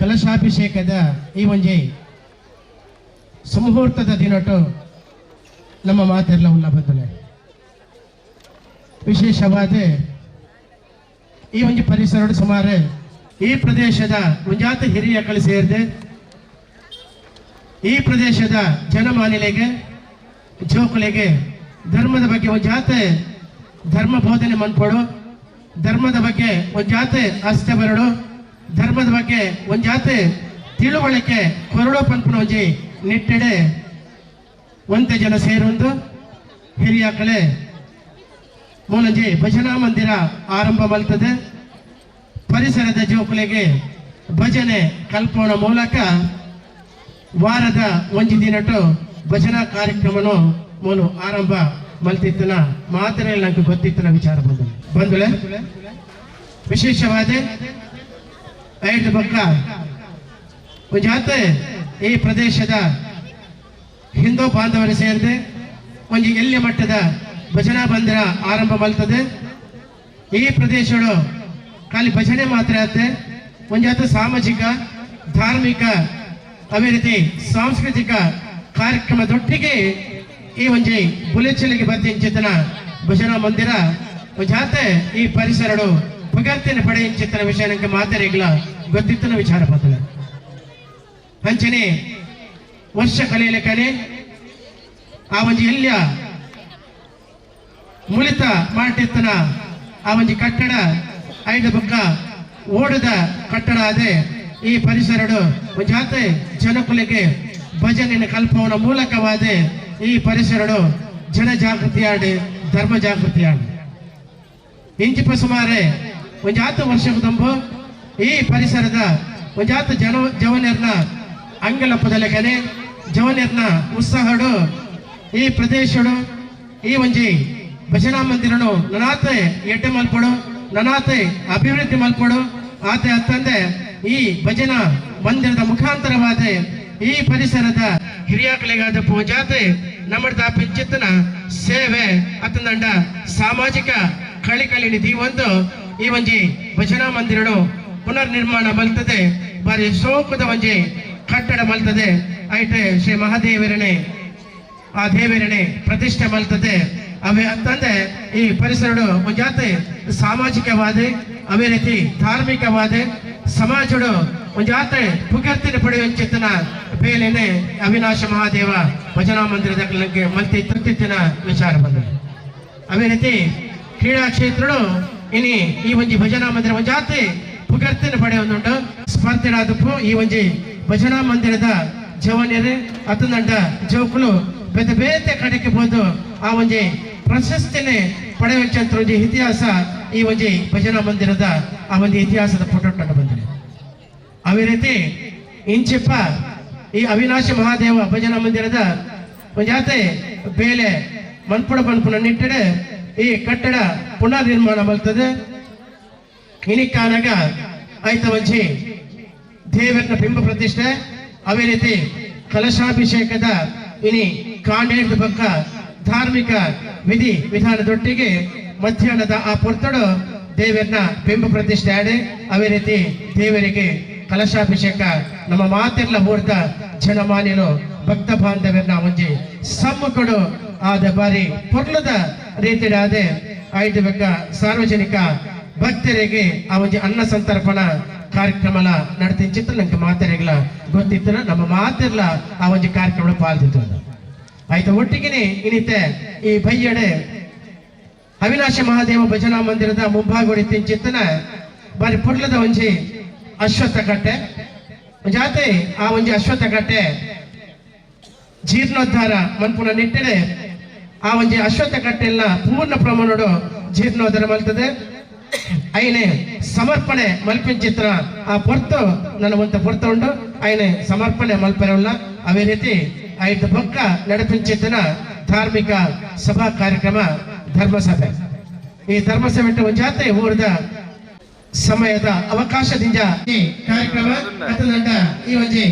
ಕಲಶಾಭಿಷೇಕದ ಈ ಒಂಜಿ ಸುಮುಹೂರ್ತದ ದಿನಟು ನಮ್ಮ ಮಾತೆರ್ಲ ಉಲ್ಲ ಬದಲೆ. ವಿಶೇಷವಾದ ಈ ಒಂಜಿ ಪರಿಸರ ಸುಮಾರು ಈ ಪ್ರದೇಶದ ಒಂಜಾತ ಹಿರಿಯ ಕಳಿ ಸೇರಿದೆ ಈ ಪ್ರದೇಶದ ಜನಮಾನಿಲೆಗೆ, ಜೋಕುಲೆಗೆ ಧರ್ಮದ ಬಗ್ಗೆ ಒಂಜಾತೆ ಧರ್ಮ ಬೋಧನೆ ಮನ್ಪೊಡು, ಧರ್ಮದ ಬಗ್ಗೆ ಒಂಜಾತೆ ಅಸ್ತೆ ಬರಡು, ಧರ್ಮದ ಬಗ್ಗೆ ಒಂಜಾತೆ ತಿಳುವಳಿಕೆ ಕೊರಡು ಪನ್ಪುನ ಒಂಜಿ ನಿಟ್ಟೆಡೆ ಒಂತೆ ಜನ ಸೇರೊಂದು ಹಿರಿಯ ಕಳೆ ಮೂಲಂಜಿ ಭಜನಾ ಮಂದಿರ ಆರಂಭ ಮಲ್ತದೆ. ಪರಿಸರದ ಜೋಕುಲೆಗೆ ಭಜನೆ ಕಲ್ಪೋಣ ಮೂಲಕ ವಾರದ ಒಂಜಿ ದಿನಟು ಭಜನಾ ಕಾರ್ಯಕ್ರಮನು ಮೂಲು ಆರಂಭ ಮಲ್ತಿತ್ತನ ಮಾತ್ರ ನಂಗೆ ಗೊತ್ತಿತ್ತನ ವಿಚಾರ ಬಂದು ಬಂದುಳೆ. ವಿಶೇಷವಾದ ಐದು ಬಕ್ಕ ಒಂಜಾತೆ ಈ ಪ್ರದೇಶದ ಹಿಂದೂ ಬಾಂಧವರು ಸೇರಿದೆ ಒಂಜಿ ಎಲ್ಯ ಮಟ್ಟದ ಭಜನಾ ಮಂದಿರ ಆರಂಭ ಮಲ್ತದೆ. ಈ ಪ್ರದೇಶಡು ಖಾಲಿ ಭಜನೆ ಮಾತ್ರ ಆತೆ, ಒಂಜಾತ ಸಾಮಾಜಿಕ, ಧಾರ್ಮಿಕ, ಅದೇ ರೀತಿ ಸಾಂಸ್ಕೃತಿಕ ಕಾರ್ಯಕ್ರಮದೊಟ್ಟಿಗೆ ಈ ಒಂಜಿ ಬುಲೆಚಲಿಗೆ ಬತ್ತಿಂಚಿತನ ಭಜನಾ ಮಂದಿರ ಒಂಜಾತೆ ಈ ಪರಿಸರಡು ಪುಗರ್ತಿನ ಪಡೆಯಿಂಚಿತನ ವಿಷಯ ನಂಗೆ ಮಾತರಿಗ್ಲ ಗೊತ್ತಿತ್ತನ ವಿಚಾರ ಬದಲ. ಅಂಚನೆ ವರ್ಷ ಕಲಿಯಲಿಕ್ಕನೆ ಆ ಒಂಜಿ ಎಲ್ಯ ಮುಳಿತ ಮಾಡಿತ್ತನ ಆ ಒಂಜಿ ಕಟ್ಟಡ ಐದು ಬೊಕ್ಕ ಓಡದ ಕಟ್ಟಡ ಅದೇ ಈ ಪರಿಸರಡು ಒಂಜಾತೆ ಜನಕುಲಿಗೆ ಭಜನೆಯನ್ನು ಕಲ್ಪವನ ಮೂಲಕವಾದ ಈ ಪರಿಸರಡು ಜನ ಜಾಗೃತಿಯಾಡಿ, ಧರ್ಮ ಜಾಗೃತಿಯಾಡಿ. ಇಂಚಿಪ ಸುಮಾರು ಒಂಜಾತ ವರ್ಷ ಈ ಪರಿಸರದ ಒಂಜಾತ ಜನ ಜವನೆರ್ನ ಅಂಗಲಪ್ಪದಲೆಕನೆ ಜವನೆರ್ನ ಉತ್ಸಾಹಡು ಈ ಪ್ರದೇಶಡು ಈ ಒಂಜಿ ಭಜನಾ ಮಂದಿರನು ನನಾತೆ ಎಡ್ಡೆ ಮಲ್ಪಡು, ನನಾತೆ ಅಭಿವೃದ್ಧಿ ಮಲ್ಪಡು. ಆತೆ ಅತ್ತಂದೆ ಈ ಭಜನಾ ಮಂದಿರದ ಮುಖಾಂತರವಾದ ಈ ಪರಿಸರದ ಹಿರಿಯಾಕಲಿಗಾದ ಪೂಜಾತೆ ನಮ್ಮ ಪಿಂಚಿತ್ತನ ಸೇವೆ ಅತ್ತಂದಂಡ ಸಾಮಾಜಿಕ ಕಳಿಕಳಿ ನಿಧಿ ಒಂದು ಈ ಒಂಜಿ ಭಜನಾ ಮಂದಿರನು ಪುನರ್ ನಿರ್ಮಾಣ ಮಲ್ತದೆ. ಬಾರಿ ಸೋಕದ ಒಂಜಿ ಕಟ್ಟಡ ಮಲ್ತದೆ. ಐಟೆ ಶ್ರೀ ಮಹಾದೇವರನೆ ಆ ದೇವರನೆ ಪ್ರತಿಷ್ಠೆ ಮಲ್ತದೆ. ಅವೇ ಅಂತಂದೆ ಈ ಪರಿಸರಡು ಒಂಜಾತೆ ಸಾಮಾಜಿಕವಾದ, ಅವೇ ರೀತಿ ಧಾರ್ಮಿಕವಾದ ಸಮಾಜಡು ಒಂಜಾತೆ ಪುಗರ್ತಿನ ಪಡೆಯುವಂಚಿತನ ಬೇಲೆನೆ ಅವಿನಾಶ ಮಹಾದೇವ ಭಜನಾ ಮಂದಿರದ ಮಲ್ತಿ ತೃಪ್ತಿನ ವಿಚಾರ ಬಂದದೆ. ಅದೇ ರೀತಿ ಕ್ರೀಡಾ ಕ್ಷೇತ್ರಡು ಇನಿ ಈ ಒಂಜಿ ಭಜನಾ ಮಂದಿರ ಒಂಜಾತೆ ಪುಗರ್ತಿನ ಪಡೆಯೊಂದುಂಟು. ಸ್ಪರ್ಧೆಡಾದಪ್ಪು ಈ ಒಂಜಿ ಭಜನಾ ಮಂದಿರದ ಜವನ್ಯರು ಅತನಂಡ ಜೋಕುಲು ಬೇತೆ ಬೇತೆ ಕಡೆಗೆ ಹೋದು ಆ ಒಂಜಿ ಪ್ರಶಸ್ತಿನೇ ಪಡೆಯುವಂತ ಒಂಜಿ ಇತಿಹಾಸ ಈ ಒಂಜಿ ಭಜನಾ ಮಂದಿರದ ಆ ಒಂದು ಇತಿಹಾಸದ ಫೋಟೋ ಬಂದಿದೆ. ಅದೇ ರೀತಿ ಇಂಚಿಪ್ಪ ಈ ಅವಿನಾಶ ಮಹಾದೇವ ಭಜನಾ ಮಂದಿರದ ಒಂಜಾತೆ ಬೇಲೆ ಮನ್ಪುಡ ಪನ್ಪುನ ನಿಟ್ಟಡೆ ಈ ಕಟ್ಟಡ ಪುನರ್ ನಿರ್ಮಾಣ ಮಲ್ತದೆ. ಇನಿಕ್ಕಾನಗ ಆಯ್ತ ಒಂಜಿ ದೇವರನ ಬಿಂಬ ಪ್ರತಿಷ್ಠೆ, ಅದೇ ರೀತಿ ಕಲಶಾಭಿಷೇಕದ ಇನಿ ಕಾಂಡೇದ ಪಕ್ಕ ಧಾರ್ಮಿಕ ವಿಧಿ ವಿಧಾನದೊಟ್ಟಿಗೆ ಮಧ್ಯಾಹ್ನದ ಆ ಪೊರ್ತಡು ದೇವರನ್ನ ಬಿಂಬ ಪ್ರತಿಷ್ಠೆ ಆಡಿ, ಅದೇ ರೀತಿ ದೇವರಿಗೆ ಕಲಶಾಭಿಷೇಕ ನಮ್ಮ ಮಾತೆಲ್ಲ ಊರ್ದ ಜನಮಾನ್ಯನು ಭಕ್ತ ಬಾಂಧವ್ಯನ ಒಂಜಿ ಸಮ್ಮುಖಡು ಆದ ಬಾರಿ ಪೊರ್ಲದ ರೀತಿಯಾದ ಐದು ಬೆಕ್ಕ ಸಾರ್ವಜನಿಕ ಭಕ್ತರಿಗೆ ಆ ಒಂಜಿ ಅನ್ನ ಸಂತರ್ಪಣ ಕಾರ್ಯಕ್ರಮಲ ನಡತಿಂಚಿತ್ತು. ನಂಗೆ ಮಾತೆರೆಗ್ಲ ಗೊತ್ತಿತ್ತು, ನಮ್ಮ ಮಾತೆರ್ಲ ಆ ಒಂಜಿ ಕಾರ್ಯಕ್ರಮ ಪಾಲ್ತಿತ್ತು. ಆಯ್ತು, ಒಟ್ಟಿಗೆನೆ ಇನಿತೆ ಈ ಬಯ್ಯಡೆ ಅವಿನಾಶ ಮಹಾದೇವ ಭಜನಾ ಮಂದಿರದ ಮುಂಭಾಗುಡಿ ತಿಂಚಿತ್ತನ ಬಾರಿ ಪೊರ್ಲದ ಒಂಜಿ ಅಶ್ವತ್ಥ ಕಟ್ಟೆ ಜಾತೆ ಆ ಒಂಜಿ ಅಶ್ವತ್ಥ ಕಟ್ಟೆ ಜೀರ್ಣೋದ್ಧಾರ ಮನ್ಪುನ ನಿಟ್ಟಡೆ ಆ ಒಂಜಿ ಅಶ್ವತ್ಥ ಕಟ್ಟೆಲ್ಲ ಪೂರ್ಣ ಪ್ರಮಾಣಡು ಜೀರ್ಣೋದ್ಧಾರ ಮಲ್ತದೆ. ಐನೆ ಸಮರ್ಪಣೆ ಮಲ್ಪಿಂಚಿತ್ರ ಆ ಪೊರ್ತು ನನ್ನ ಒಂತ ಪೊರ್ತ ಉಂಡು. ಐನೆ ಸಮರ್ಪಣೆ ಮಲ್ಪೆರಲ್ಲ. ಅದೇ ರೀತಿ ಐದು ಬೊಕ್ಕ ನಡಪಿಂಚಿತನ ಧಾರ್ಮಿಕ ಸಭಾ ಕಾರ್ಯಕ್ರಮ ಧರ್ಮಸಭೆ. ಈ ಧರ್ಮಸಭೆ ಒಂಜಾತೆ ಊರದ ಸಮಯದ ಅವಕಾಶದಿಂದ ಈ ಕಾರ್ಯಕ್ರಮ ಅತನಂಡ ಈ ಒಂಜಿ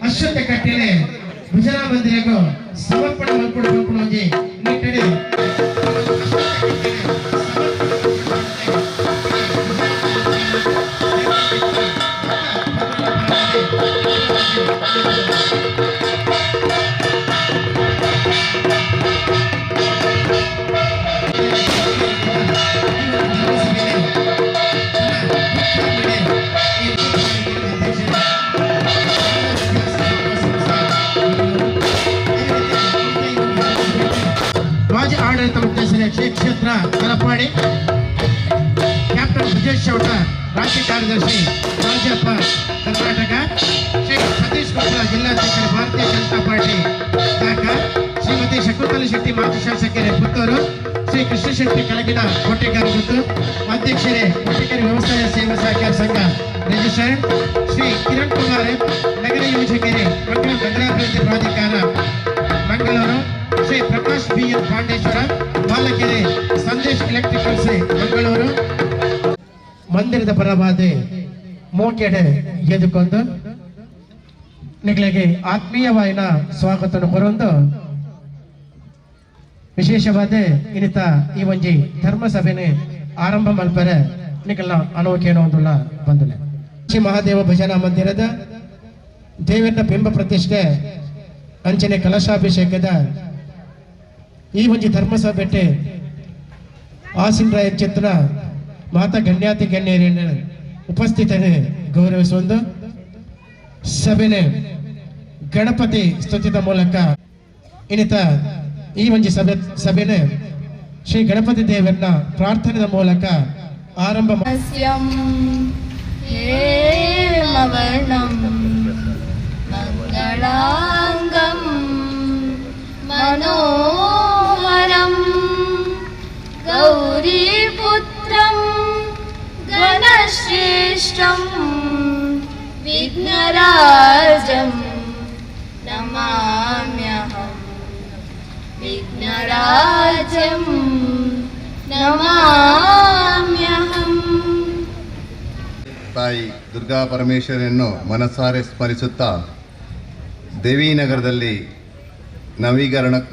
ಅಶ್ವತ್ಥ ಕಟ್ಟೆಲೆ ಭಜನಾ ಮಂದಿರಗೂ ಸಮರ್ಪಣೆ ಮಲ್ಪುಡು ಮಲ್ಪುಡು ಒಂಜಿ ನಿಟ್ಟಡೆ. Chowta ರಾಜ್ಯ ಕಾರ್ಯದರ್ಶಿ ಭಾಜಪ ಕರ್ನಾಟಕ, ಶ್ರೀ ಸತೀಶ್ ಕೊಪ್ಪಳ ಜಿಲ್ಲಾಧ್ಯಕ್ಷರು ಭಾರತೀಯ ಜನತಾ ಪಾರ್ಟಿ ಢಾಕಾ, ಶ್ರೀಮತಿ ಶಕುಂತಲ ಶೆಟ್ಟಿ ಮಾಜಿ ಶಾಸಕರೇ ಪುತ್ತೂರು, ಶ್ರೀ ಕೃಷ್ಣ ಶೆಟ್ಟಿ ಕಲಗಿನ ಕೋಟೆಗಾರ ಗುತ್ತು ಅಧ್ಯಕ್ಷರೇ ಕೋಟೆಕೆರೆ ವ್ಯವಸಾಯ ಸೇವಾ ಸಹಕಾರ ಸಂಘ ರಿಜಿಸ್ಟರ್ಡ್, ಶ್ರೀ ಕಿರಣ್ ಕುಮಾರ್ ನಗರ ಯೋಜಕರೇ ಮಂಗಳೂರು ನಗರಾಭಿವೃದ್ಧಿ ಪ್ರಾಧಿಕಾರ ಮಂಗಳೂರು, ಶ್ರೀ ಪ್ರಕಾಶ್ ಬಿ ಎನ್ ಪಾಂಡೇಶ್ವರ ಬಾಲಕೆರೆ ಸಂದೇಶ್ ಎಲೆಕ್ಟ್ರಿಕಲ್ಸ್ ಮಂಗಳೂರು. ಮಂದಿರದ ಪರವಾದ ಮೋಕೆಡೆ ಎದುಕೊಂಡು ನಿಗಳಿಗೆ ಆತ್ಮೀಯವಾಯಿನ ಸ್ವಾಗತ ಕೊರೊಂದು ವಿಶೇಷವಾದ ಇನಿತ ಈ ಒಂಜಿ ಧರ್ಮ ಸಭೆನೆ ಆರಂಭ ಮಲ್ಪರೆ ನಿಕಲ್ನ ಅನೋಕೇನೋ ಒಂದುಲ್ಲ ಬಂದುಲೆ. ಶ್ರೀ ಮಹಾದೇವ ಭಜನಾ ಮಂದಿರದ ದೇವರ ಬಿಂಬ ಪ್ರತಿಷ್ಠೆ ಅಂಚನೆ ಕಲಶಾಭಿಷೇಕದ ಈ ಒಂಜಿ ಧರ್ಮಸಭೆಟೆ ಆಸಿನ್ರಾಯ ಚಿತ್ರ ಮಾತಾ ಗಣ್ಯಾತಿ ಗಣ್ಯರನ್ನು ಉಪಸ್ಥಿತನೆ ಗೌರವಿಸುವಂದು ಸಭೆನೆ ಗಣಪತಿ ಸ್ತುತಿದ ಮೂಲಕ ಇನ್ನಿತ ಈ ಒಂಜಿ ಸಭೆನೆ ಶ್ರೀ ಗಣಪತಿ ದೇವರನ್ನ ಪ್ರಾರ್ಥನೆಯ ಮೂಲಕ ಆರಂಭ ಹೇಮವರ್ಣಂ ಮಂಗಳಾಂಗಂ ಮನೋಹರಂ ಗೌರೀಪುತ್ರಂ ಗಣಶ್ರೇಷ್ಠಂ ವಿಘ್ನರಾಜಂ ನಮಾಮ್ಯಹಂ ವಿಘ್ನರಾಜಂ ನಮಾಮ್ಯಹಂ. ತಾಯಿ ದುರ್ಗಾ ಪರಮೇಶ್ವರಿಯನ್ನು ಮನಸಾರೆ ಸ್ಮರಿಸುತ್ತಾ ದೇವಿನಗರದಲ್ಲಿ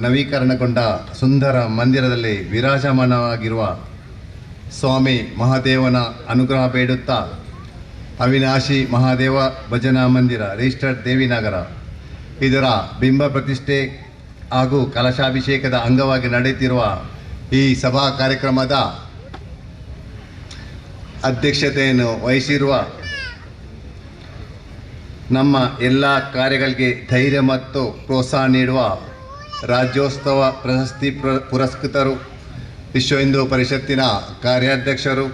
ನವೀಕರಣಗೊಂಡ ಸುಂದರ ಮಂದಿರದಲ್ಲಿ ವಿರಾಜಮಾನವಾಗಿರುವ ಸ್ವಾಮಿ ಮಹಾದೇವನ ಅನುಗ್ರಹ ಬೇಡುತ್ತಾ ಅವಿನಾಶಿ ಮಹಾದೇವ ಭಜನಾ ಮಂದಿರ ರಿಜಿಸ್ಟರ್ಡ್ ದೇವಿನಗರ ಇದರ ಬಿಂಬ ಪ್ರತಿಷ್ಠೆ ಹಾಗೂ ಕಲಶಾಭಿಷೇಕದ ಅಂಗವಾಗಿ ನಡೆಯುತ್ತಿರುವ ಈ ಸಭಾ ಕಾರ್ಯಕ್ರಮದ ಅಧ್ಯಕ್ಷತೆಯನ್ನು ವಹಿಸಿರುವ, ನಮ್ಮ ಎಲ್ಲ ಕಾರ್ಯಗಳಿಗೆ ಧೈರ್ಯ ಮತ್ತು ಪ್ರೋತ್ಸಾಹ ನೀಡುವ ರಾಜ್ಯೋತ್ಸವ ಪ್ರಶಸ್ತಿ ಪುರಸ್ಕೃತರು, ವಿಶ್ವ ಹಿಂದೂ ಪರಿಷತ್ತಿನ ಕಾರ್ಯಾಧ್ಯಕ್ಷರು,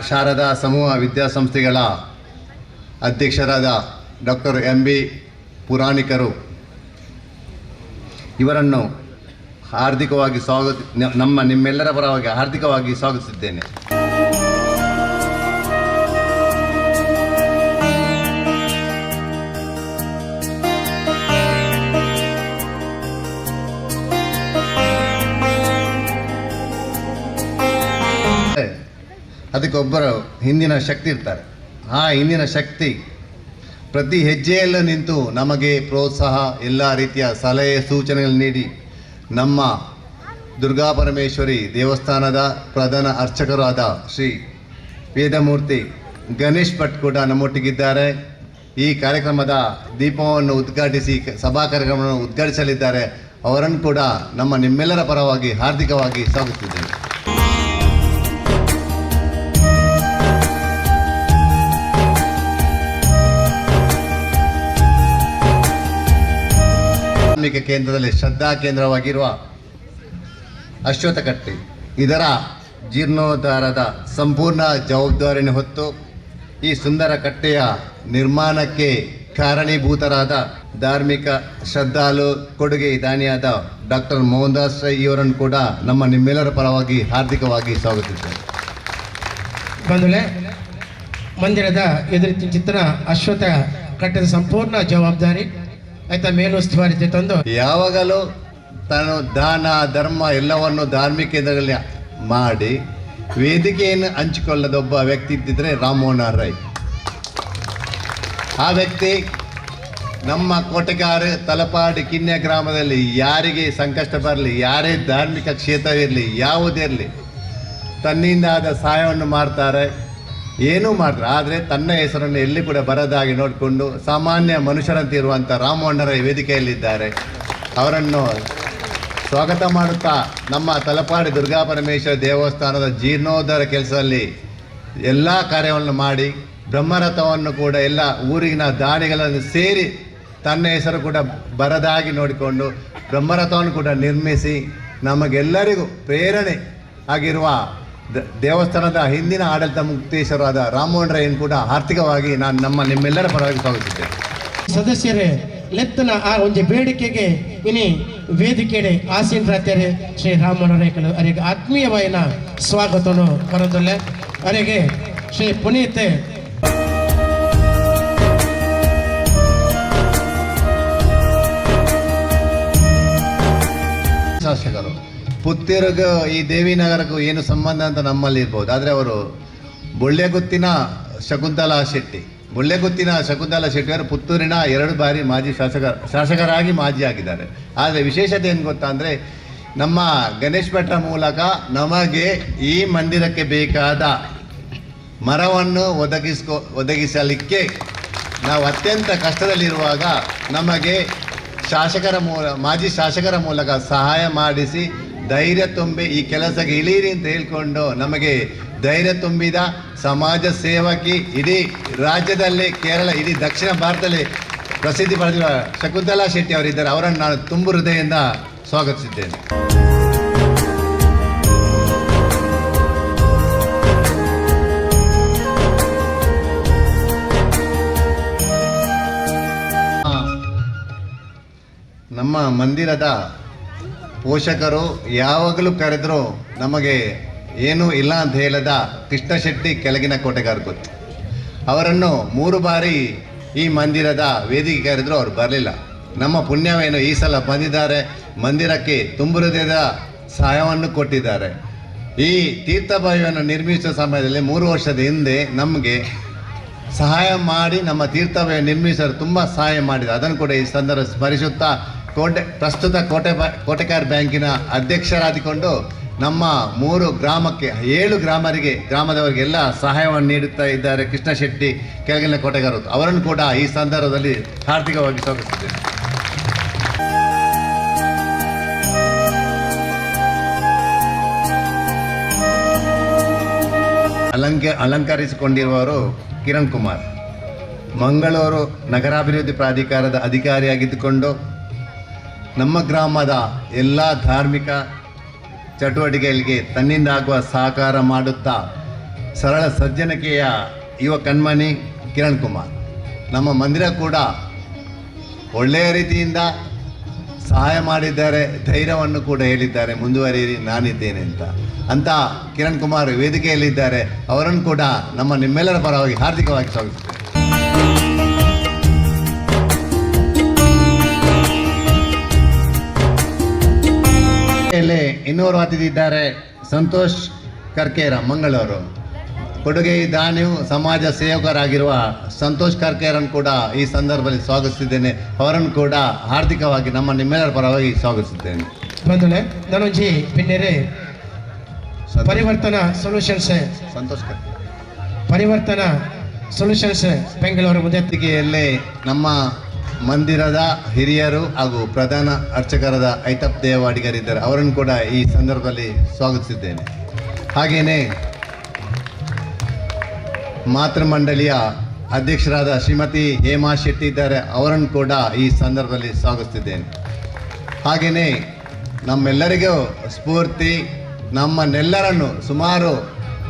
ಶಾರದಾ ಸಮೂಹ ವಿದ್ಯಾಸಂಸ್ಥೆಗಳ ಅಧ್ಯಕ್ಷರಾದ ಡಾಕ್ಟರ್ ಎಂ ಬಿ ಪುರಾಣಿಕರು ಇವರನ್ನು ಹಾರ್ದಿಕವಾಗಿ ಸ್ವಾಗತ ನಮ್ಮ ನಿಮ್ಮೆಲ್ಲರ ಪರವಾಗಿ ಹಾರ್ದಿಕವಾಗಿ ಸ್ವಾಗತಿಸಿದ್ದೇನೆ. ಅದಕ್ಕೊಬ್ಬರು ಹಿಂದಿನ ಶಕ್ತಿ ಇರ್ತಾರೆ. ಆ ಹಿಂದಿನ ಶಕ್ತಿ ಪ್ರತಿ ಹೆಜ್ಜೆಯಲ್ಲೂ ನಿಂತು ನಮಗೆ ಪ್ರೋತ್ಸಾಹ, ಎಲ್ಲ ರೀತಿಯ ಸಲಹೆ ಸೂಚನೆಗಳು ನೀಡಿ ನಮ್ಮ ದುರ್ಗಾ ಪರಮೇಶ್ವರಿ ದೇವಸ್ಥಾನದ ಪ್ರಧಾನ ಅರ್ಚಕರಾದ ಶ್ರೀ ವೇದಮೂರ್ತಿ ಗಣೇಶ್ ಭಟ್ ಕೂಡ ನಮ್ಮೊಟ್ಟಿಗಿದ್ದಾರೆ. ಈ ಕಾರ್ಯಕ್ರಮದ ದೀಪವನ್ನು ಉದ್ಘಾಟಿಸಿ ಸಭಾ ಕಾರ್ಯಕ್ರಮವನ್ನು ಉದ್ಘಾಟಿಸಲಿದ್ದಾರೆ. ಅವರನ್ನು ಕೂಡ ನಮ್ಮ ನಿಮ್ಮೆಲ್ಲರ ಪರವಾಗಿ ಹಾರ್ದಿಕವಾಗಿ ಸ್ವಾಗತಿಸಿದ್ದೇನೆ. ಧಾರ್ಮಿಕ ಕೇಂದ್ರದಲ್ಲಿ ಶ್ರದ್ಧಾ ಕೇಂದ್ರವಾಗಿರುವ ಅಶ್ವತ್ಥಕಟ್ಟೆ ಇದರ ಜೀರ್ಣೋದ್ಧಾರದ ಸಂಪೂರ್ಣ ಜವಾಬ್ದಾರಿಯನ್ನು ಹೊತ್ತು ಈ ಸುಂದರ ಕಟ್ಟೆಯ ನಿರ್ಮಾಣಕ್ಕೆ ಕಾರಣೀಭೂತರಾದ ಧಾರ್ಮಿಕ ಶ್ರದ್ಧಾಲು ಕೊಡುಗೆ ದಾನಿಯಾದ ಡಾಕ್ಟರ್ ಮೋಹನ್ ದಾಸ್ ರೈ ಇವರನ್ನು ಕೂಡ ನಮ್ಮ ನಿಮ್ಮೆಲ್ಲರ ಪರವಾಗಿ ಹಾರ್ದಿಕವಾಗಿ ಸ್ವಾಗತಿದ್ದೇನೆ. ಬಂಧುಗಳೇ, ಮಂದಿರದ ಎದುರು ಚಿತ್ರ ಅಶ್ವತ್ಥ ಕಟ್ಟೆದ ಸಂಪೂರ್ಣ ಜವಾಬ್ದಾರಿ ಆಯ್ತಾ ಮೇಲುಸ್ತುವಾರಿ ತಂದು ಯಾವಾಗಲೂ ತಾನು ದಾನ ಧರ್ಮ ಎಲ್ಲವನ್ನು ಧಾರ್ಮಿಕ ಕೇಂದ್ರಗಳಲ್ಲಿ ಮಾಡಿ ವೇದಿಕೆಯನ್ನು ಹಂಚಿಕೊಳ್ಳದ ಒಬ್ಬ ವ್ಯಕ್ತಿ ಇದ್ದಿದ್ರೆ ರಾಮಮೋಹನ್ ರೈ. ಆ ವ್ಯಕ್ತಿ ನಮ್ಮ ಕೋಟೆಕಾರು ತಲಪಾಡಿ ಕಿನ್ಯ ಗ್ರಾಮದಲ್ಲಿ ಯಾರಿಗೆ ಸಂಕಷ್ಟ ಬರಲಿ, ಯಾರೇ ಧಾರ್ಮಿಕ ಕ್ಷೇತ್ರವಿರಲಿ, ಯಾವುದೇ ಇರಲಿ, ತನ್ನಿಂದ ಆದ ಸಹಾಯವನ್ನು ಮಾಡ್ತಾರೆ, ಏನೂ ಮಾಡ್ತಾರೆ. ಆದರೆ ತನ್ನ ಹೆಸರನ್ನು ಎಲ್ಲಿ ಕೂಡ ಬರದಾಗಿ ನೋಡಿಕೊಂಡು ಸಾಮಾನ್ಯ ಮನುಷ್ಯರಂತೆ ಇರುವಂಥ ರಾಮಮೋಹನ್ ರೈ ವೇದಿಕೆಯಲ್ಲಿದ್ದಾರೆ. ಅವರನ್ನು ಸ್ವಾಗತ ಮಾಡುತ್ತಾ ನಮ್ಮ ತಲಪಾಡಿ ದುರ್ಗಾ ಪರಮೇಶ್ವರ ದೇವಸ್ಥಾನದ ಜೀರ್ಣೋದ್ಧಾರ ಕೆಲಸದಲ್ಲಿ ಎಲ್ಲ ಕಾರ್ಯವನ್ನು ಮಾಡಿ ಬ್ರಹ್ಮರಥವನ್ನು ಕೂಡ ಎಲ್ಲ ಊರಿನ ದಾನಿಗಳನ್ನು ಸೇರಿ ತನ್ನ ಹೆಸರು ಕೂಡ ಬರದಾಗಿ ನೋಡಿಕೊಂಡು ಬ್ರಹ್ಮರಥವನ್ನು ಕೂಡ ನಿರ್ಮಿಸಿ ನಮಗೆಲ್ಲರಿಗೂ ಪ್ರೇರಣೆ ಆಗಿರುವ ದೇವಸ್ಥಾನದ ಹಿಂದಿನ ಆಡಳಿತ ಮುಕ್ತೇಶ್ವರಾದ ರಾಮಮೋಹನ್ ರೈಯನ್ನು ಕೂಡ ಆರ್ಥಿಕವಾಗಿ ನಾನು ನಮ್ಮ ನಿಮ್ಮೆಲ್ಲರ ಪರವಾಗಿ ಸ್ವಾಗತಿಸಿದ್ದೇನೆ. ಸದಸ್ಯರೇ ಲೆತ್ತನ ಆ ಒಂದು ಬೇಡಿಕೆಗೆ ಇನಿ ವೇದಿಕೆಡೆ ಆಸೀನರಾತಾರೆ ಶ್ರೀ ರಾಮಮೋಹನ್ ರೈಕಲು ಅರೆಗೆ ಆತ್ಮೀಯವಾಯಿನ ಸ್ವಾಗತವನ್ನು ಕರೆದೊಲ್ಲೆ. ಅರೆಗೆ ಶ್ರೀ ಪುನೀತ್ ಶಾಸಕರು ಪುತ್ತೂರಿಗೂ ಈ ದೇವಿನಗರಕ್ಕೂ ಏನು ಸಂಬಂಧ ಅಂತ ನಮ್ಮಲ್ಲಿ ಇರ್ಬೋದು, ಆದರೆ ಅವರು ಬೊಳ್ಳೆಗುತ್ತಿನ ಶಕುಂತಲಾ ಶೆಟ್ಟಿ, ಬೊಳ್ಳೆಗುತ್ತಿನ ಶಕುಂತಲಾ ಶೆಟ್ಟಿಯವರು ಪುತ್ತೂರಿನ 2 ಬಾರಿ ಮಾಜಿ ಶಾಸಕರಾಗಿ ಮಾಜಿ ಆಗಿದ್ದಾರೆ. ಆದರೆ ವಿಶೇಷತೆ ಏನು ಗೊತ್ತಾ ಅಂದರೆ, ನಮ್ಮ ಗಣೇಶ್ ಭಟ್ರ ಮೂಲಕ ನಮಗೆ ಈ ಮಂದಿರಕ್ಕೆ ಬೇಕಾದ ಮರವನ್ನು ಒದಗಿಸಲಿಕ್ಕೆ ನಾವು ಅತ್ಯಂತ ಕಷ್ಟದಲ್ಲಿರುವಾಗ ನಮಗೆ ಮಾಜಿ ಶಾಸಕರ ಮೂಲಕ ಸಹಾಯ ಮಾಡಿಸಿ ಧೈರ್ಯ ತುಂಬಿ ಈ ಕೆಲಸಕ್ಕೆ ಇಳೀರಿ ಅಂತ ಹೇಳ್ಕೊಂಡು ನಮಗೆ ಧೈರ್ಯ ತುಂಬಿದ ಸಮಾಜ ಸೇವಕಿ, ಇಡೀ ರಾಜ್ಯದಲ್ಲಿ, ಕೇರಳ, ಇಡೀ ದಕ್ಷಿಣ ಭಾರತದಲ್ಲಿ ಪ್ರಸಿದ್ಧಿ ಪಡೆದಿರುವ ಶಕುಂತಲಾ ಶೆಟ್ಟಿ ಅವರಿದ್ದಾರೆ. ಅವರನ್ನು ನಾನು ತುಂಬು ಹೃದಯದಿಂದ ಸ್ವಾಗತಿಸಿದ್ದೇನೆ. ನಮ್ಮ ಮಂದಿರದ ಪೋಷಕರು ಯಾವಾಗಲೂ ಕರೆದರೂ ನಮಗೆ ಏನೂ ಇಲ್ಲ ಅಂತ ಹೇಳದ ಕೃಷ್ಣ ಶೆಟ್ಟಿ ಕೆಳಗಿನ ಕೋಟೆಗಾರ ಗೊತ್ತು. ಅವರನ್ನು 3 ಬಾರಿ ಈ ಮಂದಿರದ ವೇದಿಕೆ ಕರೆದರೂ ಅವರು ಬರಲಿಲ್ಲ. ನಮ್ಮ ಪುಣ್ಯವೇನು ಈ ಸಲ ಬಂದಿದ್ದಾರೆ, ಮಂದಿರಕ್ಕೆ ತುಂಬು ಹೃದಯದ ಸಹಾಯವನ್ನು ಕೊಟ್ಟಿದ್ದಾರೆ. ಈ ತೀರ್ಥಬಾವಿಯನ್ನು ನಿರ್ಮಿಸುವ ಸಮಯದಲ್ಲಿ 3 ವರ್ಷದ ಹಿಂದೆ ನಮಗೆ ಸಹಾಯ ಮಾಡಿ ನಮ್ಮ ತೀರ್ಥಬಾವಿ ನಿರ್ಮಿಸಲು ತುಂಬ ಸಹಾಯ ಮಾಡಿದೆ. ಅದನ್ನು ಕೂಡ ಈ ಸಂದರ್ಭ ಸ್ಮರಿಸುತ್ತಾ ಪ್ರಸ್ತುತ ಕೋಟೆಕಾರ್ ಬ್ಯಾಂಕಿನ ಅಧ್ಯಕ್ಷರಾದಿಕೊಂಡು ನಮ್ಮ 3 ಗ್ರಾಮಕ್ಕೆ 7 ಗ್ರಾಮದವರಿಗೆಲ್ಲ ಸಹಾಯವನ್ನು ನೀಡುತ್ತಾ ಇದ್ದಾರೆ ಕೃಷ್ಣ ಶೆಟ್ಟಿ ಕೆಳಗಿನ ಕೋಟೆಗಾರರು. ಅವರನ್ನು ಕೂಡ ಈ ಸಂದರ್ಭದಲ್ಲಿ ಹಾರ್ದಿಕವಾಗಿ ಸ್ವಾಗತಿಸುತ್ತೇನೆ. ಅಲಂಕರಿಸಿಕೊಂಡಿರುವವರು ಕಿರಣ್ ಕುಮಾರ್, ಮಂಗಳೂರು ನಗರಾಭಿವೃದ್ಧಿ ಪ್ರಾಧಿಕಾರದ ಅಧಿಕಾರಿಯಾಗಿದ್ದುಕೊಂಡು ನಮ್ಮ ಗ್ರಾಮದ ಎಲ್ಲ ಧಾರ್ಮಿಕ ಚಟುವಟಿಕೆಗಳಿಗೆ ತನ್ನಿಂದಾಗುವ ಸಹಕಾರ ಮಾಡುತ್ತಾ ಸರಳ ಸಜ್ಜನಿಕೆಯ ಯುವ ಕಣ್ಮಣಿ ಕಿರಣ್ ಕುಮಾರ್. ನಮ್ಮ ಮಂದಿರ ಕೂಡ ಒಳ್ಳೆಯ ರೀತಿಯಿಂದ ಸಹಾಯ ಮಾಡಿದ್ದಾರೆ, ಧೈರ್ಯವನ್ನು ಕೂಡ ಹೇಳಿದ್ದಾರೆ, ಮುಂದುವರಿಯಿರಿ ನಾನಿದ್ದೇನೆ ಅಂತ. ಅಂತ ಕಿರಣ್ ಕುಮಾರ್ ವೇದಿಕೆಯಲ್ಲಿದ್ದಾರೆ, ಅವರನ್ನು ಕೂಡ ನಮ್ಮ ನಿಮ್ಮೆಲ್ಲರ ಪರವಾಗಿ ಹಾರ್ದಿಕವಾಗಿ ಸ್ವಾಗತಿಸ್ತೇನೆ. ಇಲ್ಲಿ ಇನ್ನೋರ್ವ ಅತಿಥಿ ಇದ್ದಾರೆ, ಸಂತೋಷ್ ಕರ್ಕೇರ, ಮಂಗಳೂರು. ಕೊಡುಗೆ ದಾನಿಯು ಸಮಾಜ ಸೇವಕರಾಗಿರುವ ಸಂತೋಷ್ ಕರ್ಕೇರನ್ನು ಕೂಡ ಈ ಸಂದರ್ಭದಲ್ಲಿ ಸ್ವಾಗತಿಸಿದ್ದೇನೆ. ಅವರನ್ನು ಕೂಡ ಹಾರ್ದಿಕವಾಗಿ ನಮ್ಮ ನಿಮ್ಮೆಲ್ಲರ ಪರವಾಗಿ ಸ್ವಾಗತಿಸುತ್ತೇನೆ. ಬಂಧುಗಳೇ, ನಾನೊಂಜಿ ಪಿನ್ನೆರೆ ಪರಿವರ್ತನಾ ಸೊಲ್ಯೂಷನ್ಸ್ ಸಂತೋಷ್ ಕರ್ಕೇರ. ಪರಿವರ್ತನಾ ಸೊಲ್ಯೂಷನ್ಸ್ ಬೆಂಗಳೂರು ಮುಂದೆ ವೇದಿಕೆಯಲ್ಲಿ ನಮ್ಮ ಮಂದಿರದ ಹಿರಿಯರು ಹಾಗೂ ಪ್ರಧಾನ ಅರ್ಚಕರಾದ ಐತಪ್ಪ ದೇವಾಡಿಗರಿದ್ದಾರೆ, ಅವರನ್ನು ಕೂಡ ಈ ಸಂದರ್ಭದಲ್ಲಿ ಸ್ವಾಗತಿಸಿದ್ದೇನೆ. ಹಾಗೆಯೇ ಮಾತೃಮಂಡಳಿಯ ಅಧ್ಯಕ್ಷರಾದ ಶ್ರೀಮತಿ ಹೇಮಾ ಶೆಟ್ಟಿ ಇದ್ದಾರೆ, ಅವರನ್ನು ಕೂಡ ಈ ಸಂದರ್ಭದಲ್ಲಿ ಸ್ವಾಗತಿಸಿದ್ದೇನೆ. ಹಾಗೆಯೇ ನಮ್ಮೆಲ್ಲರಿಗೂ ಸ್ಫೂರ್ತಿ, ನಮ್ಮನ್ನೆಲ್ಲರನ್ನು ಸುಮಾರು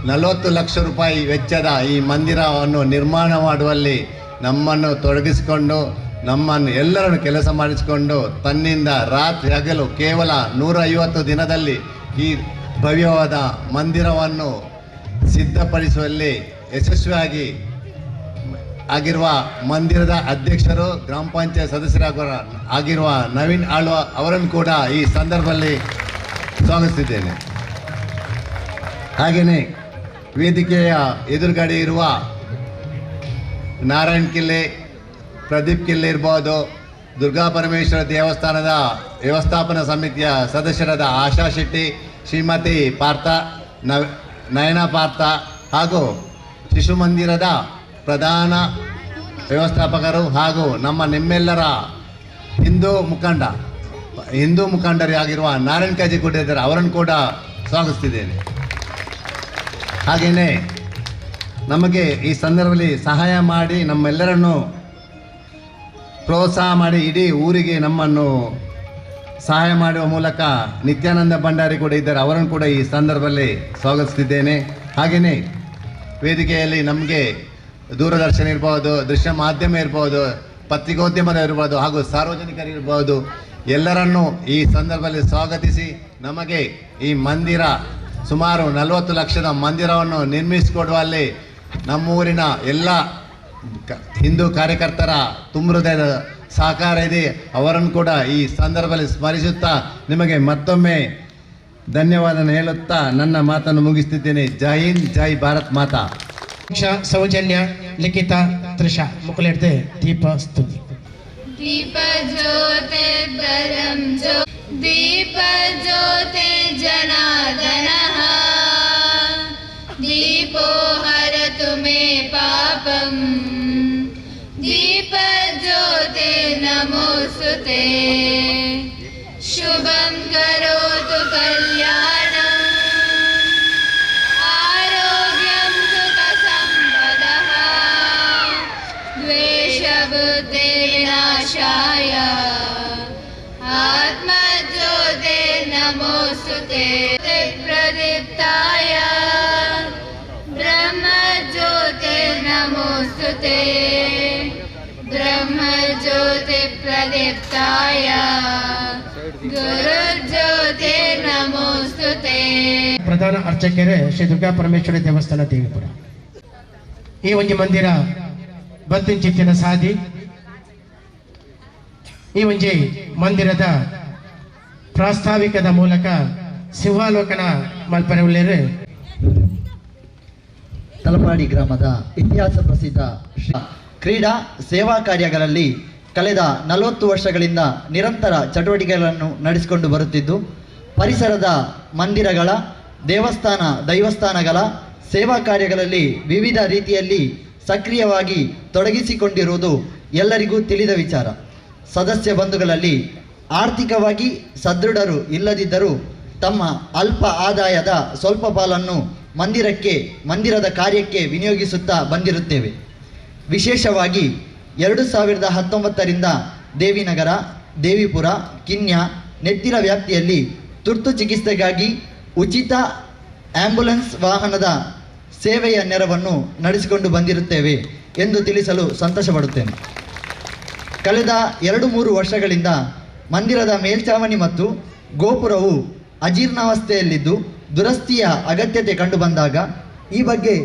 40 ಲಕ್ಷ ರೂಪಾಯಿ ವೆಚ್ಚದ ಈ ಮಂದಿರವನ್ನು ನಿರ್ಮಾಣ ಮಾಡುವಲ್ಲಿ ನಮ್ಮನ್ನು ತೊಡಗಿಸಿಕೊಂಡು ನಮ್ಮನ್ನು ಎಲ್ಲರನ್ನು ಕೆಲಸ ಮಾಡಿಸಿಕೊಂಡು ತನ್ನಿಂದ ರಾತ್ರಿ ಹಗಲು ಕೇವಲ 150 ದಿನದಲ್ಲಿ ಈ ಭವ್ಯವಾದ ಮಂದಿರವನ್ನು ಸಿದ್ಧಪಡಿಸುವಲ್ಲಿ ಯಶಸ್ವಿಯಾಗಿ ಆಗಿರುವ ಮಂದಿರದ ಅಧ್ಯಕ್ಷರು, ಗ್ರಾಮ ಪಂಚಾಯತ್ ಸದಸ್ಯರಾಗುವ ಆಗಿರುವ ನವೀನ್ ಆಳ್ವ ಅವರನ್ನು ಕೂಡ ಈ ಸಂದರ್ಭದಲ್ಲಿ ಸ್ವಾಗತಿಸಿದ್ದೇನೆ. ಹಾಗೆಯೇ ವೇದಿಕೆಯ ಎದುರುಗಡೆ ಇರುವ ನಾರಾಯಣ್ ಕಿಲ್ಲೆ, ಪ್ರದೀಪ್ ಕಿಲ್ಲೆ ಇರ್ಬೋದು, ದುರ್ಗಾ ಪರಮೇಶ್ವರ ದೇವಸ್ಥಾನದ ವ್ಯವಸ್ಥಾಪನಾ ಸಮಿತಿಯ ಸದಸ್ಯರಾದ ಆಶಾ ಶೆಟ್ಟಿ, ಶ್ರೀಮತಿ ಪಾರ್ಥ ನಯನ ಪಾರ್ಥ ಹಾಗೂ ಶಿಶು ಮಂದಿರದ ಪ್ರಧಾನ ವ್ಯವಸ್ಥಾಪಕರು ಹಾಗೂ ನಮ್ಮ ನಿಮ್ಮೆಲ್ಲರ ಹಿಂದೂ ಮುಖಂಡರಾಗಿರುವ ನಾರಾಯಣ್ ಕಾಜಿ ಕೂಡ ಇದ್ದಾರೆ, ಅವರನ್ನು ಕೂಡ ಸ್ವಾಗತಿಸಿದ್ದೇನೆ. ಹಾಗೆಯೇ ನಮಗೆ ಈ ಸಂದರ್ಭದಲ್ಲಿ ಸಹಾಯ ಮಾಡಿ ನಮ್ಮೆಲ್ಲರನ್ನು ಪ್ರೋತ್ಸಾಹ ಮಾಡಿ ಇಡೀ ಊರಿಗೆ ನಮ್ಮನ್ನು ಸಹಾಯ ಮಾಡುವ ಮೂಲಕ ನಿತ್ಯಾನಂದ ಭಂಡಾರಿ ಕೂಡ ಇದ್ದಾರೆ, ಅವರನ್ನು ಕೂಡ ಈ ಸಂದರ್ಭದಲ್ಲಿ ಸ್ವಾಗತಿಸುತ್ತಿದ್ದೇನೆ. ಹಾಗೆಯೇ ವೇದಿಕೆಯಲ್ಲಿ ನಮಗೆ ದೂರದರ್ಶನ ಇರ್ಬೋದು, ದೃಶ್ಯ ಮಾಧ್ಯಮ ಇರ್ಬೋದು, ಪತ್ರಿಕೋದ್ಯಮದ ಇರ್ಬೋದು ಹಾಗೂ ಸಾರ್ವಜನಿಕರು ಇರ್ಬೋದು, ಎಲ್ಲರನ್ನೂ ಈ ಸಂದರ್ಭದಲ್ಲಿ ಸ್ವಾಗತಿಸಿ ನಮಗೆ ಈ ಮಂದಿರ ಸುಮಾರು 40 ಲಕ್ಷದ ಮಂದಿರವನ್ನು ನಿರ್ಮಿಸಿಕೊಡುವಲ್ಲಿ ನಮ್ಮೂರಿನ ಎಲ್ಲ ಹಿಂದೂ ಕಾರ್ಯಕರ್ತರ ತುಂಬ ಹೃದಯದ ಸಹಕಾರ ಇದೆ. ಅವರನ್ನು ಕೂಡ ಈ ಸಂದರ್ಭದಲ್ಲಿ ಸ್ಮರಿಸುತ್ತಾ ನಿಮಗೆ ಮತ್ತೊಮ್ಮೆ ಧನ್ಯವಾದ ಹೇಳುತ್ತಾ ನನ್ನ ಮಾತನ್ನು ಮುಗಿಸುತ್ತಿದ್ದೇನೆ. ಜೈ ಹಿಂದ್, ಜೈ ಭಾರತ್ ಮಾತಾ. ಸೌಜನ್ಯ, ಲಿಖಿತ, ತ್ರಿಷಾ ಮುಕುಲೆಡ್ದೆ ದೀಪ ಸ್ತುತಿ. ದೀಪಜ್ಯೋತಿರ್ಪರಂ ಜ್ಯೋ ದೀಪಜ್ಯೋತಿರ್ಜನಾರ್ದನಃ ದೀಪೋ ಹರತು ಮೇ ಪಾಪಂ ದೀಪಜ್ಯೋತಿರ್ನಮೋಸ್ತುತೇ. ಶುಭಂ ಕರೋತು ಕಲ್ಯಾಣಂ ಆರೋಗ್ಯಂ ಸುಖ ಸಂಪದಃ ದ್ವೇಷಬುದ್ಧಿರ್ವಿನಾಶಾಯ ಆತ್ಮಜ್ಯೋತಿರ್ನಮೋಸ್ತುತೇ. ಪ್ರದೀಪ್ತಾಯ ಬ್ರಹ್ಮಜ್ಯೋತಿರ್ನಮೋಸ್ತುತೇ. ಬ್ರಹ್ಮಜ್ಯೋತಿಪ್ರದೀಪ್ತಾಯ ಗುರುಜ್ಯೋತಿರ್ನಮೋಸ್ತುತೇ. ಪ್ರಧಾನ ಅರ್ಚಕರೇ ಶ್ರೀ ದುರ್ಗಾ ಪರಮೇಶ್ವರಿ ದೇವಸ್ಥಾನ ದೇವಿಪುರ. ಈ ಒಂಜಿ ಮಂದಿರ ಬತ್ತಿಂಚಿತ್ತಿನ ಸಾದಿ. ಈ ಒಂಜಿ ಮಂದಿರದ ಪ್ರಾಸ್ತಾವಿಕದ ಮೂಲಕ ಸಿಂಹಾಲೋಕನ ಮಲ್ಪರೆ ಉಳ್ಳೇರು. ತಲಪಾಡಿ ಗ್ರಾಮದ ಇತಿಹಾಸ ಪ್ರಸಿದ್ಧ ಶ್ರೀ ಕ್ರೀಡಾ ಸೇವಾ ಕಾರ್ಯಗಳಲ್ಲಿ ಕಳೆದ 40 ವರ್ಷಗಳಿಂದ ನಿರಂತರ ಚಟುವಟಿಕೆಗಳನ್ನು ನಡೆಸಿಕೊಂಡು ಬರುತ್ತಿದ್ದು, ಪರಿಸರದ ಮಂದಿರಗಳ, ದೇವಸ್ಥಾನ, ದೈವಸ್ಥಾನಗಳ ಸೇವಾ ಕಾರ್ಯಗಳಲ್ಲಿ ವಿವಿಧ ರೀತಿಯಲ್ಲಿ ಸಕ್ರಿಯವಾಗಿ ತೊಡಗಿಸಿಕೊಂಡಿರುವುದು ಎಲ್ಲರಿಗೂ ತಿಳಿದ ವಿಚಾರ. ಸದಸ್ಯ ಬಂಧುಗಳಲ್ಲಿ ಆರ್ಥಿಕವಾಗಿ ಸದೃಢರು ಇಲ್ಲದಿದ್ದರೂ ತಮ್ಮ ಅಲ್ಪ ಆದಾಯದ ಸ್ವಲ್ಪ ಪಾಲನ್ನು ಮಂದಿರದ ಕಾರ್ಯಕ್ಕೆ ವಿನಿಯೋಗಿಸುತ್ತಾ ಬಂದಿರುತ್ತೇವೆ. ವಿಶೇಷವಾಗಿ 2019ರಿಂದ ದೇವಿನಗರ, ದೇವಿಪುರ, ಕಿನ್ಯ, ನೆತ್ತಿಲ ವ್ಯಾಪ್ತಿಯಲ್ಲಿ ತುರ್ತು ಚಿಕಿತ್ಸೆಗಾಗಿ ಉಚಿತ ಆಂಬ್ಯುಲೆನ್ಸ್ ವಾಹನದ ಸೇವೆಯ ನೆರವನ್ನು ನಡೆಸಿಕೊಂಡು ಬಂದಿರುತ್ತೇವೆ ಎಂದು ತಿಳಿಸಲು ಸಂತೋಷಪಡುತ್ತೇನೆ. ಕಳೆದ 2-3 ವರ್ಷಗಳಿಂದ ಮಂದಿರದ ಮೇಲ್ಛಾವಣಿ ಮತ್ತು ಗೋಪುರವು ಅಜೀರ್ಣಾವಸ್ಥೆಯಲ್ಲಿದ್ದು ದುರಸ್ತಿಯ ಅಗತ್ಯತೆ ಕಂಡುಬಂದಾಗ ಈ ಬಗ್ಗೆ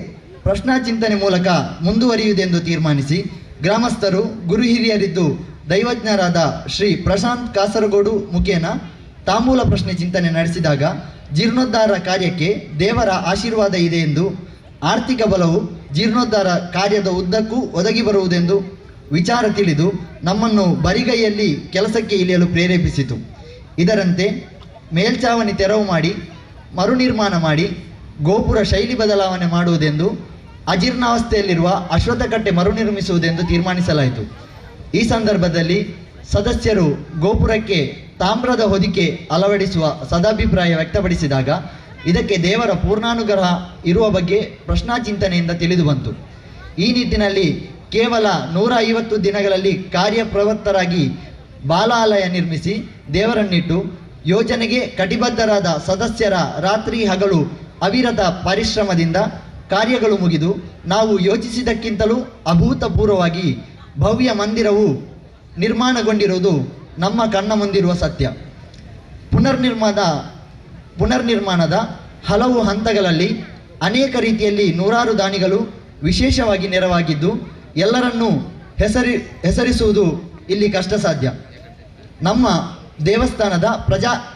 ಪ್ರಶ್ನಾಚಿಂತನೆ ಮೂಲಕ ಮುಂದುವರಿಯುವುದೆಂದು ತೀರ್ಮಾನಿಸಿ ಗ್ರಾಮಸ್ಥರು, ಗುರು ಹಿರಿಯರಿದ್ದು ದೈವಜ್ಞರಾದ ಶ್ರೀ ಪ್ರಶಾಂತ್ ಕಾಸರಗೋಡು ಮುಖೇನ ತಾಂಬೂಲ ಪ್ರಶ್ನೆ ಚಿಂತನೆ ನಡೆಸಿದಾಗ ಜೀರ್ಣೋದ್ಧಾರ ಕಾರ್ಯಕ್ಕೆ ದೇವರ ಆಶೀರ್ವಾದ ಇದೆ ಎಂದು, ಆರ್ಥಿಕ ಬಲವು ಜೀರ್ಣೋದ್ಧಾರ ಕಾರ್ಯದ ಉದ್ದಕ್ಕೂ ಒದಗಿ ಬರುವುದೆಂದು ವಿಚಾರ ತಿಳಿದು ನಮ್ಮನ್ನು ಬರಿಗೈಯಲ್ಲಿ ಕೆಲಸಕ್ಕೆ ಇಳಿಯಲು ಪ್ರೇರೇಪಿಸಿತು. ಇದರಂತೆ ಮೇಲ್ಛಾವಣಿ ತೆರವು ಮಾಡಿ ಮರುನಿರ್ಮಾಣ ಮಾಡಿ ಗೋಪುರ ಶೈಲಿ ಬದಲಾವಣೆ ಮಾಡುವುದೆಂದು, ಅಜೀರ್ಣಾವಸ್ಥೆಯಲ್ಲಿರುವ ಅಶ್ವತ್ಥಕಟ್ಟೆ ಮರುನಿರ್ಮಿಸುವುದೆಂದು ತೀರ್ಮಾನಿಸಲಾಯಿತು. ಈ ಸಂದರ್ಭದಲ್ಲಿ ಸದಸ್ಯರು ಗೋಪುರಕ್ಕೆ ತಾಮ್ರದ ಹೊದಿಕೆ ಅಳವಡಿಸುವ ಸದಾಭಿಪ್ರಾಯ ವ್ಯಕ್ತಪಡಿಸಿದಾಗ ಇದಕ್ಕೆ ದೇವರ ಪೂರ್ಣಾನುಗ್ರಹ ಇರುವ ಬಗ್ಗೆ ಪ್ರಶ್ನಾಚಿಂತನೆಯಿಂದ ತಿಳಿದು ಬಂತು. ಈ ನಿಟ್ಟಿನಲ್ಲಿ ಕೇವಲ 150 ದಿನಗಳಲ್ಲಿ ಕಾರ್ಯಪ್ರವೃತ್ತರಾಗಿ ಬಾಲಾಲಯ ನಿರ್ಮಿಸಿ ದೇವರನ್ನಿಟ್ಟು ಯೋಜನೆಗೆ ಕಟಿಬದ್ಧರಾದ ಸದಸ್ಯರ ರಾತ್ರಿ ಹಗಲು ಅವಿರತ ಪರಿಶ್ರಮದಿಂದ ಕಾರ್ಯಗಳು ಮುಗಿದು ನಾವು ಯೋಚಿಸಿದ್ದಕ್ಕಿಂತಲೂ ಅಭೂತಪೂರ್ವವಾಗಿ ಭವ್ಯ ಮಂದಿರವು ನಿರ್ಮಾಣಗೊಂಡಿರುವುದು ನಮ್ಮ ಕಣ್ಣ ಮುಂದಿರುವ ಸತ್ಯ. ಪುನರ್ನಿರ್ಮಾಣದ ಹಲವು ಹಂತಗಳಲ್ಲಿ ಅನೇಕ ರೀತಿಯಲ್ಲಿ ನೂರಾರು ದಾನಿಗಳು ವಿಶೇಷವಾಗಿ ನೆರವಾಗಿದ್ದು ಎಲ್ಲರನ್ನೂ ಹೆಸರಿಸುವುದು ಇಲ್ಲಿ ಕಷ್ಟ ಸಾಧ್ಯ. ನಮ್ಮ ದೇವಸ್ಥಾನದ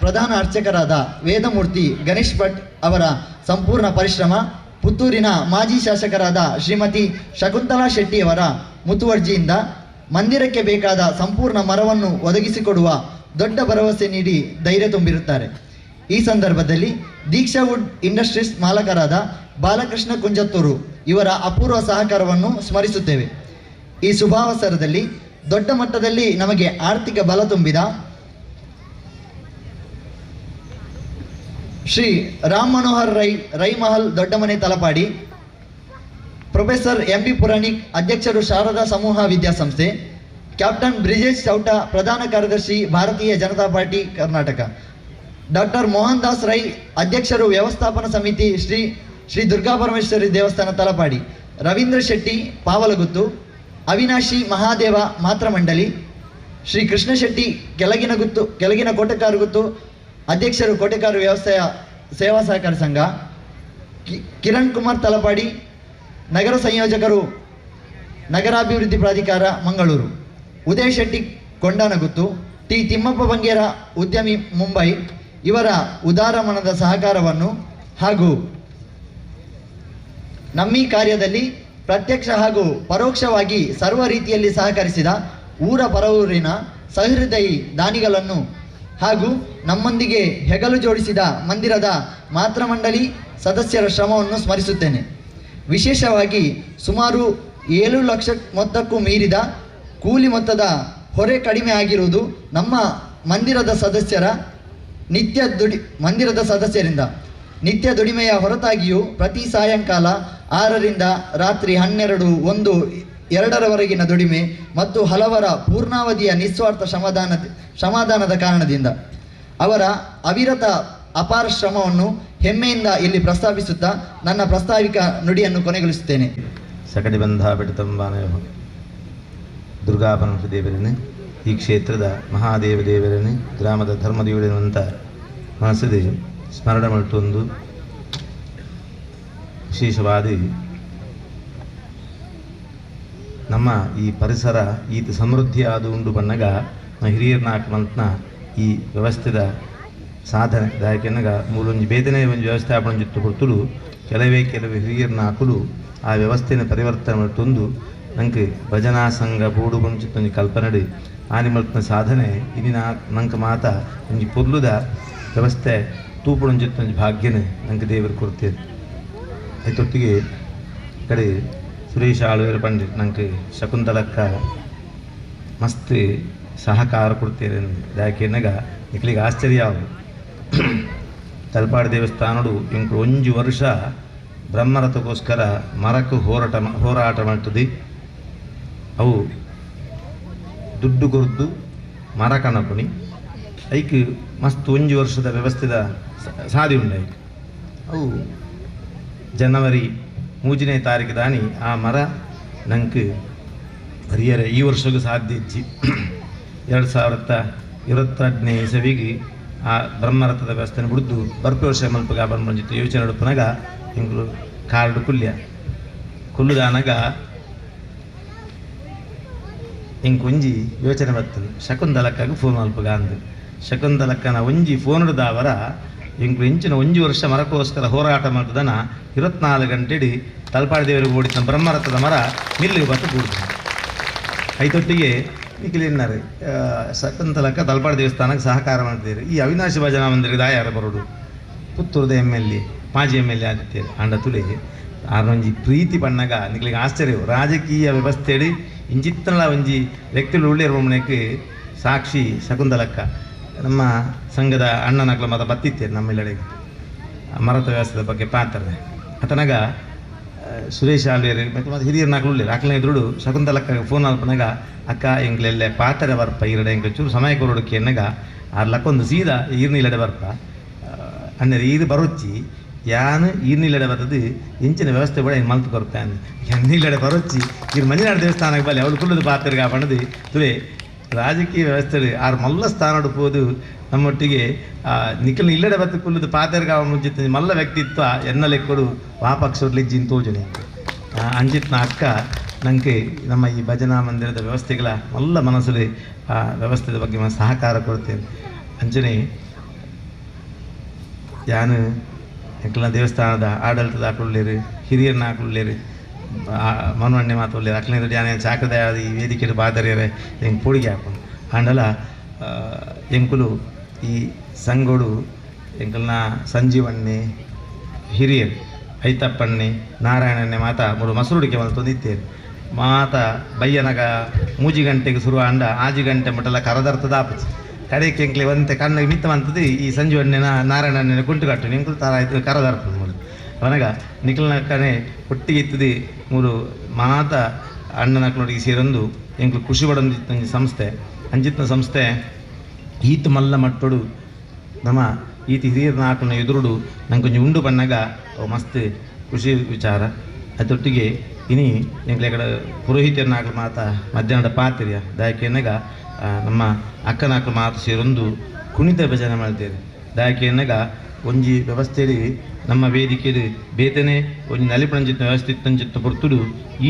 ಪ್ರಧಾನ ಅರ್ಚಕರಾದ ವೇದಮೂರ್ತಿ ಗಣೇಶ್ ಭಟ್ ಅವರ ಸಂಪೂರ್ಣ ಪರಿಶ್ರಮ, ಪುತ್ತೂರಿನ ಮಾಜಿ ಶಾಸಕರಾದ ಶ್ರೀಮತಿ ಶಕುಂತಲಾ ಶೆಟ್ಟಿಯವರ ಮುತುವರ್ಜಿಯಿಂದ ಮಂದಿರಕ್ಕೆ ಬೇಕಾದ ಸಂಪೂರ್ಣ ಮರವನ್ನು ಒದಗಿಸಿಕೊಡುವ ದೊಡ್ಡ ಭರವಸೆ ನೀಡಿ ಧೈರ್ಯ ತುಂಬಿರುತ್ತಾರೆ. ಈ ಸಂದರ್ಭದಲ್ಲಿ ದೀಕ್ಷಾ ವುಡ್ ಇಂಡಸ್ಟ್ರೀಸ್ ಮಾಲಕರಾದ ಬಾಲಕೃಷ್ಣ ಕುಂಜತ್ತೂರು ಇವರ ಅಪೂರ್ವ ಸಹಕಾರವನ್ನು ಸ್ಮರಿಸುತ್ತೇವೆ. ಈ ಶುಭಾವಸರದಲ್ಲಿ ದೊಡ್ಡ ಮಟ್ಟದಲ್ಲಿ ನಮಗೆ ಆರ್ಥಿಕ ಬಲ ತುಂಬಿದ Shri Ram Manohar Rai, Raimahal Doddamane Talapady, professor MB Puranik ಅಧ್ಯಕ್ಷರು ಶಾರದಾ ಸಮೂಹ ವಿದ್ಯಾಸಂಸ್ಥೆ, Captain Brijesh Chowta, ಪ್ರಧಾನ ಕಾರ್ಯದರ್ಶಿ, ಭಾರತೀಯ ಜನತಾ ಪಾರ್ಟಿ ಕರ್ನಾಟಕ. ಡಾಕ್ಟರ್ ಮೋಹನ್ ದಾಸ್ ರೈ, ಅಧ್ಯಕ್ಷರು, ವ್ಯವಸ್ಥಾಪನಾ ಸಮಿತಿ, ಶ್ರೀ ಶ್ರೀ ದುರ್ಗಾ ಪರಮೇಶ್ವರಿ ದೇವಸ್ಥಾನ, ತಲಪಾಡಿ. ರವೀಂದ್ರ ಶೆಟ್ಟಿ ಪಾವಲಗುತ್ತು, ಅವಿನಾಶಿ ಮಹಾದೇವ ಮಾತೃಮಂಡಲಿ. ಶ್ರೀ ಕೃಷ್ಣ ಶೆಟ್ಟಿ ಕೆಳಗಿನ ಗುತ್ತು, ಕೆಳಗಿನ ಕೋಟೆಕಾರುಗುತ್ತು, ಅಧ್ಯಕ್ಷರು, ಕೋಟೆಕಾರು ವ್ಯವಸಾಯ ಸೇವಾ ಸಹಕಾರ ಸಂಘ. ಕಿರಣ್ ಕುಮಾರ್ ತಲಪಾಡಿ, ನಗರ ಸಂಯೋಜಕರು, ನಗರಾಭಿವೃದ್ಧಿ ಪ್ರಾಧಿಕಾರ, ಮಂಗಳೂರು. ಉದಯ ಶೆಟ್ಟಿ ಕೊಂಡಾನಗುತ್ತು, ಟಿ ತಿಮ್ಮಪ್ಪ ಬಂಗೇರ, ಉದ್ಯಮಿ, ಮುಂಬೈ. ಇವರ ಉದಾರ ಮನದ ಸಹಕಾರವನ್ನು ಹಾಗೂ ನಮ್ಮೀ ಕಾರ್ಯದಲ್ಲಿ ಪ್ರತ್ಯಕ್ಷ ಹಾಗೂ ಪರೋಕ್ಷವಾಗಿ ಸರ್ವ ರೀತಿಯಲ್ಲಿ ಸಹಕರಿಸಿದ ಊರ ಪರವೂರಿನ ಸಹೃದಯಿ ದಾನಿಗಳನ್ನು ಹಾಗೂ ನಮ್ಮೊಂದಿಗೆ ಹೆಗಲು ಜೋಡಿಸಿದ ಮಂದಿರದ ಮಾತೃಮಂಡಳಿ ಸದಸ್ಯರ ಶ್ರಮವನ್ನು ಸ್ಮರಿಸುತ್ತೇನೆ. ವಿಶೇಷವಾಗಿ ಸುಮಾರು 7 ಲಕ್ಷ ಮೊತ್ತಕ್ಕೂ ಮೀರಿದ ಕೂಲಿ ಮೊತ್ತದ ಹೊರೆ ಕಡಿಮೆ ಆಗಿರುವುದು ನಮ್ಮ ಮಂದಿರದ ಸದಸ್ಯರ ನಿತ್ಯ ದುಡಿ ಮಂದಿರದ ಸದಸ್ಯರಿಂದ ನಿತ್ಯ ದುಡಿಮೆಯ ಹೊರತಾಗಿಯೂ ಪ್ರತಿ ಸಾಯಂಕಾಲ 6ರಿಂದ ರಾತ್ರಿ 12, 1, 2ರವರೆಗಿನ ದುಡಿಮೆ ಮತ್ತು ಹಲವರ ಪೂರ್ಣಾವಧಿಯ ನಿಸ್ವಾರ್ಥ ಶ್ರಮದಾನದ ಕಾರಣದಿಂದ ಅವರ ಅವಿರತ ಅಪಾರ ಶ್ರಮವನ್ನು ಹೆಮ್ಮೆಯಿಂದ ಇಲ್ಲಿ ಪ್ರಸ್ತಾಪಿಸುತ್ತಾ ನನ್ನ ಪ್ರಾಸ್ತಾವಿಕ ನುಡಿಯನ್ನು ಕೊನೆಗೊಳಿಸುತ್ತೇನೆ. ಸಕಟಿಬಂಧ ಬಿಡತಂಬಾನ ದುರ್ಗಾ ಪರಮೇಶ್ವರ ದೇವರನ್ನೇ, ಈ ಕ್ಷೇತ್ರದ ಮಹಾದೇವ ದೇವರನ್ನೇ, ಗ್ರಾಮದ ಧರ್ಮದೇವರೆನ್ನುವಂಥ ಮನಸ್ಸಿದೆ ಸ್ಮರಣೆ ಮಲ್ತೊಂದು ವಿಶೇಷವಾದ ನಮ್ಮ ಈ ಪರಿಸರ ಈತ ಸಮೃದ್ಧಿಯಾದ ಉಂಡು ಬನ್ನಗ ಹಿರಿಯರ್ನಾಕ್ ಮಂತ್ನ ಈ ವ್ಯವಸ್ಥೆದ ಸಾಧನೆ ದಾಯಕೆನ್ನಗ ಮೂಲೊಂಜಿ ಬೇತನೆ ಒಂಜಿ ವ್ಯವಸ್ಥಾಪನೆ ಜೊತ್ತು ಕೊಡ್ತುಡು ಕೆಲವೇ ಕೆಲವು ಹಿರಿಯರ್ನಾಕುಲು ಆ ವ್ಯವಸ್ಥೆನ ಪರಿವರ್ತನೆ ಮಲ್ತೊಂದು ನಂಗೆ ಭಜನಾ ಸಂಘ ಬೋಡು ಒಂಜಿ ಕಲ್ಪನೆಡು ಆನಿ ಮಲ್ತನ ಸಾಧನೆ ಇನಿನ ನಂಗೆ ಮಾತ ಒಂಜಿ ಪೊರ್ಲುದ ವ್ಯವಸ್ಥೆ ತೂಪುಡೊಂಜಿತ್ತೊಂಜಿ ಭಾಗ್ಯನೆ ನಂಗೆ ದೇವರು ಕೊಡ್ತೇವೆ. ಐತೊಟ್ಟಿಗೆ ಕಡೆ ಸುರೇಶ್ ಆಳ್ವೇರು ಪಂಡಿತ್ ನಂಗೆ ಶಕುಂತಲಕ್ಕ ಮಸ್ತ್ ಸಹಕಾರ ಕೊಡ್ತೇನೆ. ಯಾಕೆನ್ನಗ ನಿಕ್ಲಿಗೆ ಆಶ್ಚರ್ಯ ಆವು. ತಲಪಾಡು ದೇವಸ್ಥಾನಡು ಇಂಕು ಒಂಜಿ ವರ್ಷ ಬ್ರಹ್ಮರಥಕ್ಕೋಸ್ಕರ ಮರಕ್ಕೆ ಹೋರಾಟ ಮಾಡ್ತದೆ. ಅವು ದುಡ್ಡು ಕೊರ್ದು ಮರ ಕನಪುನಿ ಐಕ್ ಮಸ್ತ್ ಒಂಜಿ ವರ್ಷದ ವ್ಯವಸ್ಥೆದ ಸಾದಿ ಉಂಡು ಐಕ್. ಅವು ಜನವರಿ 3ನೇ ತಾರೀಕು ದಾನಿ ಆ ಮರ ನಂಗೆ ಹರಿಯರೆ ಈ ವರ್ಷಕ್ಕೂ ಸಾಧ್ಯ ಇಜ್ಜಿ. 2022ನೇ ಇಸವಿಗೆ ಆ ಬ್ರಹ್ಮರಥದ ವ್ಯವಸ್ಥೆನ ಬಿಡ್ದು ಬರ್ಪೆ ವರ್ಷ ಮಲ್ಪಗ ಬಂಜಿತ್ತು ಯೋಚನೆ ನಡುಪನಾಗ ಎಂಗ್ಲು ಕಾರ್ಡು ಕುಲ್ಯ ಕುಲ್ಲುದಾನಗ ಇಂಕ್ ಒಂಜಿ ಯೋಚನೆ ಬರ್ತದೆ. ಶಕುಂತಲಕ್ಕಾಗ ಫೋನ್ ಮಲ್ಪಗ ಅಂದು ಶಕುಂತಲಕ್ಕನ ಒಂಜಿ ಫೋನ್ ದಾವರ ಎಂಕ್ಲು ಇಂಚಿನ ಒಂಜಿ ವರ್ಷ ಮರಕ್ಕೋಸ್ಕರ ಹೋರಾಟ ಮಾಡ್ತದನ 24 ಗಂಟೆಡಿ ತಲಪಾಡಿ ದೇವರಿಗೆ ಓಡಿದ ಬ್ರಹ್ಮರಥದ ಮರ ಮಿಲ್ಲಿಗೆ ಬತ್ತು ಕೂಡ್ತದೆ. ಐತೊಟ್ಟಿಗೆ ನಿಖಿಲಿನ್ನಾರು ಶಕುಂತಲಕ್ಕ ತಲಪಾಡಿ ದೇವಸ್ಥಾನಕ್ಕೆ ಸಹಕಾರ ಮಾಡ್ತೀರಿ. ಈ ಅವಿನಾಶಿ ಭಜನಾ ಮಂದಿರದ ಯಾರು ಬರೋಡು ಪುತ್ತೂರದ M L A ಮಾಜಿ M L A ಆದಿತ್ಯರು ಅಂಡ ತುಳಿ ಆರೊಂಜಿ ಪ್ರೀತಿ ಪಣ್ಣಗ ನಿಕ್ಲಿಗೆ ಆಶ್ಚರ್ಯವು. ರಾಜಕೀಯ ವ್ಯವಸ್ಥೆಡಿ ಇಂಚಿತ್ತನಲ ಒಂಜಿ ವ್ಯಕ್ತಿಗಳು ಉಳ್ಳಿರುವ ಸಾಕ್ಷಿ ಶಕುಂತಲಕ್ಕ ನಮ್ಮ ಸಂಘದ ಅಣ್ಣನಕ್ಲ ಮತ ಬತ್ತಿತ್ತೇನೆ ನಮ್ಮ ಇಲ್ಲಡೆಗೆ ಮರತ ವ್ಯವಸ್ಥೆದ ಬಗ್ಗೆ ಪಾತ್ರೆ ಆತನಾಗ ಸುರೇಶ್ ಆಳ್ವೇರು ಮತ್ತು ಮತ್ತು ಹಿರಿಯರ್ ನಾಲ್ಕು ಉಳ್ಳಿರು ಅಕ್ಕನ ಎದುರುಡು ಶಕುಂತಲಕ್ಕ ಫೋನ್ ಅಲ್ಪನಾಗ ಅಕ್ಕ ಎಂಗ್ಲೆಲ್ಲೆ ಪಾತ್ರೆ ಬರ್ಪ ಈರಡೆ ಎಂಗ್ಲೆ ಚೂರು ಸಮಯ ಕೊರಡುಕ್ಕೆ ಎನ್ನಗ ಆರು ಲಕ್ಕೊಂದು ಸೀದಾ ಈರ್ನಿಲ್ಲಡೆ ಬರ್ಪ ಅನ್ನರೆ ಈರು ಬರೊಚ್ಚಿ ಯಾನು ಈರ್ನಿಲ್ಲಡೆ ಬರ್ತದೆ ಇಂಚಿನ ವ್ಯವಸ್ಥೆ ಕೂಡ ಹಿಂಗೆ ಮಲ್ತು ಕೊರ್ತೆ ಎನ್ನಿಲ್ಲಡೆ ಬರೊಚ್ಚಿ ಈರು ಮಂಜುನಾಥ ದೇವಸ್ಥಾನಕ್ಕೆ ಬಲ್ಲಿ ಅವಳು ಕುಳ್ಳದು ಪಾತ್ರೆಗೆ ಬಣ್ಣದು ತುಲೆ ರಾಜಕೀಯ ವ್ಯವಸ್ಥೆ ಆರು ಮಲ್ಲ ಸ್ಥಾನ ಪೋದು ನಮ್ಮೊಟ್ಟಿಗೆ ನಿಖಲ್ ಇಲ್ಲಡೆ ಬತ್ತು ಕುಲ್ಲದು ಪಾತೆರ್ಗ ಮುಂಚಿತ ಮಲ್ಲ ವ್ಯಕ್ತಿತ್ವ ಎನ್ನಲೆಕ್ಕಡು ವಾಪಕ್ಷ ತೋಜನೆ ಅಂಜಿತ್ನ ಅಕ್ಕ ನಂಗೆ ನಮ್ಮ ಈ ಭಜನಾ ಮಂದಿರದ ವ್ಯವಸ್ಥೆಗಳ ಮಲ್ಲ ಮನಸ್ಸಲ್ಲಿ ಆ ವ್ಯವಸ್ಥೆದ ಬಗ್ಗೆ ಸಹಕಾರ ಕೊಡ್ತೇನೆ. ಅಂಚನೆ ಯಾನು ಎಂಕಲ್ನ ದೇವಸ್ಥಾನದ ಆಡಳಿತದ ಹಾಕೊಳ್ಳೇರು ಹಿರಿಯರನ್ನ ಹಾಕೊಳ್ಳೇರು ಮನವಣ್ಣೆ ಮಾತು ಅಕ್ಲನೆ ಯಾನೆ ಚಾಕದ ಈ ವೇದಿಕೆ ಬಾದರಿಯರೆ ಎಂಕ್ ಪೊಡಿಗೆ ಹಾಕೊಂಡು ಆಂಡಲ ಎಂಕುಲು ಈ ಸಂಗೋಡು ಎಂಕಲ್ನ ಸಂಜೀವಣ್ಣೆ ಹಿರಿಯರು ಐತಪ್ಪಣ್ಣೆ ನಾರಾಯಣಣ್ಣೆ ಮಾತ ಮೂರು ಮಸರುಡಿಕೆ ಮಲ್ತೊಂದಿತ್ತೇರು ಮಾತ ಬಯ್ಯನಗ 3 ಗಂಟೆಗೆ ಶುರು ಅಂಡ 5 ಗಂಟೆ ಮಟ್ಟಲ ಕರದರ್ಥದ ಆಪಚಿ ಕಡೆಗೆ ಎಂಕ್ಲೆ ಒಂತೆ ಕಣ್ಣಿಗೆ ಮಿತ್ತ ಮಂತದ್ದು ಈ ಸಂಜೀವಣ್ಣನ ನಾರಾಯಣಣ್ಣನ ಗುಂಟು ಕಟ್ಟು ಎಂಕುಲು ತಾರ ಆಯ್ತು ಕರದರ್ಥ ಮೂರು ಅವನಾಗ ನಿಖಲ್ನಕ್ಕನೆ ಒಟ್ಟಿಗೆ ಇತ್ತದಿ ಮೂರು ಮಾತ ಅಣ್ಣನಕ್ಕನೊಟ್ಟಿಗೆ ಸೇರೊಂದು ಎಂಕ್ಲು ಖುಷಿ ಪಡೊಂದಿತ್ತೊಂಜಿ ಸಂಸ್ಥೆ ಅಂಚಿತ್ನ ಸಂಸ್ಥೆ ಈತ್ ಮಲ್ಲ ಮಟ್ಟೊಡು ನಮ್ಮ ಈತ ಹಿರಿಯರ್ನಾಕುನ ಎದುರುಡು ನಂಕೊಂಜಿ ಉಂಡು ಪನ್ನಗ ಅವು ಮಸ್ತ್ ಖುಷಿ ವಿಚಾರ. ಅದೊಟ್ಟಿಗೆ ಇನಿ ಎಂಕ್ಲೆ ಕಡೆ ಪುರೋಹಿತರ್ನಾಕಲು ಮಾತ ಮಧ್ಯಾಹ್ನದ ಪಾತ್ರಿಯ ದಾಯಕೆನಗ ನಮ್ಮ ಅಕ್ಕನಾಕಲು ಮಾತ ಸೇರೊಂದು ಕುಣಿತ ಭಜನೆ ಮಾಡ್ತೇವೆ. ದಾಯಕೆನಗ ಒಂಜಿ ವ್ಯವಸ್ಥೆಯಲ್ಲಿ ನಮ್ಮ ವೇದಿಕೆಡು ಬೇತನೆ ಒಂಜಿ ನಲಿಪಣಂಚಿತ್ತ ವ್ಯವಸ್ಥೆ ಇತ್ತಂಚಿತ್ತ ಪೊರ್ತುಡು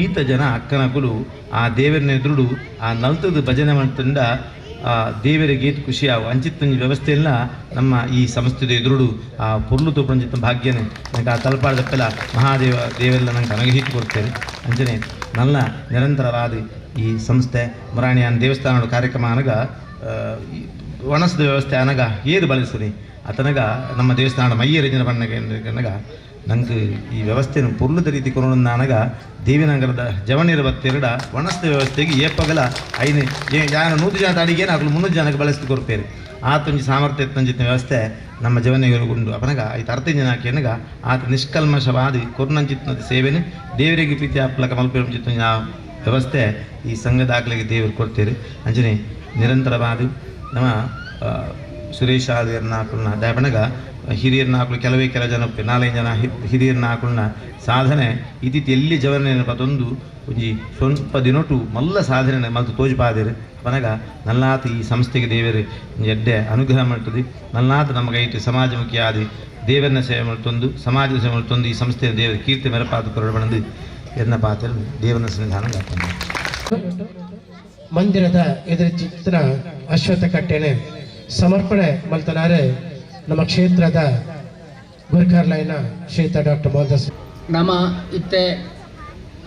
ಈತ ಜನ ಅಕ್ಕನಕುಲು ಆ ದೇವರನ್ನ ಎದುರುಡು ಆ ನಲ್ತದ ಭಜನೆ ಮಾಡ್ತಂಡ ಆ ದೇವರಿಗೆ ಏತ್ ಖುಷಿ ಆವು ಅಂಚಿತ್ತೊಂಜಿ ವ್ಯವಸ್ಥೆಯಲ್ಲ ನಮ್ಮ ಈ ಸಂಸ್ಥೆದ ಎದುರುಡು ಆ ಪೊರ್ಲು ತೂಪಂಚಿತ್ತ ಭಾಗ್ಯನೆ ನಂಗೆ ಆ ತಲಪಾಡದಪ್ಪೆಲ್ಲ ಮಹಾದೇವ ದೇವರೆಲ್ಲ ನಂಗೆ ಅನುಗ್ರಹಿಸಿ ಕೊಡ್ತೇನೆ. ಅಂಚನೆ ನನ್ನ ನಿರಂತರವಾದ ಈ ಸಂಸ್ಥೆ ಮುರಾಣಿಯಾನ ದೇವಸ್ಥಾನದ ಕಾರ್ಯಕ್ರಮ ಅನಗ ವಣಸದ ವ್ಯವಸ್ಥೆ ಅನಗ ಏರು ಬಳಸುನಿ ಅತನಗ ನಮ್ಮ ದೇವಸ್ಥಾನದ ಮಯ್ಯರಜನ ಬಣ್ಣಗ ನಂಗೆ ಈ ವ್ಯವಸ್ಥೆಯನ್ನು ಪೊರ್ಲುದ ರೀತಿ ಕೊರೋಣ ಅನಗ ದೇವಿನಗರದ ಜವನಿರ ಬತ್ತೆರಡ ವಣಸದ ವ್ಯವಸ್ಥೆಗೆ ಏಪಗಲ ಐನು ಯಾನ 100 ಜನ ಅಡಿಗೆ ಅಗಲು 300 ಜನಕ್ಕೆ ಬಳಸಿ ಕೊರ್ಪೇರು ಆತೊಂಜಿ ಸಾಮರ್ಥ್ಯ ತಂಜಿತ ವ್ಯವಸ್ಥೆ ನಮ್ಮ ಜವನಿಗರುಗುಂಡು ಅಪನಗ ಐತ ಅರ್ಥ ಜನ ಕೇನಗ ಆತ ನಿಷ್ಕಲ್ಮಶವಾದಿ ಕೊರ್ನಂಚಿತ್ನದ ಸೇವೆನೆ ದೇವರಿಗೆ ಪ್ರೀತಿ ಅಪ್ಲಕ ಮಲ್ಪೇರು ಆ ವ್ಯವಸ್ಥೆ ಈ ಸಂಘದಾಖಲೆಗೆ ದೇವರು ಕೊಡ್ತೇವೆ. ಅಂಚನೆ ನಿರಂತರವಾದಿ ನಮ್ಮ ಸುರೇಶ್ ಆದಿಯರ್ನಾಕುಲ್ನ ದಾಪಣಗ ಹಿರಿಯರ್ನಾಕುಲು ಕೆಲವೇ ಕೆಲ ಜನ 4-5 ಜನ ಹಿರಿಯರ್ನಾಕುಲ್ನ ಸಾಧನೆ ಇತಿತಿ ಎಲ್ಲಿ ಜವನ ಪತೊಂದು ಒಂಜಿ ಸ್ವಲ್ಪ ದಿನೊಟು ಮಲ್ಲ ಸಾಧನೆ ಮಲ್ತು ತೋಜಿಪಾದಿರು ಅಪನಗ ನಲ್ಲಾತ ಈ ಸಂಸ್ಥೆಗೆ ದೇವರು ಎಡ್ಡೆ ಅನುಗ್ರಹ ಮಾಡ್ತದೆ. ನಲ್ಲಾತ ನಮಗೈಟು ಸಮಾಜಮುಖಿ ಆದಿ ದೇವರನ್ನ ಸೇವೆ ಮಾಡ್ತೊಂದು ಸಮಾಜದ ಸೇವೆ ಮಾಡ್ತೊಂದು ಈ ಸಂಸ್ಥೆಯ ದೇವರ ಕೀರ್ತಿ ಮೆರಪಾದ ಕೊರಡು ಎನ್ನ ಪಾತ್ರ ದೇವನ ಸನ್ನಿಧಾನ. ಮಂದಿರದ ಎದುರು ಚಿತ್ರ ಅಶ್ವತ್ಥ ಕಟ್ಟೆನೆ ಸಮರ್ಪಣೆ ಮಲ್ತನಾರೆ ನಮ್ಮ ಕ್ಷೇತ್ರದ ಗುರುಕಾರ್ಲೈನ ಶ್ರೀತ ಡಾಕ್ಟರ್ ಮೋಹನ್. ನಮ್ಮ ಇತ್ತೆ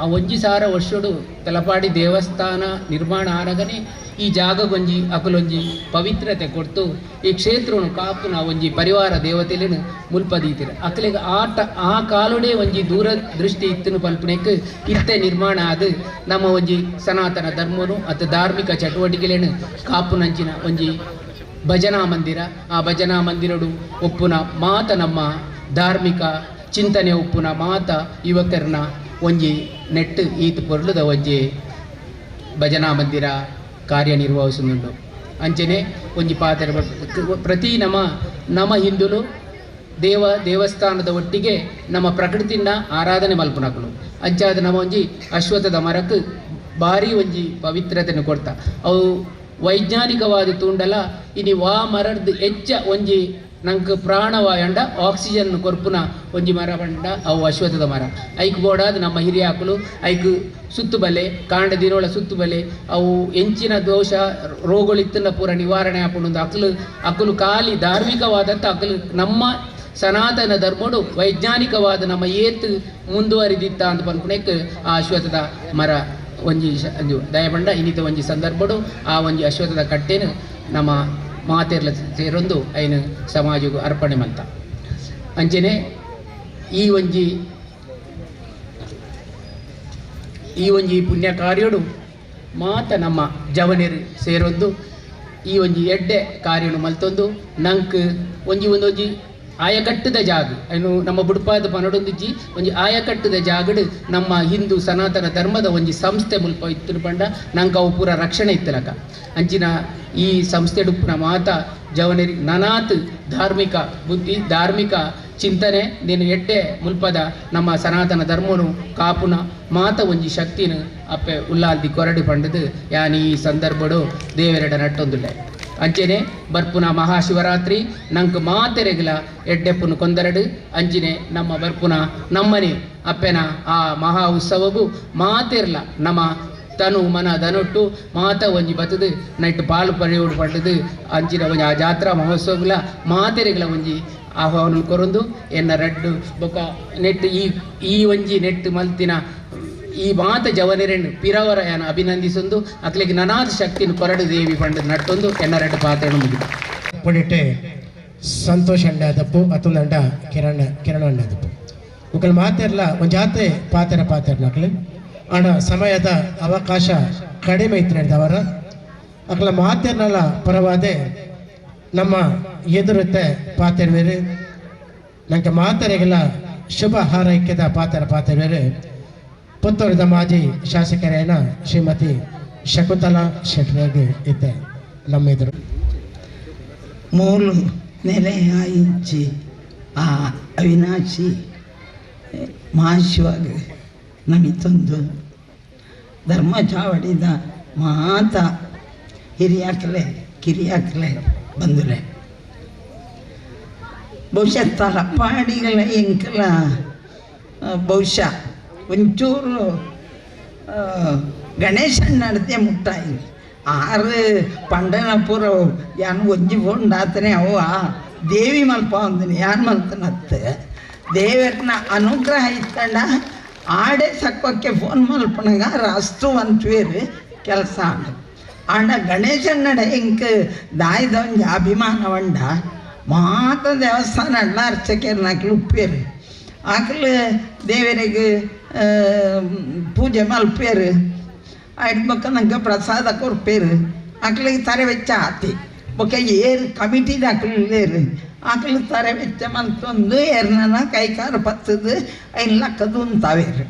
ಆ ಒಂಜಿ ಸಾರ ವರ್ಷಡು ತಲಪಾಡಿ ದೇವಸ್ಥಾನ ನಿರ್ಮಾಣ ಆನಗನೆ ಈ ಜಾಗಗೊಂಜಿ ಅಕುಲೊಂಜಿ ಪವಿತ್ರತೆ ಕೊಡ್ತು ಈ ಕ್ಷೇತ್ರನು ಕಾಪುನ ಒಂಜಿ ಪರಿವಾರ ದೇವತೆಲೇನು ಮುಲ್ಪದೀತಿರ ಅಕಲಿಗೆ ಆಟ ಆ ಕಾಲುಡೆ ಒಂಜಿ ದೂರ ದೃಷ್ಟಿ ಇತ್ತನು ಪಲ್ಪನೆಕ್ ಇತ್ತೆ ನಿರ್ಮಾಣ ಆದ ನಮ್ಮ ಒಂಜಿ ಸನಾತನ ಧರ್ಮನು ಅತ್ತ ಧಾರ್ಮಿಕ ಚಟುವಟಿಕೆಲೇನು ಕಾಪುನಂಚಿನ ಒಂಜಿ ಭಜನಾ ಮಂದಿರ. ಆ ಭಜನಾ ಮಂದಿರಡು ಒಪ್ಪುನ ಮಾತ ನಮ್ಮ ಧಾರ್ಮಿಕ ಚಿಂತನೆ ಒಪ್ಪುನ ಮಾತ ಯುವಕರನ್ನ ಒಂಜಿ ನೆಟ್ಟು ಈತ ಪೊರ್ಲುದ ಒಂಜಿ ಭಜನಾ ಮಂದಿರ ಕಾರ್ಯನಿರ್ವಹಿಸುಂಡು. ಅಂಚನೆ ಒಂಜಿ ಪಾತ್ರ ಪ್ರತಿ ನಮ್ಮ ನಮ್ಮ ಹಿಂದುಲು ದೇವಸ್ಥಾನದ ಒಟ್ಟಿಗೆ ನಮ್ಮ ಪ್ರಕೃತಿನ ಆರಾಧನೆ ಮಲ್ಪುನಕುಲು ಅಂಚಾದ ನಮ್ಮ ಒಂಜಿ ಅಶ್ವತ್ಥದ ಮರಕ್ಕೆ ಭಾರಿ ಒಂಜಿ ಪವಿತ್ರತೆಯನ್ನು ಕೊಡ್ತಾ ಅವು ವೈಜ್ಞಾನಿಕವಾದ ತೂಂಡಲ ಇನಿ ವಾ ಮರಡ್ದು ಹೆಚ್ಚ ಒಂಜಿ ನಂಗೆ ಪ್ರಾಣವಾಯಂಡ ಆಕ್ಸಿಜನ್ ಕೊರ್ಪುನ ಒಂಜಿ ಮರ ಪಂಡ ಅವು ಅಶ್ವತ್ಥದ ಮರ. ಐಕ್ ಬೋಡಾದ ನಮ್ಮ ಹಿರಿಯಾಕುಲು ಐಕ್ ಸುತ್ತು ಬಲೆ ಕಾಂಡ ದಿನೋಳ ಸುತ್ತು ಬಲೆ ಅವು ಎಂಚಿನ ದೋಷ ರೋಗಗಳಿತ್ತನ್ನ ಪೂರ ನಿವಾರಣೆ ಆಪುಂಡು. ಅಕಲು ಅಕಲು ಖಾಲಿ ಧಾರ್ಮಿಕವಾದಂಥ ಅಕಲು ನಮ್ಮ ಸನಾತನ ಧರ್ಮಡು ವೈಜ್ಞಾನಿಕವಾದ ನಮ್ಮ ಏತ್ ಮುಂದುವರಿದಿತ್ತ ಅಂತ ಪನ್ಪುಣೆಕ್ ಆ ಅಶ್ವತ್ಥದ ಮರ ಒಂಜಿ ದಯಪಂಡ ಇನ್ನಿತ ಒಂಜಿ ಸಂದರ್ಭಡು ಆ ಒಂಜಿ ಅಶ್ವತ್ಥದ ಕಟ್ಟೆನು ನಮ್ಮ ಮಾತೆರ್ಲ ಸೇರೊಂದು ಐನು ಸಮಾಜಕ್ಕೂ ಅರ್ಪಣೆ ಮಂತ. ಅಂಚನೆ ಈ ಒಂಜಿ ಪುಣ್ಯ ಕಾರ್ಯಡು ಮಾತ ನಮ್ಮ ಜವನಿರು ಸೇರೊಂದು ಈ ಒಂಜಿ ಎಡ್ಡೆ ಕಾರ್ಯನು ಮಲ್ತೊಂದು ನಂಕ್ ಒಂಜಿ ಒಂದೊಂಜಿ ಆಯಕಟ್ಟದ ಜಾಗ ಏನು ನಮ್ಮ ಬುಡ್ಪಾದ ಪನಡೊಂದಿಜ್ಜಿ ಒಂಜಿ ಆಯಕಟ್ಟದ ಜಾಗಡು ನಮ್ಮ ಹಿಂದೂ ಸನಾತನ ಧರ್ಮದ ಒಂಜಿ ಸಂಸ್ಥೆ ಮುಲ್ಪ ಇತ್ತು ಪಂಡ ನಂಗೆ ಅವು ಪೂರ ರಕ್ಷಣೆ ಇತ್ತಲಕ. ಅಂಚಿನ ಈ ಸಂಸ್ಥೆ ಡುಪ್ಪುನ ಮಾತ ಜವನರಿ ನನಾತ್ ಧಾರ್ಮಿಕ ಬುದ್ಧಿ ಧಾರ್ಮಿಕ ಚಿಂತನೆ ನೀನು ಎಡ್ಡೆ ಮುಲ್ಪದ ನಮ್ಮ ಸನಾತನ ಧರ್ಮನು ಕಾಪುನ ಮಾತ ಒಂಜಿ ಶಕ್ತಿನ ಅಪ್ಪೆ ಉಲ್ಲಾಲ್ದಿ ಕೊರಡು ಪಂಡದು ಯಾನಿ ಈ ಸಂದರ್ಭಡು ದೇವರೆಡ ನಟ್ಟೊಂದುಳ್ಳೆ. ಅಂಚನೆ ಬರ್ಪುನ ಮಹಾಶಿವರಾತ್ರಿ ನಂಗೆ ಮಾತೆರೆಗಲ ಎಡ್ಡೆಪ್ಪುನ ಕೊಂದರಡು ಅಂಚಿನೆ ನಮ್ಮ ಬರ್ಪುನ ನಮ್ಮನೆ ಅಪ್ಪೆನ ಆ ಮಹಾ ಉತ್ಸವಗೂ ಮಾತೆರ್ಲ ನಮ್ಮ ತನು ಮನ ದನೊಟ್ಟು ಮಾತ ಒಂಜಿ ಬತ್ತದು ನೈಟ್ ಪಾಲು ಪಡೆಯೋಡು ಪಂಡದು ಅಂಚಿನ ಒಂಜಿ ಆ ಜಾತ್ರಾ ಮಹೋತ್ಸವಗಳ ಮಾತೆರೆಗಳ ಒಂಜಿ ಆಹ್ವಾನ ಕೊರೊಂದು ಎನ್ನ ರಡ್ಡು ಬೊಕ್ಕ ನೆಟ್ ಈ ಈ ಒಂಜಿ ನೆಟ್ ಮಲ್ತಿನ ಈ ಮಾತ ಜವನಿರೆಣ್ಣು ಪಿರವರ ಏನ ಅಭಿನಂದಿಸೊಂದು ಅಕ್ಲಿಗೆ ನನಾದ ಶಕ್ತಿನ ಕೊರಡು ದೇವಿ ಪಂಡದ ನಟ್ಟೊಂದು ಎನ್ನ ರಡ್ಡು ಪಾತ್ರನು ಮುಗಿದು ಪೊಡಿಟೆ ಸಂತೋಷ ಅಣ್ಣದಪ್ಪು ಅತುಂದಂಡ ಕಿರಣ ಕಿರಣ ಅಣ್ಣದಪ್ಪು ಮುಕಲ್ ಮಾತೆರ್ಲ ಒಂದು ಜಾತ್ರೆ ಪಾತ್ರ ಪಾತ್ರ ಅಣ್ಣ ಸಮಯದ ಅವಕಾಶ ಕಡಿಮೆ ಇತ್ತು ನಡೆದವರ ಅಕಲ ಮಾತೆರ್ನಲ್ಲ ಪರವಾದೆ ನಮ್ಮ ಎದುರುತ್ತೆ ಪಾತೆರ್ವೇರು ನಂಗೆ ಮಾತೆರೆಗೆಲ್ಲ ಶುಭ ಹಾರೈಕೆದ ಪಾತ್ರ ಪಾತೆರ್ವೇರು ಪುತ್ತೂರದ ಮಾಜಿ ಶಾಸಕರೇನ ಶ್ರೀಮತಿ Shakuntala ಶೆಟ್ಟರಾಗಿ ಇದ್ದೆ ನಮ್ಮ ಎದುರು ಮೂಲು ನೆಲೆಯಾಯಿಂಚಿ ಆ ಅವಿನಾಶಿ ಮಹಾಶಿವಾಗ ನಮಿತೊಂದು ಧರ್ಮ ಚಾವಡಿದ ಮಾತ ಹಿರಿಯಾಕಲೆ ಕಿರಿಯಾಕಲೆ ಬಂದುಲೆ ಬಹುಶಃ ತಲಪಾಡಿಗಳ ಎಂಕಲ ಬಹುಶಃ ಒಂಚೂರು ಗಣೇಶಣ್ಣಡ್ದೆ ಮುಟ್ಟಾಯಿ ಆರು ಪಂಡನಪುರ ಯಾನ್ ಒಂಜಿ ಫೋಂಡಾತನೆ ಅವ ದೇವಿ ಮಲ್ಪ ಒಂದಿನಿ ಯಾನ್ ಮಲ್ತನತ್ತೆ ದೇವರನ್ನ ಅನುಗ್ರಹ ಇತ್ತಂಡ ಆಡೆ ಸಕ್ಕೋಕ್ಕೆ ಫೋನ್ ಮಲ್ಪನಗ ರಾಸ್ತು ಅಂತ್ವೇರು ಕೆಲಸ ಆಂಡ ಆಂಡ ಗಣೇಶನ್ನಡ ಎಂಕ್ ದಾಯ್ದ ಒಂಜಿ ಅಭಿಮಾನ వంಡ ಮಾತ ದೇವಸ್ಥಾನ ಅಡ್ಲ ಅರ್ಚಕರ್ನ ಉಪ್ಪೇರು ಆಕಲು ದೇವರಿಗೆ ಪೂಜೆ ಮಲ್ಪೇರು ಆಯ್ತು ಬೊಕ್ಕ ನಂಗೆ ಪ್ರಸಾದ ಕೊರ್ಪೇರು ಆಕಲಿಗೆ ತರೆ ವೆಚ್ಚ ಆತಿ ಬೊಕ್ಕ ಏರು ಕಮಿಟಿದ ಆಕಲು ಆಕಲು ತರೆ ವೆಚ್ಚ ಮಲ್ತೊಂದು ಏರ್ನ ಕೈಕಾರು ಪತ್ತದು ಐನ್ ಲಕ್ಕದು ಉಂತಾವೇರು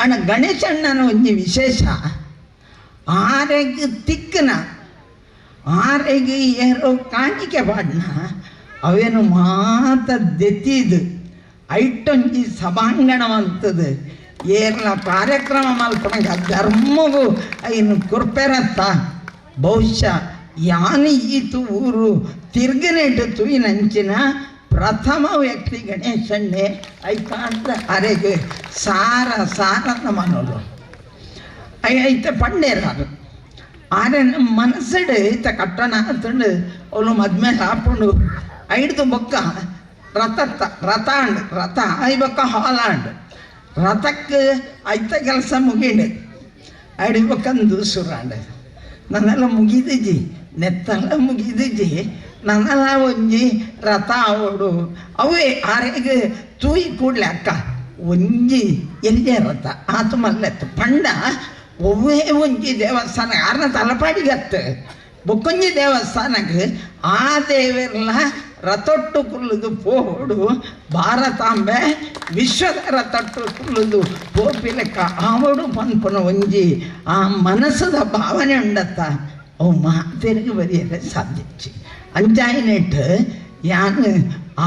ಅಣ್ಣ ಗಣೇಶಣ್ಣನ ಒಂಜಿ ವಿಶೇಷ ಆರೆಗ್ ತಿಕ್ಕನ ಆರೆಗ್ ಏರೋ ಕಾಣಿಕೆ ಪಾಡ್ನ ಅವೇನು ಮಾತ ದೆತ್ತಿದು ಐಟೊಂಜಿ ಸಭಾಂಗಣ ಅಂತದು ಏರ್ಲ ಕಾರ್ಯಕ್ರಮ ಮಲ್ಪನಗ ಧರ್ಮಗು ಐನು ಕುರ್ಪೆರತ್ತ ಬಹುಶಃ ಯಾನು ಈತು ಊರು ತಿರ್ಗನೆಟ್ಟು ತುಯಿನಂಚಿನ ಪ್ರಥಮ ವ್ಯಕ್ತಿ ಗಣೇಶಣ್ಣೆ ಐಕಾಂತ ಅರೆಗೆ ಸಾರ ಸಾರ ಮನೋಲು ಐತೆ ಪಂಡೇರಾರು ಆರೆ ನಮ್ಮ ಮನಸ್ಸಡು ಈತ ಕಟ್ಟಣ ಆತಂಡು ಅವಳು ಮದ್ಮೇಲೆ ಹಾಕೊಂಡು ಐಡ್ದು ಬೊಕ್ಕ ರಥ ರಥ ಅಂಡ್ ರಥ I ಬೊಕ್ಕ ಹಾಲ್ ಅಂಡ್ ರಥಕ್ಕೆ ಐತ ಕೆಲಸ ಮುಗೀಂಡು ಐಡಿ ಬೊಕ್ಕಂದು ಸುರಾಂಡ್ ನನ್ನೆಲ್ಲ ಮುಗಿದಿಜಿ ನೆತ್ತೆಲ್ಲ ಮುಗಿದಿಜಿ ನನ್ನೆಲ್ಲ ಒಂಜಿ ರಥ ಅವಡು ಅವೇ ಆರೆಗೆ ತೂಯಿ ಕೂಡಲೇ ಅಕ್ಕ ಒಂಜಿ ಎಲ್ಲೇ ರಥ ಆತು ಮಲ್ಲೆತ್ತು ಪಂಡ ಒವ್ವೇ ಒಂಜಿ ದೇವಸ್ಥಾನ ಆರ್ನ ತಲಪಾಡಿಗತ್ತು ಬೊಕ್ಕೊಂಜಿ ದೇವಸ್ಥಾನಕ್ಕೆ ಆ ದೇವರೆಲ್ಲ ರಥೊಟ್ಟು ಕುಲ್ಲುದು ಪೋಡು ಭಾರತಾಂಬೆ ವಿಶ್ವದ ರಥೊಟ್ಟು ಕುಲ್ಲುದು ಪೋಪಿಲೆಕ್ಕ ಆವಡು ಪನ್ಪುನ ಒಂಜಿ ಆ ಮನಸ್ಸದ ಭಾವನೆ ಉಂಡತ್ತ ಅವು ಮಾತೆರಿಗೆ ಬರೆಯಲೆ ಸಾಧ್ಯಚ್ಚಿ ಅಂಚಾಯಿನೆಟ್ಟು ಯಾನ್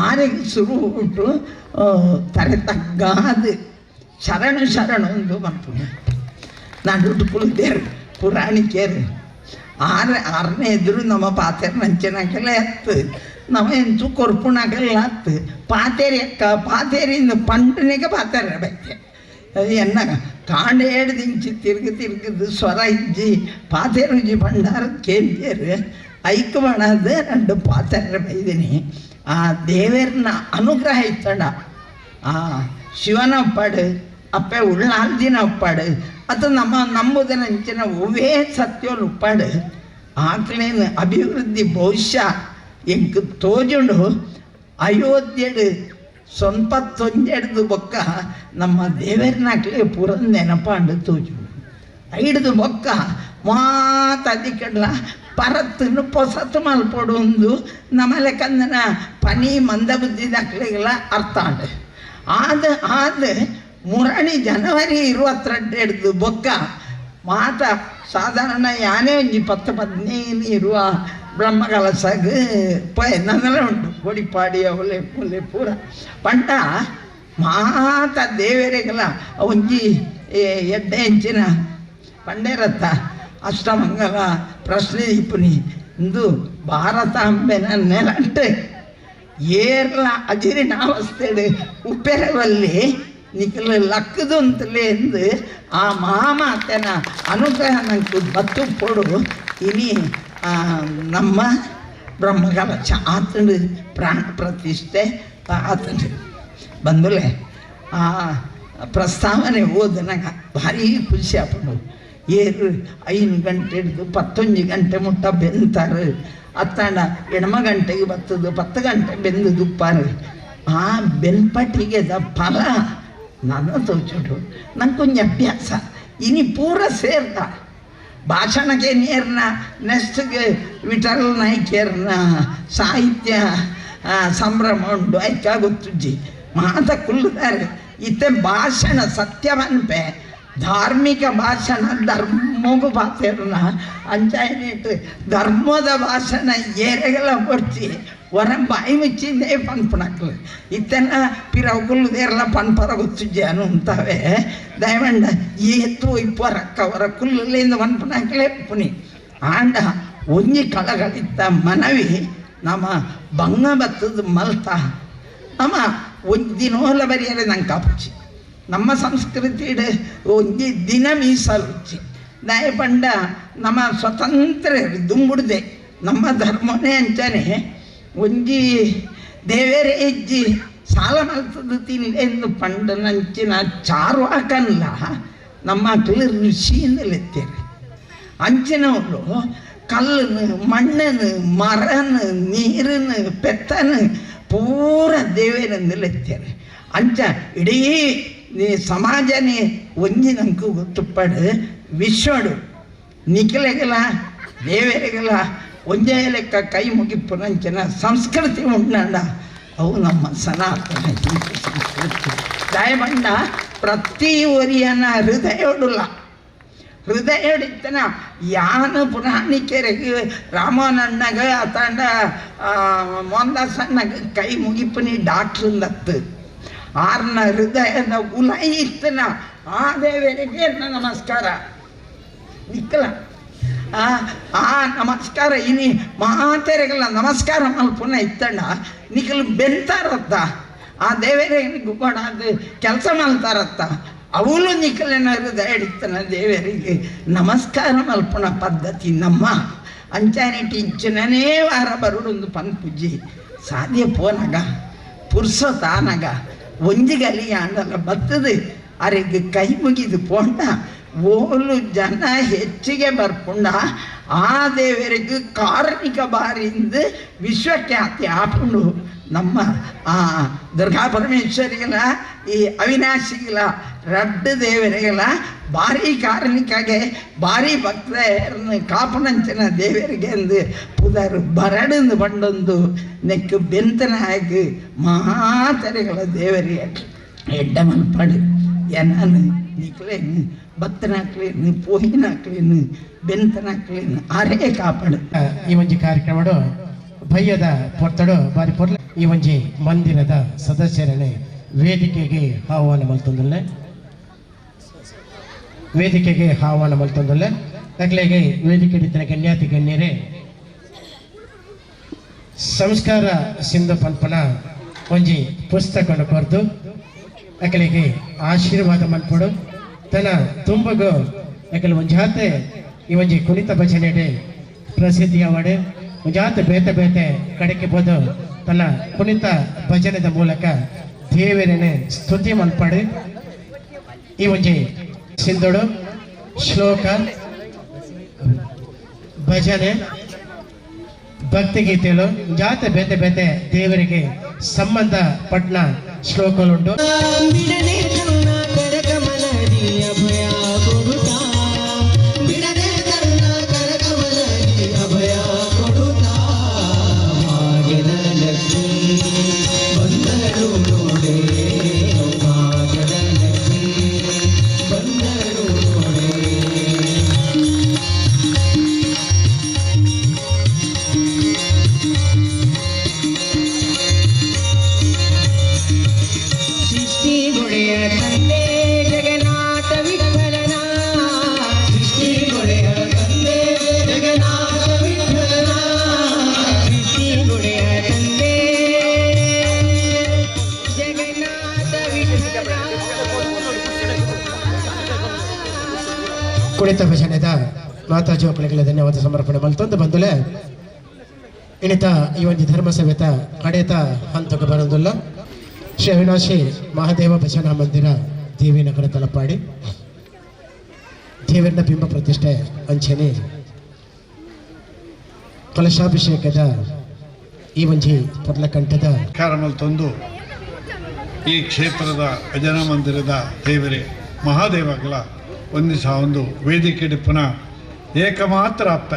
ಆರೆಗೆ ಶುರು ಬಿಟ್ಟು ತರೆ ತಗ್ಗಾದು ಶರಣು ಶರಣು ಒಂದು ಮಲ್ಪುನ ನಡುಟು ಕುಳಿತೇರು ಪುರಾಣಿಕೇರು ಆರು ಆರನೇ ಎದುರು ನಮ್ಮ ಪಾತೆರ್ ನಂಚಿನಾಕೆಲ್ಲ ಎತ್ತು ನಮ್ಮ ಎಂಚು ಕೊರ್ಪುಣಾಕೆಲ್ಲ ಹತ್ತು ಪಾತೇರಿ ಅಕ್ಕ ಪಾತೇರಿಂದ ಪಂಡನಿಗೆ ಪಾತೇರ ಬೈತೆ ಅದು ಎನ್ನ ಕಾಂಡ ಏಡ್ದಿಂಚಿ ತಿರುಗಿ ತಿರುಗಿದ್ದು ಸ್ವರ ಇಜ್ಜಿ ಪಾತೇರುಜಿ ಭಂಡಾರ ಕೇಂದ್ಯರು ಐಕ್ ಮಾಡದು రెండు ಪಾತೇರ ಬೈದಿನಿ ಆ ದೇವರನ್ನ ಅನುಗ್ರಹ ಇತ್ತಂಡ ಆ ಶಿವನ ಒಪ್ಪಾಡು ಅಪ್ಪೆ ಉಳ್ಳಾಲ್ದಿನ ಒಪ್ಪಾಡು ಅದು ನಮ್ಮ ನಂಬುದನಂಚಿನ ಒವ್ವೇ ಸತ್ಯೋಲು ಉಪ್ಪಾಡು ಆಕಲೇನು ಅಭಿವೃದ್ಧಿ ಬಹುಶಃ ಎಂಕ್ ತೋಜುಂಡು ಅಯೋಧ್ಯೆಡು ಸ್ವಂತ ತೊಂಜೆಡ್ದು ಬೊಕ್ಕ ನಮ್ಮ ದೇವರನಾಕ್ಲೆ ಪೂರ ನೆನಪಾಂಡು ತೋಜುಂಡು ಐಡ್ದು ಬೊಕ್ಕ ಮಾತ ಅದಿಕಡ್ಲ ಪರತ್ತನ್ನು ಪೊಸತ್ತು ಮಲ್ಪೊಡು ಒಂದು ನಮ್ಮಲೆ ಕಂದನ ಪನಿ ಮಂದ ಬುದ್ಧಿದಾಕ್ಲೆಗೆಲ್ಲ ಅರ್ಥ ಆಂಡು ಆದ ಆದ ಮುರಣಿ ಜನವರಿ 22 ಬೊಕ್ಕ ಮಾತ ಸಾಧಾರಣ ಯಾನೇ ಒಂಜಿ 10 15 ಇರುವ ಬ್ರಹ್ಮಕಲಸಗ್ ಪೋಯ್ ನನ್ನೆಲ್ಲ ಉಂಟು ಕೊಡಿಪಾಡಿ ಅವಲೆ ಮೂಲೆ ಪೂರ ಪಂಡ ಮಾತ ದೇವರಿಗೆಲ್ಲ ಒಂಜಿ ಎಡ್ಡೆ ಇಂಚಿನ ಪಂಡೇರತ್ತ ಅಷ್ಟಮಂಗಲ ಪ್ರಶ್ನೆ ಇಪ್ಪುನಿ ಇಂದು ಭಾರತಾಂಬೆನ ನೆಲಂಟು ಏರ್ಲ ಅಜಿರಿನಾವಸ್ಥೆಡು ಉಪ್ಪೆರವಲ್ಲಿ ನಿಖಲು ಲಕ್ಕದು ಅಂತಲೇ ಎಂದು ಆ ಮಹಾಮಾತನ ಅನುಗ್ರಹ ನಂಗೆ ಬತ್ತು ಕೊಡು ಇನಿ ನಮ್ಮ ಬ್ರಹ್ಮಕಲಶ ಆತನು ಪ್ರಾಣ ಪ್ರತಿಷ್ಠೆ ಆತನು ಬಂದುಲೆ ಆ ಪ್ರಸ್ತಾವನೆ ಓದನಾಗ ಭಾರಿ ಖುಷಿ ಆಪಡು ಏರು 5 ಗಂಟೆ ಹಿಡಿದು 11 ಗಂಟೆ ಮುಟ್ಟ ಬೆಂತಾರೆ ಅತ್ತಾಂಡ 8 ಗಂಟೆಗೆ ಬತ್ತದು 10 ಗಂಟೆ ಬೆಂದು ದುಪ್ಪಾರು ಆ ಬೆನ್ಪಟ್ಟಿಗೆ the ಫಲ ನಾನು ತೋಚುಡು ನಂಗೆ ಕೊಂಚ ಅಭ್ಯಾಸ ಇನಿ ಪೂರ ಸೇರ್ದ ಭಾಷಣಕ್ಕೆ ನೇರ್ನ ನೆಕ್ಸ್ಟ್ಗೆ ವಿಠಲ್ ನಾಯ್ಕೇರ್ನ ಸಾಹಿತ್ಯ ಸಂಭ್ರಮ ಉಂಟು ಐಕ ಗೊತ್ತುಜ್ಜಿ ಮಾತ ಕುಲ್ಲುತ್ತಾರೆ ಇತ್ತೆ ಭಾಷಣ ಸತ್ಯ ಮನ್ಪೆ ಧಾರ್ಮಿಕ ಭಾಷಣ ಧರ್ಮಗೂ ಪಾತೆರ್ನ ಅಂಚಾಯನಿಟ್ಟು ಧರ್ಮದ ಭಾಷಣ ಏರೆಗೆಲ್ಲ ಪಡ್ಚಿ ಹೊರ ಬಾಯಿ ಮುಚ್ಚಿಂದೇ ಪನ್ಪಣಕ್ಲು ಇತ್ತನ ಪಿರವುಕುಲು ದೇರ್ಲ ಪನ್ಪರ ಗೊತ್ತುಜ್ಜಾನು ಅಂತವೆ ದಯವಂಡ ಏತು ಇಪ್ಪರಕ್ಕ ಹೊರ ಕುಲ್ಲುಲಿಂದ ಪನ್ಪಣಕ್ಲೇ ಪುನಿ ಆಂಡ ಒಂಜಿ ಕಳಗಳಿತ್ತ ಮನವಿ ನಮ್ಮ ಬಂಗ ಬತ್ತದ ಮಲ್ತ ನಮ್ಮ ಒಂಜಿ ದಿನೋಲ ಬರಿಯರೆ ನಂಗೆ ಕಾಪುಚಿ ನಮ್ಮ ಸಂಸ್ಕೃತಿ ಒಂಜಿ ದಿನ ಮೀಸಲುಚ್ಚಿ ದಯಪಂಡ ನಮ್ಮ ಸ್ವತಂತ್ರ ದುಂಬುಡ್ದೆ ನಮ್ಮ ಧರ್ಮನೇ ಅಂಚನೆ ಒಂಜಿ ದೇವೇರೆ ಹೆಜ್ಜಿ ಸಾಲ ಮಲ್ತದ್ದು ತಿನ್ಲೆಂದು ಪಂಡನಂಚಿನ ಚಾರ್ವಾಕನ್ಲ ನಮ್ಮ ಋಷಿಯಿಂದಲೆತ್ತೇವೆ. ಅಂಚಿನವರು ಕಲ್ಲನ್ನು ಮಣ್ಣನ್ನು ಮರನು ನೀರನ್ನು ಪೆತ್ತನು ಪೂರ ದೇವೇರೆಂದಲೆತ್ತೇವೆ. ಅಂಚ ಇಡೀ ಸಮಾಜನೇ ಒಂಜಿ ನಂಗೆ ಗೊತ್ತುಪ್ಪಡು ವಿಶ್ವಡು ನಿಖಿಲೆಗಲ ದೇವರಿಗಲ ಒಂಜೇ ಲೆಕ್ಕ ಕೈ ಮುಗಿಪುನಂಚಿನ ಸಂಸ್ಕೃತಿ ಉಂಡಂಡ ಅವು ನಮ್ಮ ಸನಾತನ ಹಿಂದೂ ಸಂಸ್ಕೃತಿ. ದಯಮಂಡ ಪ್ರತಿ ಒರಿಯನ ಹೃದಯೋಡುಲ್ಲ ಹೃದಯಡಿತ್ತನ ಯಾನು ಪುರಾಣಿಕೆರೆಗೆ ರಾಮನಣ್ಣಗ ಅತಾಂಡ ಮೋಹನ್ದಾಸ್ ಅಣ್ಣಗ ಕೈ ಮುಗಿಪುನಿ ಡಾಕ್ಟ್ರಿಂದತ್ತು ಆರ್ನ ಹೃದಯದ ಉಲಯಿತ್ತನ ಆ ದೇವರಿಗೆ ನಮಸ್ಕಾರ ನಿಕ್ಕಲ ಆ ಆ ನಮಸ್ಕಾರ ಇನಿ ಮಾತೆರೆಗೆಲ್ಲ ನಮಸ್ಕಾರ ಮಲ್ಪುನ ಇತ್ತಣ್ಣ ನಿಖಲು ಬೆಂತಾರತ್ತ ಆ ದೇವರಿಗೆ ಗುಬ್ಬಡ ಅದು ಕೆಲಸ ಮಲ್ತಾರತ್ತ ಅವಳು ನಿಖಲಿನ ಹೃದಯ ಹಿಡಿತನ ದೇವರಿಗೆ ನಮಸ್ಕಾರ ಮಲ್ಪುನ ಪದ್ಧತಿ ನಮ್ಮ ಅಂಚಾನೆ ಟಿಂಚನೇ ವಾರ ಬರುಡೊಂದು ಪನ್ಪುಜ್ಜಿ ಸಾಧ್ಯ ಪೋನಗ ಪುರ್ಸೊತಾನಗ ಒಂಜಿ ಗಲಿ ಆಂಡಲ ಬತ್ತದು ಅರೆಗೆ ಕೈ ಮುಗಿದು ಪೋಂಡ ಓಲು ಜನ ಹೆಚ್ಚಿಗೆ ಬರ್ಪುಂಡ ಆ ದೇವರಿಗೆ ಕಾರ್ಣಿಕ ಬಾರಿಂದ ವಿಶ್ವಖ್ಯಾತಿ ಆಪುಂಡು ನಮ್ಮ ಆ ದುರ್ಗಾ ಪರಮೇಶ್ವರಿಗಳ ಈ ಅವಿನಾಶಿಗಳ ರಡ್ಡು ದೇವರಿಗಳ ಭಾರಿ ಕಾರ್ಣಿಕಾಗೆ ಭಾರಿ ಭಕ್ತರನ್ನು ಕಾಪುನಂಚಿನ ದೇವರಿಗೆ ಎಂದು ಪುದರ್ ಬರಡಂದು ಬಂಡೊಂದು ನೆಕ್ಕು ಬೆಂತನಾಗಿ ಮಹಾತರಿಗಳ ದೇವರಿಗೆ ಎಡ್ಡ ಮಲ್ಪಡು ಏನಾನು ನಿಕ್ಲೇನು ಬತ್ತನಾಕ್ಲೇನು ಪೋಹಿನಾಕ್ಲೇನು ಬೆಂತನಾಕ್ಲೇನು ಅರೇ ಕಾಪಾಡು. ಈ ಒಂಜಿ ಕಾರ್ಯಕ್ರಮಡು ಭಯ್ಯದ ಪೊರ್ತಡು ಬಾರಿ ಪೊರ್ಲ ಈ ಒಂಜಿ ಮಂದಿರದ ಸದಸ್ಯರನ್ನೇ ವೇದಿಕೆಗೆ ಆಹ್ವಾನ ಮಲ್ತೊಂದುಲ್ಲೆ ವೇದಿಕೆಗೆ ಆಹ್ವಾನ ಮಲ್ತೊಂದುಲ್ಲೆ ತಕ್ಲೆಗೆ ವೇದಿಕೆ ಹಿಡಿತನ ಗಣ್ಯಾತಿ ಗಣ್ಯರೇ ಸಂಸ್ಕಾರ ಸಿಂಧು ಪಲ್ಪನ ಒಂಜಿ ಪುಸ್ತಕ ಕೊರ್ದು ಅಕಲಿಗೆ ಆಶೀರ್ವಾದ ಮಲ್ಪಡು ತನ್ನ ತುಂಬಗು ಅಕಲು ಒಂಜಾತೆ ಈ ಒಂಜಿ ಕುಣಿತ ಭಜನೆ ಪ್ರಸಿದ್ಧಿ ಅವಡೆ ಒಂಜಾತೆ ಬೇತೆ ಬೇತೆ ಕಡೆಗೆ ಬೋದು ತನ್ನ ಕುಣಿತ ಭಜನೆದ ಮೂಲಕ ದೇವರನೆ ಸ್ತುತಿ ಮಲ್ಪಡು. ಈ ಒಂಜಿ ಸಿಂಧುಡು ಶ್ಲೋಕ ಭಜನೆ ಭಕ್ತಿಗೀತೆಗಳು ಜಾತೆ ಬೇತೆ ಬೇತೆ ದೇವರಿಗೆ ಸಂಬಂಧ ಪಟ್ನ ಶ್ಲೋಕಗಳುಂಟು. ಕುಣಿತ ಭಜನೆದ ಮಾತಾ ಜೋಕುಳಿಗೆಲ್ಲ ಧನ್ಯವಾದ ಸಮರ್ಪಣೆ ಮಲ್ತೊಂದು ಬಂದುಲೆ ಇಣಿತ ಈ ಒಂದು ಧರ್ಮ ಸಮೇತ ಕಡೆತ ಹಂತಕ್ಕೆ ಬರೋದಿಲ್ಲ. ಶ್ರೀ ಅವಿನಾಶಿ ಮಹಾದೇವ ಭಜನಾ ಮಂದಿರ ದೇವಿನಗರ ತಲಪಾಡಿ ದೇವರನ್ನ ಬಿಂಬ ಪ್ರತಿಷ್ಠೆ ಅಂಚನೆ ಕಲಶಾಭಿಷೇಕದ ಈ ಒಂಜಿ ಪೊರ್ಲಕಂಠದ ಮಲ್ತೊಂದು ಈ ಕ್ಷೇತ್ರದ ಭಜನಾ ಮಂದಿರದ ದೇವರೇ ಮಹಾದೇವಗಳ ಒಂದು ಸಹ ಒಂದು ವೇದಿಕೆ ಪುನಃ ಏಕಮಾತ್ರ ಅಪ್ಪ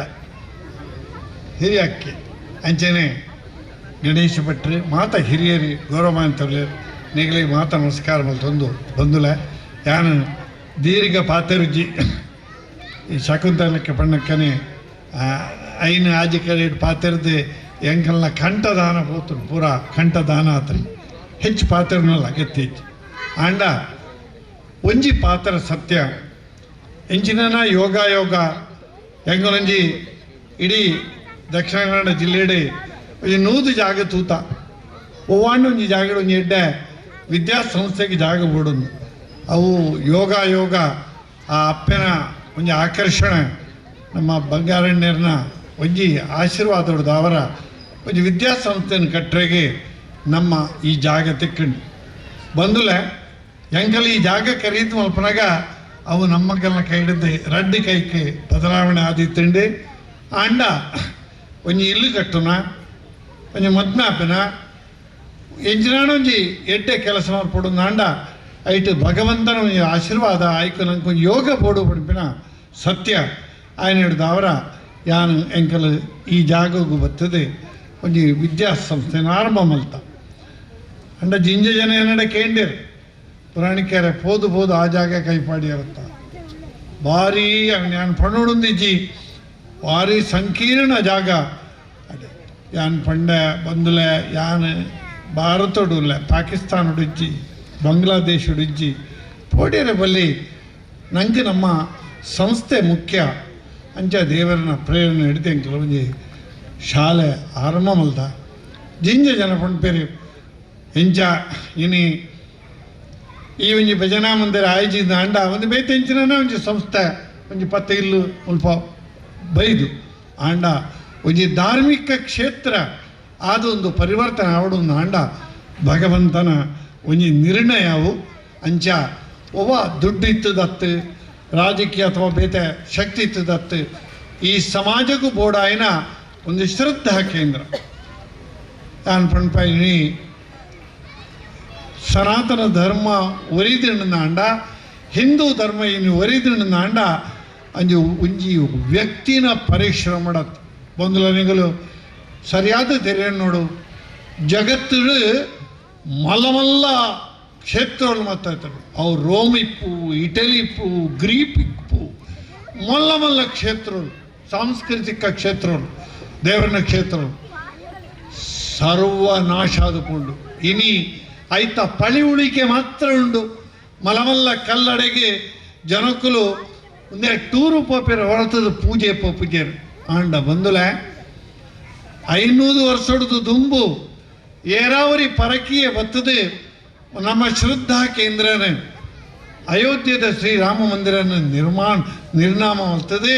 ಹಿರಿಯಕ್ಕೆ ಅಂಚನೆ ಗಣೇಶ ಭಟ್ರಿ ಮಾತ ಹಿರಿಯರಿ ಗೌರವ ಅಂತವ್ರೆ ನಿಗಲಿ ಮಾತ ನಮಸ್ಕಾರ ಮಲ್ತೊಂದು ಬಂದುಲ ಯಾನು ದೀರ್ಘ ಪಾತೆರುಜಿ ಈ ಶಕುಂತಲಕ್ಕೆ ಪಣ್ಣಕ್ಕನೆ ಐನು ಆಜಿ ಕಡೆ ಪಾತೆರ್ದು ಎಂಕಲ್ನ ಕಂಠದಾನ ಪೋತು ಪೂರ ಕಂಠದಾನ ಆತ್ರಿ ಹೆಚ್ಚು ಪಾತೆರ್ನಲ್ಲ ಅಗತ್ಯ ಹೆಚ್ಚು. ಆಂಡ ಒಂಜಿ ಪಾತ್ರ ಸತ್ಯ ಎಂಚಿನ ಯೋಗ ಯೋಗ ಎಂಗಲೊಂಜಿ ಇಡೀ ದಕ್ಷಿಣ ಕನ್ನಡ ಜಿಲ್ಲೆಡೆ ಒಂಜಿ ನೂದು ಜಾಗ ತೂತ ಒವ್ವಾಂಡ ಒಂಜಿ ಜಾಗ ಒಂಜಿ ಎಡ್ಡೆ ವಿದ್ಯಾಸಂಸ್ಥೆಗೆ ಜಾಗ ಬೋಡೊಂದು ಅವು ಯೋಗ ಯೋಗ ಆ ಅಪ್ಪನ ಒಂಜಿ ಆಕರ್ಷಣೆ ನಮ್ಮ ಬಂಗಾರಣ್ಣರ್ನ ಒಂಜಿ ಆಶೀರ್ವಾದದ ಅವರ ಒಂಜಿ ವಿದ್ಯಾಸಂಸ್ಥೆಯನ್ನು ಕಟ್ಟರೆಗೆ ನಮ್ಮ ಈ ಜಾಗ ತಿಕ್ಕಂಡು ಬಂದುಲೆ ಎಂಕಲ್ ಈ ಜಾಗ ಖರೀದಿ ಮಲ್ಪನಾಗ ಅವು ನಮ್ಮಗಲ್ನ ಕೈ ಹಿಡಿದು ರಡ್ಡು ಕೈಗೆ ಬದಲಾವಣೆ ಆದಿತ್ತುಂಡು. ಆಂಡ ಒಂಜಿ ಇಲ್ಲು ಕಟ್ಟುನ ಒಂಜಿ ಮದ್ಮಾಪಿನ ಎಂಜಿನಾಣ ಒಂಜಿ ಎಡ್ಡೆ ಕೆಲಸ ಮಲ್ಪೊಡು ಆಂಡ ಐಟ್ ಭಗವಂತನ ಒಂಜಿ ಆಶೀರ್ವಾದ ಆಯ್ಕು ನಂಗೆ ಒಂಜಿ ಯೋಗ ಪೋಡು ಪಡಿಪಿನ ಸತ್ಯ ಆಯ್ನ ಹಿಡ್ದು ಅವರ ಯಾನು ಎಂಕಲ್ ಈ ಜಾಗಗೂ ಬರ್ತದೆ ಒಂಜಿ ವಿದ್ಯಾಸಂಸ್ಥೆನ ಆರಂಭ ಮಲ್ತ. ಅಂಡ ಜಿಂಜ ಜನ ಏನಡ ಕೇಂಡಿರು ಪುರಾಣಿಕೆರೆ ಪೋದು ಪೋದು ಆ ಜಾಗ ಕೈಪಾಡಿ ಇರುತ್ತ ಭಾರಿ ಯಾನ್ ಪಣ್ಣುಂದಿಜ್ಜಿ ಭಾರಿ ಸಂಕೀರ್ಣ ಜಾಗ ಅಡೆ ಯಾನ್ ಪಂಡೆ ಬಂದುಲೆ ಯಾನ್ ಭಾರತಡುಲ್ಲ ಪಾಕಿಸ್ತಾನಡುಜ್ಜಿ ಬಾಂಗ್ಲಾದೇಶಡುಜ್ಜಿ ಪೋಡಿಯರ ಬಲ್ಲಿ ನಂಗೆ ನಮ್ಮ ಸಂಸ್ಥೆ ಮುಖ್ಯ ಅಂಚ ದೇವರನ್ನ ಪ್ರೇರಣೆ ಹಿಡಿದು ಎಂಕಲ್ ಒಂಜಿ ಶಾಲೆ ಆರಂಭ ಮಲ್ದ ಜಿಂಜ ಜನ ಪಂಡ್ಪೇರಿ ಎಂಚ ಇನಿ ಈ ಒಂಜಿ ಭಜನಾ ಮಂದಿರ ಆಯೋಜಿಸಿದ ಅಂಡ ಒಂದು ಬೇತೆಂಚಿನ ಒಂಜಿ ಸಂಸ್ಥೆ ಒಂಜಿ ಪತ್ತೆ ಇಲ್ಲು ಸ್ವಲ್ಪ ಬೈದು ಆಂಡ ಒಂಜಿ ಧಾರ್ಮಿಕ ಕ್ಷೇತ್ರ ಆದೊಂದು ಪರಿವರ್ತನೆ ಆವಡೊಂದು ಆಂಡ ಭಗವಂತನ ಒಂಜಿ ನಿರ್ಣಯವು ಅಂಚ ಒವ್ವ ದುಡ್ಡು ಇತ್ತದತ್ತು ರಾಜಕೀಯ ಅಥವಾ ಬೇತೆ ಶಕ್ತಿ ಇತ್ತದತ್ತು ಈ ಸಮಾಜಕ್ಕೂ ಬೋಡಾಯಿನ ಒಂದು ಶ್ರದ್ಧಾ ಕೇಂದ್ರ. ನಾನು ಪಣ್ಪಾಯಿನಿ ಸನಾತನ ಧರ್ಮ ಒರಿದಿಣ್ಣಾಂಡ ಹಿಂದೂ ಧರ್ಮ ಇನ್ನು ಒರಿದಿಣ್ಣಾಂಡ ಅಂಜು ಒಂಜಿ ವ್ಯಕ್ತಿನ ಪರಿಶ್ರಮ ಬಂದುಲನಿಗಳು ಸರಿಯಾದ ತೆರೆಯ ನೋಡು ಜಗತ್ತು ಮಲ್ಲ ಮಲ್ಲ ಕ್ಷೇತ್ರಗಳು ಮಾತಾಡ್ತಾರೆ ಅವು ರೋಮ್ ಇಪ್ಪು ಇಟಲಿ ಇಪ್ಪು ಗ್ರೀಪ್ ಇಪ್ಪು ಮಲ್ಲ ಮಲ್ಲ ಕ್ಷೇತ್ರಗಳು ಸಾಂಸ್ಕೃತಿಕ ಕ್ಷೇತ್ರಗಳು ದೇವರನ ಕ್ಷೇತ್ರಗಳು ಸರ್ವನಾಶ ಆದುಕೊಂಡು ಇನಿ ಐತ ಪಳಿ ಉಳಿಕೆ ಮಾತ್ರ ಉಂಡು ಮಲಮಲ್ಲ ಕಲ್ಲಡೆಗೆ ಜನಕ್ಕಲು ಒಂದೇ ಟೂರು ಪೋಪೆರ ಹೊರತದ ಪೂಜೆ ಪೂಜೆರು ಆಂಡ ಬಂದುಲೆ 500 ವರ್ಷದ ದುಂಬು ಏರಾವರಿ ಪರಕೀಯ ಬತ್ತದೆ ನಮ್ಮ ಶ್ರದ್ಧಾ ಕೇಂದ್ರನೇ ಅಯೋಧ್ಯದ ಶ್ರೀರಾಮ ಮಂದಿರನ ನಿರ್ನಾಮ ಮಾಡ್ತದೆ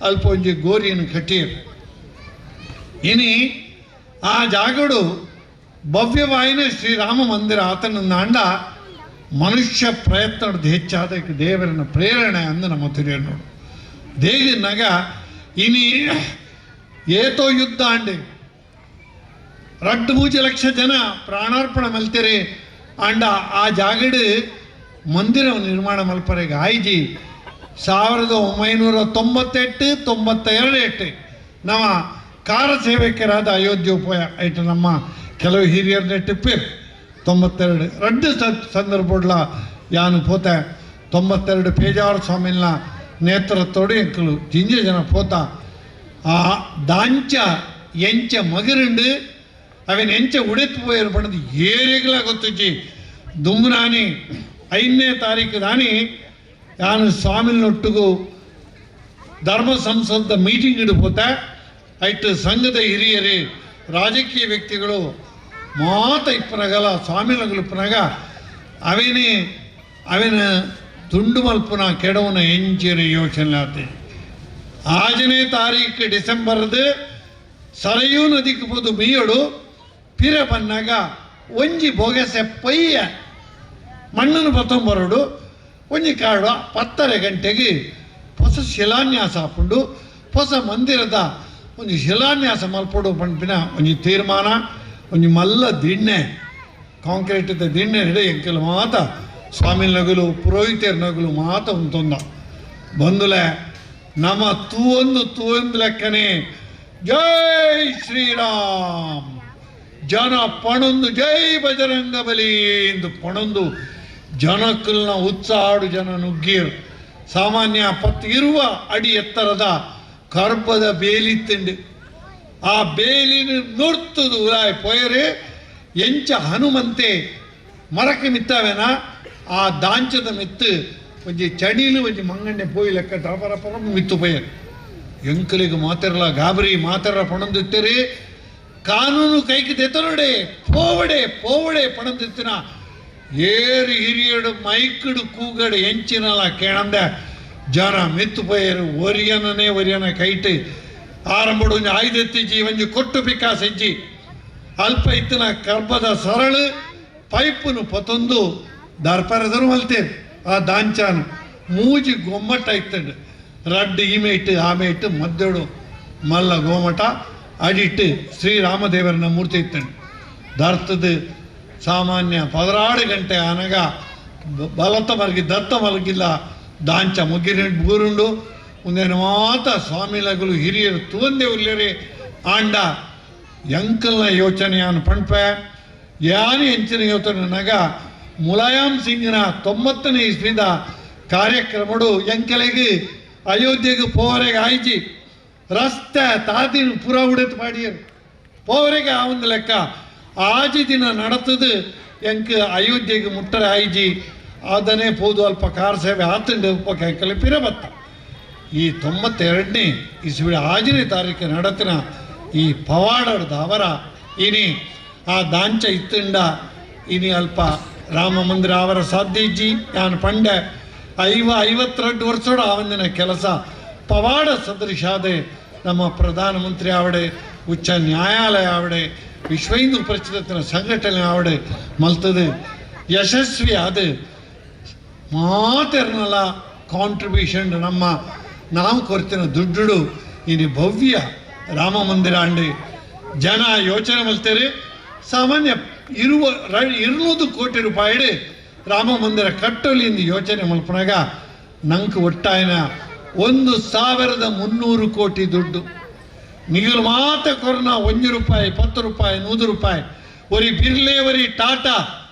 ಅಲ್ಪ ಒಂಜಿ ಗೋರಿಯನ್ನು ಕಟ್ಟಿಯರು. ಇನಿ ಆ ಜಾಗಡು ಭವ್ಯವಾಯಿನ ಶ್ರೀರಾಮ ಮಂದಿರ ಆತನ ನಾಂಡ ಮನುಷ್ಯ ಪ್ರಯತ್ನದ ಹೆಚ್ಚಾದ ದೇವರನ್ನ ಪ್ರೇರಣೆ ಅಂದು ನಮ್ಮ ತಿಳಿಯ ನೋಡು ದೇಗಿನಾಗ ಇನಿ ಏತೋ ಯುದ್ಧ ಅಂಡೆ 2.5 ಲಕ್ಷ ಜನ ಪ್ರಾಣಾರ್ಪಣೆ ಮಲ್ತೀರಿ ಅಂಡ ಆ ಜಾಗಡು ಮಂದಿರ ನಿರ್ಮಾಣ ಮಲ್ಪರೆಗೆ ಆಯ್ಜಿ 1998 92 ನಮ್ಮ ಕಾರ ಸೇವಕರಾದ ಅಯೋಧ್ಯೆ ಉಪಯ ಐಟ ನಮ್ಮ ಕೆಲವು ಹಿರಿಯರನ್ನ ಟಿಪ್ಪೇರು 92 ರಡ್ಡು ಸಂದರ್ಭಡ್ಲ ಯಾನು ಪೋತೆ 92 ಪೇಜಾವರ ಸ್ವಾಮಿನ ನೇತೃತ್ವೋಡು ಎಂಕಲು ಜಿಂಜ ಜನ ಪೋತ ಆ ದಾಂಚ ಎಂಚ ಮಗರುಂಡು ಅವೇನು ಎಂಚ ಉಡೆತು ಪೋಯರು ಪಣದು ಏರಿಗಲ ಗೊತ್ತುಜ್ಜಿ ದುಮ್ನಾನಿ 5ನೇ ತಾರೀಕು ದಾನಿ ಯಾನು ಸ್ವಾಮಿನೊಟ್ಟಿಗೂ ಧರ್ಮ ಸಂಸದ ಮೀಟಿಂಗ್ ಇಡ್ಬೋತ ಐಟ್ ಸಂಘದ ಹಿರಿಯರೇ ರಾಜಕೀಯ ವ್ಯಕ್ತಿಗಳು ಮಾತ ಇಪ್ಪನಗಲ ಸ್ವಾಮಿನಗಲು ಇಪ್ಪನಗ ಅವೇನೇ ಅವೇನ ತುಂಡು ಮಲ್ಪುನ ಕೆಡವನ ಎಂಚಿನ ಯೋಚನೆ ಆತೆ 6ನೇ ತಾರೀಕು ಡಿಸೆಂಬರ್ದು ಸರಯೂ ನದಿಗೆ ಪೋದು ಮೀಯಡು ಪಿರ ಬನ್ನಾಗ ಒಂಜಿ ಬೊಗೆಸೆ ಪಯ್ಯ ಮಣ್ಣನ್ನು ಬತ್ತೊಂಬರಡು ಒಂಜಿ ಕಾಡು 10:30 ಗಂಟೆಗೆ ಹೊಸ ಶಿಲಾನ್ಯಾಸ ಹಾಕೊಂಡು ಹೊಸ ಮಂದಿರದ ಒಂದು ಶಿಲಾನ್ಯಾಸ ಮಲ್ಪಡು ಪಂಪಿನ ಒಂಜಿ ತೀರ್ಮಾನ ಒಂಜಿ ಮಲ್ಲ ದಿಣ್ಣೆ ಕಾಂಕ್ರೀಟ್ ದಿಣ್ಣೆ ಹಿಡಿ ಎಂಕೆಲ್ಲ ಮಾತ ಸ್ವಾಮಿ ನಗಲು ಪುರೋಹಿತರ ನಗಲು ಮಾತ ಉಂತೊಂದ ಬಂದುಲೆ ನಮ್ಮ ತೂವೊಂದು ತೂವೊಂದು ಲೆಕ್ಕನೆ ಜೈ ಶ್ರೀರಾಮ್ ಜನ ಪಣೊಂದು ಜೈ ಬಜರಂಗ ಬಲಿ ಎಂದು ಪಣೊಂದು ಜನಕ್ಕಲ್ನ ಉತ್ಸಾಹಡು ಜನ ನುಗ್ಗೀರು. ಸಾಮಾನ್ಯ 10 ಅಡಿ ಎತ್ತರದ ಕರ್ಬದ ಬೇಲಿ ತಿಂಡು ಆ ಬೇಲಿನ ನುರ್ತದು ಉರಾಯ್ ಪೊಯರೆ ಎಂಚ ಹನುಮಂತೆ ಮರಕ್ಕೆ ಮಿತ್ತವೇನ ಆ ದಾಂಚದ ಮಿತ್ತು ಒಂಜಿ ಚಡಿಲು ಒಂಜಿ ಮಂಗಣ್ಣೆ ಪೋಯಿ ಲೆಕ್ಕ ಟಪರ ಪರ ಮಿತ್ತು ಪೋಯರು. ಎಂಕಲಿಗೆ ಮಾತಿರಲ ಗಾಬರಿ ಮಾತಿರ ಪಣಂದಿತ್ತರಿ ಕಾನೂನು ಕೈಗೆ ತೆತ್ತನುಡೆ ಪೋವಡೆ ಪೋವಡೆ ಪಣಂದಿತ್ತಿನ ಏರು ಹಿರಿಯಡು ಮೈಕಡು ಕೂಗಡು ಎಂಚಿನಲ ಕೇಳಂದೆ ಜನ ಮಿತ್ತು ಪೋಯರು. ಒರಿಯನನೇ ಒರಿಯನ ಕೈಟು ಆರಂಭಡು ಒಂಜಿ ಆಯ್ದೆತ್ತಿಜ್ಜಿ ಒಂಜಿ ಕೊಟ್ಟು ಪಿಕಾಸೆಜ್ಜಿ ಅಲ್ಪ ಇತ್ತಿನ ಕರ್ಬದ ಸರಳು ಪೈಪುನು ಪತೊಂದು ದರ್ಪರದರು ಮಲ್ತೇರು. ಆ ದಾಂಚಾನು ಮೂಜಿ ಗೊಮ್ಮಟ ಇತ್ತಂಡು ರಡ್ಡು ಈಮೆ ಇಟ್ಟು ಆಮೆ ಇಟ್ಟು ಮದ್ದೆಡು ಮಲ್ಲ ಗೋಮಟ ಅಡಿಟ್ಟು ಶ್ರೀರಾಮದೇವರನ ಮೂರ್ತಿ ಇತ್ತಂಡು. ದರ್ತದ ಸಾಮಾನ್ಯ 16 ಗಂಟೆ ಆನಗ ಬಲತ ಮಲಗಿ ದತ್ತ ಮಲಗಿಲ್ಲ ದಾಂಚ ಮುಗ್ಗಿರ ಬೂರುಂಡು ಒಂದೇನು ಮಾತ ಸ್ವಾಮಿಲಗಳು ಹಿರಿಯರು ತೂಂದೆ ಉಲ್ಲೇರಿ ಆಂಡ ಎಂಕಲ್ನ ಯೋಚನೆಯನ್ನು ಪಣ್ಪೆ ಯಾನು ಎಂಚಿನ ಯೋಚನೆ ನಗ ಮುಲಾಯಂ ಸಿಂಗ್ನ 90ನೇ ಇಸ್ವಿದ ಕಾರ್ಯಕ್ರಮಡು ಎಂಕಲಿಗೆ ಅಯೋಧ್ಯೆಗೆ ಪೋವರೆಗೆ ಆಯ್ಜಿ ರಸ್ತೆ ತಾದಿನ ಪುರ ಉಡೆತು ಮಾಡಿಯರು ಪೋವರೆಗೆ ಆ ಒಂದು ಲೆಕ್ಕ ಆಜಿ ದಿನ ನಡತದು ಎಂಕ್ ಅಯೋಧ್ಯೆಗೆ ಮುಟ್ಟರೆ ಆಯ್ಜಿ ಅದನ್ನೇ ಪೋದು ಅಲ್ಪ ಕಾರ್ ಸೇವೆ ಆತಂಡು ಉಪಕೆಂಕಲೆ ಪಿರಬತ್ತ. ಈ 92ನೇ ಇಸ್ವಿ 5ನೇ ತಾರೀಕು ನಡತಿನ ಈ ಪವಾಡದ ಅವರ ಇನಿ ಆ ದಾಂಚ ಇತ್ತಂಡ ಇನಿ ಅಲ್ಪ ರಾಮ ಮಂದಿರ ಅವರ ಸಾಧ್ಯ ಇಜ್ಜಿ ಯಾನು ಪಂಡೆ 52 ವರ್ಷೋಡ ಆ ಒಂದಿನ ಕೆಲಸ ಪವಾಡ ಸದೃಶಾದೆ ನಮ್ಮ ಪ್ರಧಾನಮಂತ್ರಿ ಆವಡೆ ಉಚ್ಚ ನ್ಯಾಯಾಲಯ ಆವಡೆ ವಿಶ್ವ ಹಿಂದೂ ಪರಿಷತ್ತಿನ ಸಂಘಟನೆ ಆವಡೆ ಮಲ್ತದೆ ಯಶಸ್ವಿ ಆದ ಮಾತೆರ್ನಲ ಕಾಂಟ್ರಿಬ್ಯೂಷನ್ ನಮ್ಮ ನಾವು ಕೊರ್ತಿನ ದುಡ್ಡು ಇನಿ ಭವ್ಯ ರಾಮ ಮಂದಿರ ಅಂಡಿ ಜನ ಯೋಚನೆ ಮಲ್ತೇರಿ. ಸಾಮಾನ್ಯ 200 ಕೋಟಿ ರೂಪಾಯಿ ರಾಮ ಮಂದಿರ ಕಟ್ಟಲಿ ಎಂದು ಯೋಚನೆ ಮಲ್ಪನಾಗ ನಂಗೆ ಒಟ್ಟಾಯನ 1300 ಕೋಟಿ ದುಡ್ಡು ನೀವು ಮಾತ ಕೊರ್ನ 1 ರೂಪಾಯಿ 10 ರೂಪಾಯಿ 100 ರೂಪಾಯಿ ಒರಿ ಬಿರ್ಲೆ ಒರಿ ಟಾಟಾ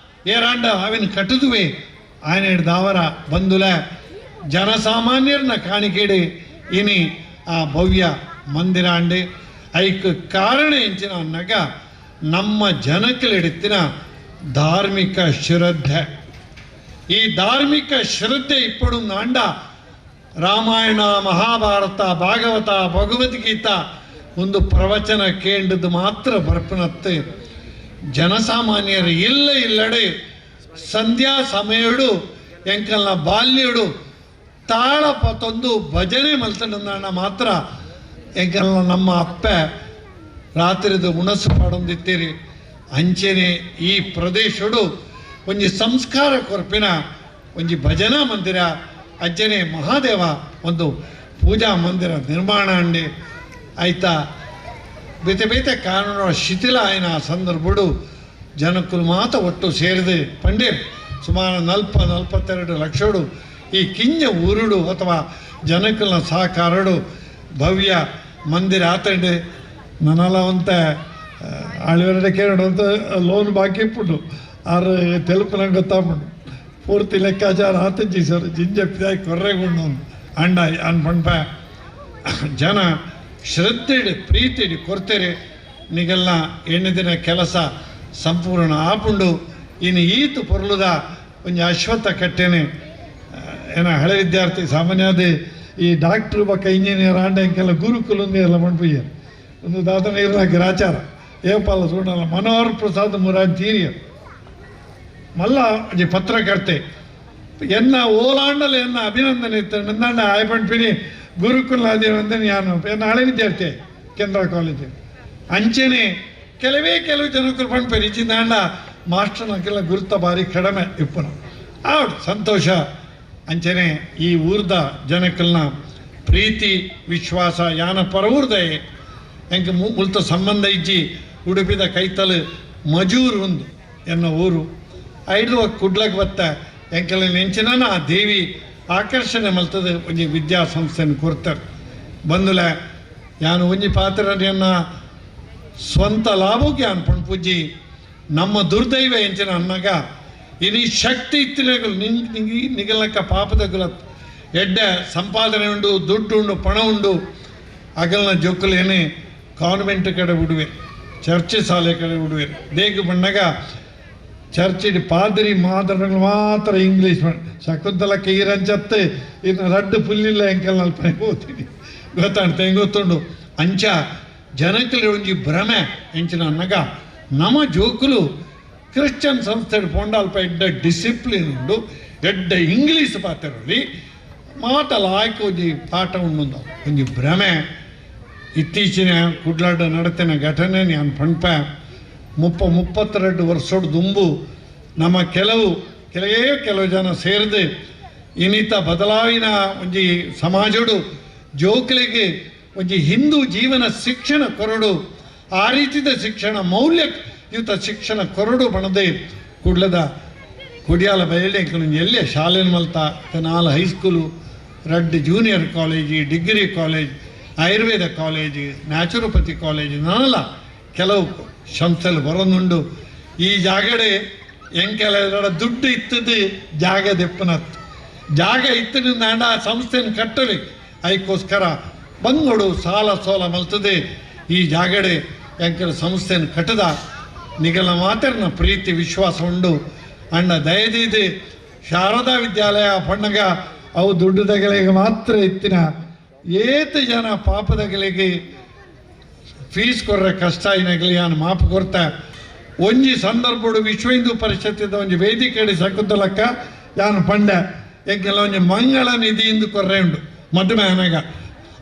ಏರಾಂಡ ಅವಿನ ಕಟ್ಟುದುವೆ ಆಯನ ಹಿಡ್ದಾವರ ಬಂದುಲ ಜನಸಾಮಾನ್ಯರನ್ನ ಕಾಣಿಕೆಡೆ ಇನಿ ಆ ಭವ್ಯ ಮಂದಿರ ಅಂಡೆ ಐಕ್ ಕಾರಣ ಎಂಚಿನ ಅನ್ನಗ ನಮ್ಮ ಜನಕ್ಕಲಿಡುತ್ತಿನ ಧಾರ್ಮಿಕ ಶ್ರದ್ಧೆ. ಈ ಧಾರ್ಮಿಕ ಶ್ರದ್ಧೆ ಇಪ್ಪಡು ಅಂಡ ರಾಮಾಯಣ ಮಹಾಭಾರತ ಭಾಗವತ ಭಗವದ್ಗೀತಾ ಒಂದು ಪ್ರವಚನ ಕೇಂದ್ರದ್ದು ಮಾತ್ರ ಬರ್ಪನತ್ತೆ ಜನಸಾಮಾನ್ಯರು ಇಲ್ಲ ಇಲ್ಲಡೆ ಸಂಧ್ಯಾ ಸಮಯಡು ಎಂಕಲ್ನ ಬಾಲ್ಯಡು ತಾಳ ಪತೊಂದು ಭಜನೆ ಮಲ್ತಂಡ ಮಾತ್ರ ಎಂಕಲ್ನ ನಮ್ಮ ಅಪ್ಪ ರಾತ್ರಿದ ಉಣಸು ಪಾಡೊಂದಿತ್ತೀರಿ. ಅಂಚೆನೆ ಈ ಪ್ರದೇಶಡು ಒಂಜಿ ಸಂಸ್ಕಾರ ಕೊರ್ಪಿನ ಒಂಜಿ ಭಜನಾ ಮಂದಿರ ಅಜ್ಜನೆ ಮಹಾದೇವ ಒಂದು ಪೂಜಾ ಮಂದಿರ ನಿರ್ಮಾಣ ಅಂಡಿ ಆಯ್ತಾ ಬೇತೆ ಬೇತೆ ಕಾನೂನು ಶಿಥಿಲ ಆಯ್ನ ಸಂದರ್ಭಡು ಜನಕ್ಕೂ ಮಾತ ಒಟ್ಟು ಸೇರಿದೆ ಪಂಡೇರ್ ಸುಮಾರು 40-42 ಲಕ್ಷಡು ಈ ಕಿಂಜ ಊರುಡು ಅಥವಾ ಜನಕ್ಕಲ್ನ ಸಹಕಾರಡು ಭವ್ಯ ಮಂದಿರ ಆತಂಡೆ. ನನ್ನಲ್ಲ ಆಳಿವರೆಡೆ ಕೇರಡು ಅಂತ ಲೋನ್ ಬಾಕಿ ಇಪ್ಪುಂಡು ಆರು ತೆಲುಪು ಗೊತ್ತಾಪುಂಡು ಪೂರ್ತಿ ಲೆಕ್ಕಾಚಾರ ಆತಂಜಿ ಸರ್ ಜಿಂಜಪ್ಪಿದಾಯಿ ಕೊರ್ರೆಗುಂಡು ಅಂಡ ಅನ್ ಪಂಪ ಜನ ಶ್ರದ್ಧೆಡು ಪ್ರೀತಿಡು ಕೊರ್ತೆರೆ ನಿಗಲ್ನ ಎಣ್ಣೆ ಕೆಲಸ ಸಂಪೂರ್ಣ ಆಪುಂಡು. ಇನ್ನು ಈತು ಪೊರ್ಲುದ ಒಂಜಿ ಅಶ್ವತ್ಥ ಕಟ್ಟೆನೆ ಏನ ಹಳೆ ವಿದ್ಯಾರ್ಥಿ ಸಾಮಾನ್ಯದ ಈ ಡಾಕ್ಟ್ರು ಬಕ್ಕ ಇಂಜಿನಿಯರ್ ಆಂಡ ಇಂಕೆಲ್ಲ ಗುರುಕುಲೊಂದು ಎಲ್ಲ ಪಂಪುಯ್ಯರು ಒಂದು ದಾತನ ಇರ್ನ ಗ್ರಾಚಾರ ಏಪಾಲ ಸೂಡಲ್ಲ ಮನೋಹರ್ ಪ್ರಸಾದ್ ಮುರಾನ್ ತೀರಿಯರ್ ಮಲ್ಲ ಒಂಜಿ ಪತ್ರಕರ್ತೆ ಎನ್ನ ಓಲಾಂಡಲ ಎನ್ನ ಅಭಿನಂದನೆ ಇತ್ತು ನಂದಾಂಡ ಆಯಪಂಪಿನಿ ಗುರುಕುಲ ಅಭಿನಂದನೆ ಯಾನು ಎನ್ನ ಹಳೆ ವಿದ್ಯಾರ್ಥಿ ಕೇಂದ್ರ ಕಾಲೇಜು ಅಂಚೆನೆ ಕೆಲವೇ ಕೆಲವು ಜನಕ್ಕರು ಪಂಪೇರಿ ಇಚ್ಚಿಂದಾಂಡ ಮಾಸ್ಟರ್ನಕ್ಕೆಲ್ಲ ಗುರುತ ಬಾರಿ ಕಡಿಮೆ ಇಪ್ಪನ ಆವಡ್ ಸಂತೋಷ. ಅಂಚೆನೆ ಈ ಊರ್ದ ಜನಕ್ಕಲ್ನ ಪ್ರೀತಿ ವಿಶ್ವಾಸ ಯಾನ ಪರವೂರ್ದಯೆ ಎಂಕ್ ಮುಲ್ತ ಸಂಬಂಧ ಇಜ್ಜಿ ಉಡುಪಿದ ಕೈತಲು ಮಜೂರು ಒಂದು ಎನ್ನ ಊರು ಐದು ಕುಡ್ಲಕ್ಕೆ ಬತ್ತ ಎಂಕೆಲ್ಲ ನೆಂಚಿನ ಆ ದೇವಿ ಆಕರ್ಷಣೆ ಮಲ್ತದೆ ಒಂಜಿ ವಿದ್ಯಾಸಂಸ್ಥೆಯನ್ನು ಕೊರ್ತಾರೆ ಬಂದುಲ ಯಾನು ಒಂಜಿ ಪಾತ್ರನ ಸ್ವಂತ ಲಾಭಕ್ಕೆ ಯಾನು ಪಣ್ಪುಜ್ಜಿ ನಮ್ಮ ದುರ್ದೈವ ಎಂಚಿನ ಅನ್ನಾಗ ಇನಿ ಶಕ್ತಿ ಇತ್ತಿನಗಳು ನಿಂಗೆ ನಿಗಲಕ್ಕ ಪಾಪದಗುಲ ಎಡ್ಡೆ ಸಂಪಾದನೆ ಉಂಡು, ದುಡ್ಡು ಉಂಡು, ಪಣ ಉಂಡು. ಅಗಲ್ನ ಜೋಕುಲೇನೆ ಕಾನ್ವೆಂಟ್ ಕಡೆ ಬಿಡುವೆ, ಚರ್ಚ್ ಶಾಲೆ ಕಡೆ ಬಿಡುವೆ. ದೇಗ ಬಣ್ಣಗ ಚರ್ಚಿಡ್ ಪಾದರಿ ಮಾದರಗಳು ಮಾತ್ರ ಇಂಗ್ಲೀಷ್ ಶಕುಂತಲಕ್ಕೆ ಈರಂಚತ್ತೆ ಇನ್ನು ರಡ್ಡು ಪುಲ್ಲಿಲ್ಲ ಎಂಕಲ್ ನಲ್ಪ ಹೋಗ್ತೀನಿ ಗೊತ್ತಾಣ್ತೆ ಗೊತ್ತುಂಡು. ಅಂಚ ಜನಕಲಿ ಒಂಜಿ ಭ್ರಮೆ ಎಂಚಿನ ಅನ್ನಗ ನಮ್ಮ ಜೋಕುಲು ಕ್ರಿಶ್ಚಿಯನ್ ಸಂಸ್ಥೆ ಪೋಂಡಾಲ್ಪ ಎಡ್ಡ ಡಿಸಿಪ್ಲಿನ್ ಉಂಡು, ಎಡ್ಡ ಇಂಗ್ಲೀಷ್ ಪಾತ್ರರಲ್ಲಿ ಮಾತಲ್ಲ ಆಯ್ಕೆ ಒಂಜಿ ಪಾಠ ಉಂಡು ಒಂಜಿ ಭ್ರಮೆ. ಇತ್ತೀಚಿನ ಕುಡ್ಲಾಡ ನಡತಿನ ಘಟನೆ ನಾನು ಪಂಪ 32 ವರ್ಷದ ದುಂಬು ನಮ್ಮ ಕೆಲವು ಕೆಲವೇ ಜನ ಸೇರಿದು ಇನ್ನಿತ ಬದಲಾವಿನ ಒಂಜಿ ಸಮಾಜಡು ಜೋಕಲಿಗೆ ಒಂಜಿ ಹಿಂದೂ ಜೀವನ ಶಿಕ್ಷಣ ಕೊರಡು, ಆ ರೀತಿಯ ಶಿಕ್ಷಣ ಮೌಲ್ಯಯುತ ಶಿಕ್ಷಣ ಕೊರಡು ಬಣದೆ ಕುಡ್ಲದ ಕೊಡಿಯಾಲ ಬಯಲೆ ಎಲ್ಲೇ ಶಾಲೆನ ಮಲ್ತ 4 high school, 2 junior college, degree college, Ayurveda college, naturopathy college ನಾನಲ್ಲ ಕೆಲವು ಸಂಸ್ಥೆలు ಬರೋದುಂಡು. ಈ ಜಾಗಡೆ ಎಂಕೆಲ ದುಡ್ಡು ಇತ್ತದು ಜಾಗ ದೆಪ್ಪನತ್ತು ಜಾಗ ಇತ್ತದಿಂದ ಆ ಸಂಸ್ಥೆಯನ್ನು ಕಟ್ಟಲಿ ಅದಕ್ಕೋಸ್ಕರ ಬಂಗೋಡು ಸಾಲ ಸೋಲ ಮಲ್ತದೆ ಈ ಜಾಗಡೆ ಎಂಕೆಲ ಸಂಸ್ಥೆಯನ್ನು ಕಟ್ಟದ ನಿಗಲ ಮಾತ್ರನ ಪ್ರೀತಿ ವಿಶ್ವಾಸ ಉಂಡು. ಅಣ್ಣ ದಯದೀದಿ ಶಾರದಾ ವಿದ್ಯಾಲಯ ಪಣ್ಣಗ ಅವು ದುಡ್ಡು ದಗಲಿಗೆ ಮಾತ್ರ ಇತ್ತಿನ ಏತ ಜನ ಪಾಪದಗಲಿಗೆ ಫೀಸ್ ಕೊರ್ರೆ ಕಷ್ಟ ಇನಗಲಿ ನಾನು ಮಾಪು ಕೊರ್ತ. ಒಂಜಿ ಸಂದರ್ಭಡು ವಿಶ್ವ ಹಿಂದೂ ಪರಿಷತ್ತಿದ ಒಂಜಿ ವೇದಿಕೆ ಶಕುಂತಲಕ್ಕ ಯಾನು ಪಂಡ ಎಂಕೆಲ್ಲ ಒಂಜಿ ಮಂಗಳ ನಿಧಿ ಇಂದು ಕೊರ್ರೆ ಉಂಡು ಮಧುಮಯ ಅನಗ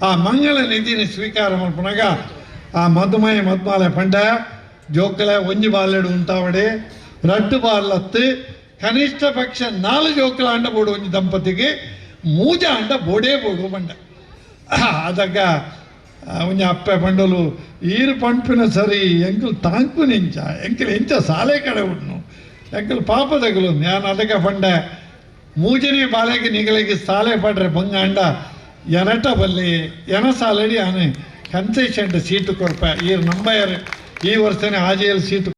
ಆ ಮಂಗಳ ನಿಧಿನ ಸ್ವೀಕಾರ ಮಲ್ಪನಾಗ ಆ ಮಧುಮಯ ಮದ್ಮಾಲೆ ಪಂಡ ಜೋಕಲ ಒಂಜಿ ಬಾಲೆಡು ಉಂಟಾವಡೆ ರಡ್ಡು ಬಾಲತ್ತು ಕನಿಷ್ಠ ಪಕ್ಷ 4 ಜೋಕಲ ಅಂಡ ಬೋಡು ಒಂಜಿ ದಂಪತಿಗೆ ಮೂಜ ಅಂಡ ಬೋಡೇ ಬೋಡು ಪಂಡ. ಅದಾಗ ಒಂಜಿ ಅಪ್ಪೆ ಪಂಡಲು ಈರು ಪಂಪಿನ ಸರಿ ಎಂಕಲ್ ತಾಂಕು ನಿಂಚ ಎಂಕಲ್ ಎಂಚ ಸಾಲೆ ಕಡೆ ಉಂಡು ಎಂಕಲ್ ಪಾಪದಗಲು ನಾನು ಅದಕ್ಕೆ ಪಂಡ ಮೂಜನೇ ಬಾಲೆಗೆ ನಿಗಳಿಗೆ ಸಾಲೆ ಪಡ್ರೆ ಬಂಗಾಂಡ ಎನಟ ಬಲ್ಲಿ ಎನ ಸಾಲಡಿ ಆನೆ ಕನ್ಸೆಷನ್ ಸೀಟು ಕೊರ್ಪ ಈರು ನಂಬಯ್ಯಾರು ಈ ವರ್ಷನೇ ಆಜೆಯಲ್ಲಿ ಸೀಟು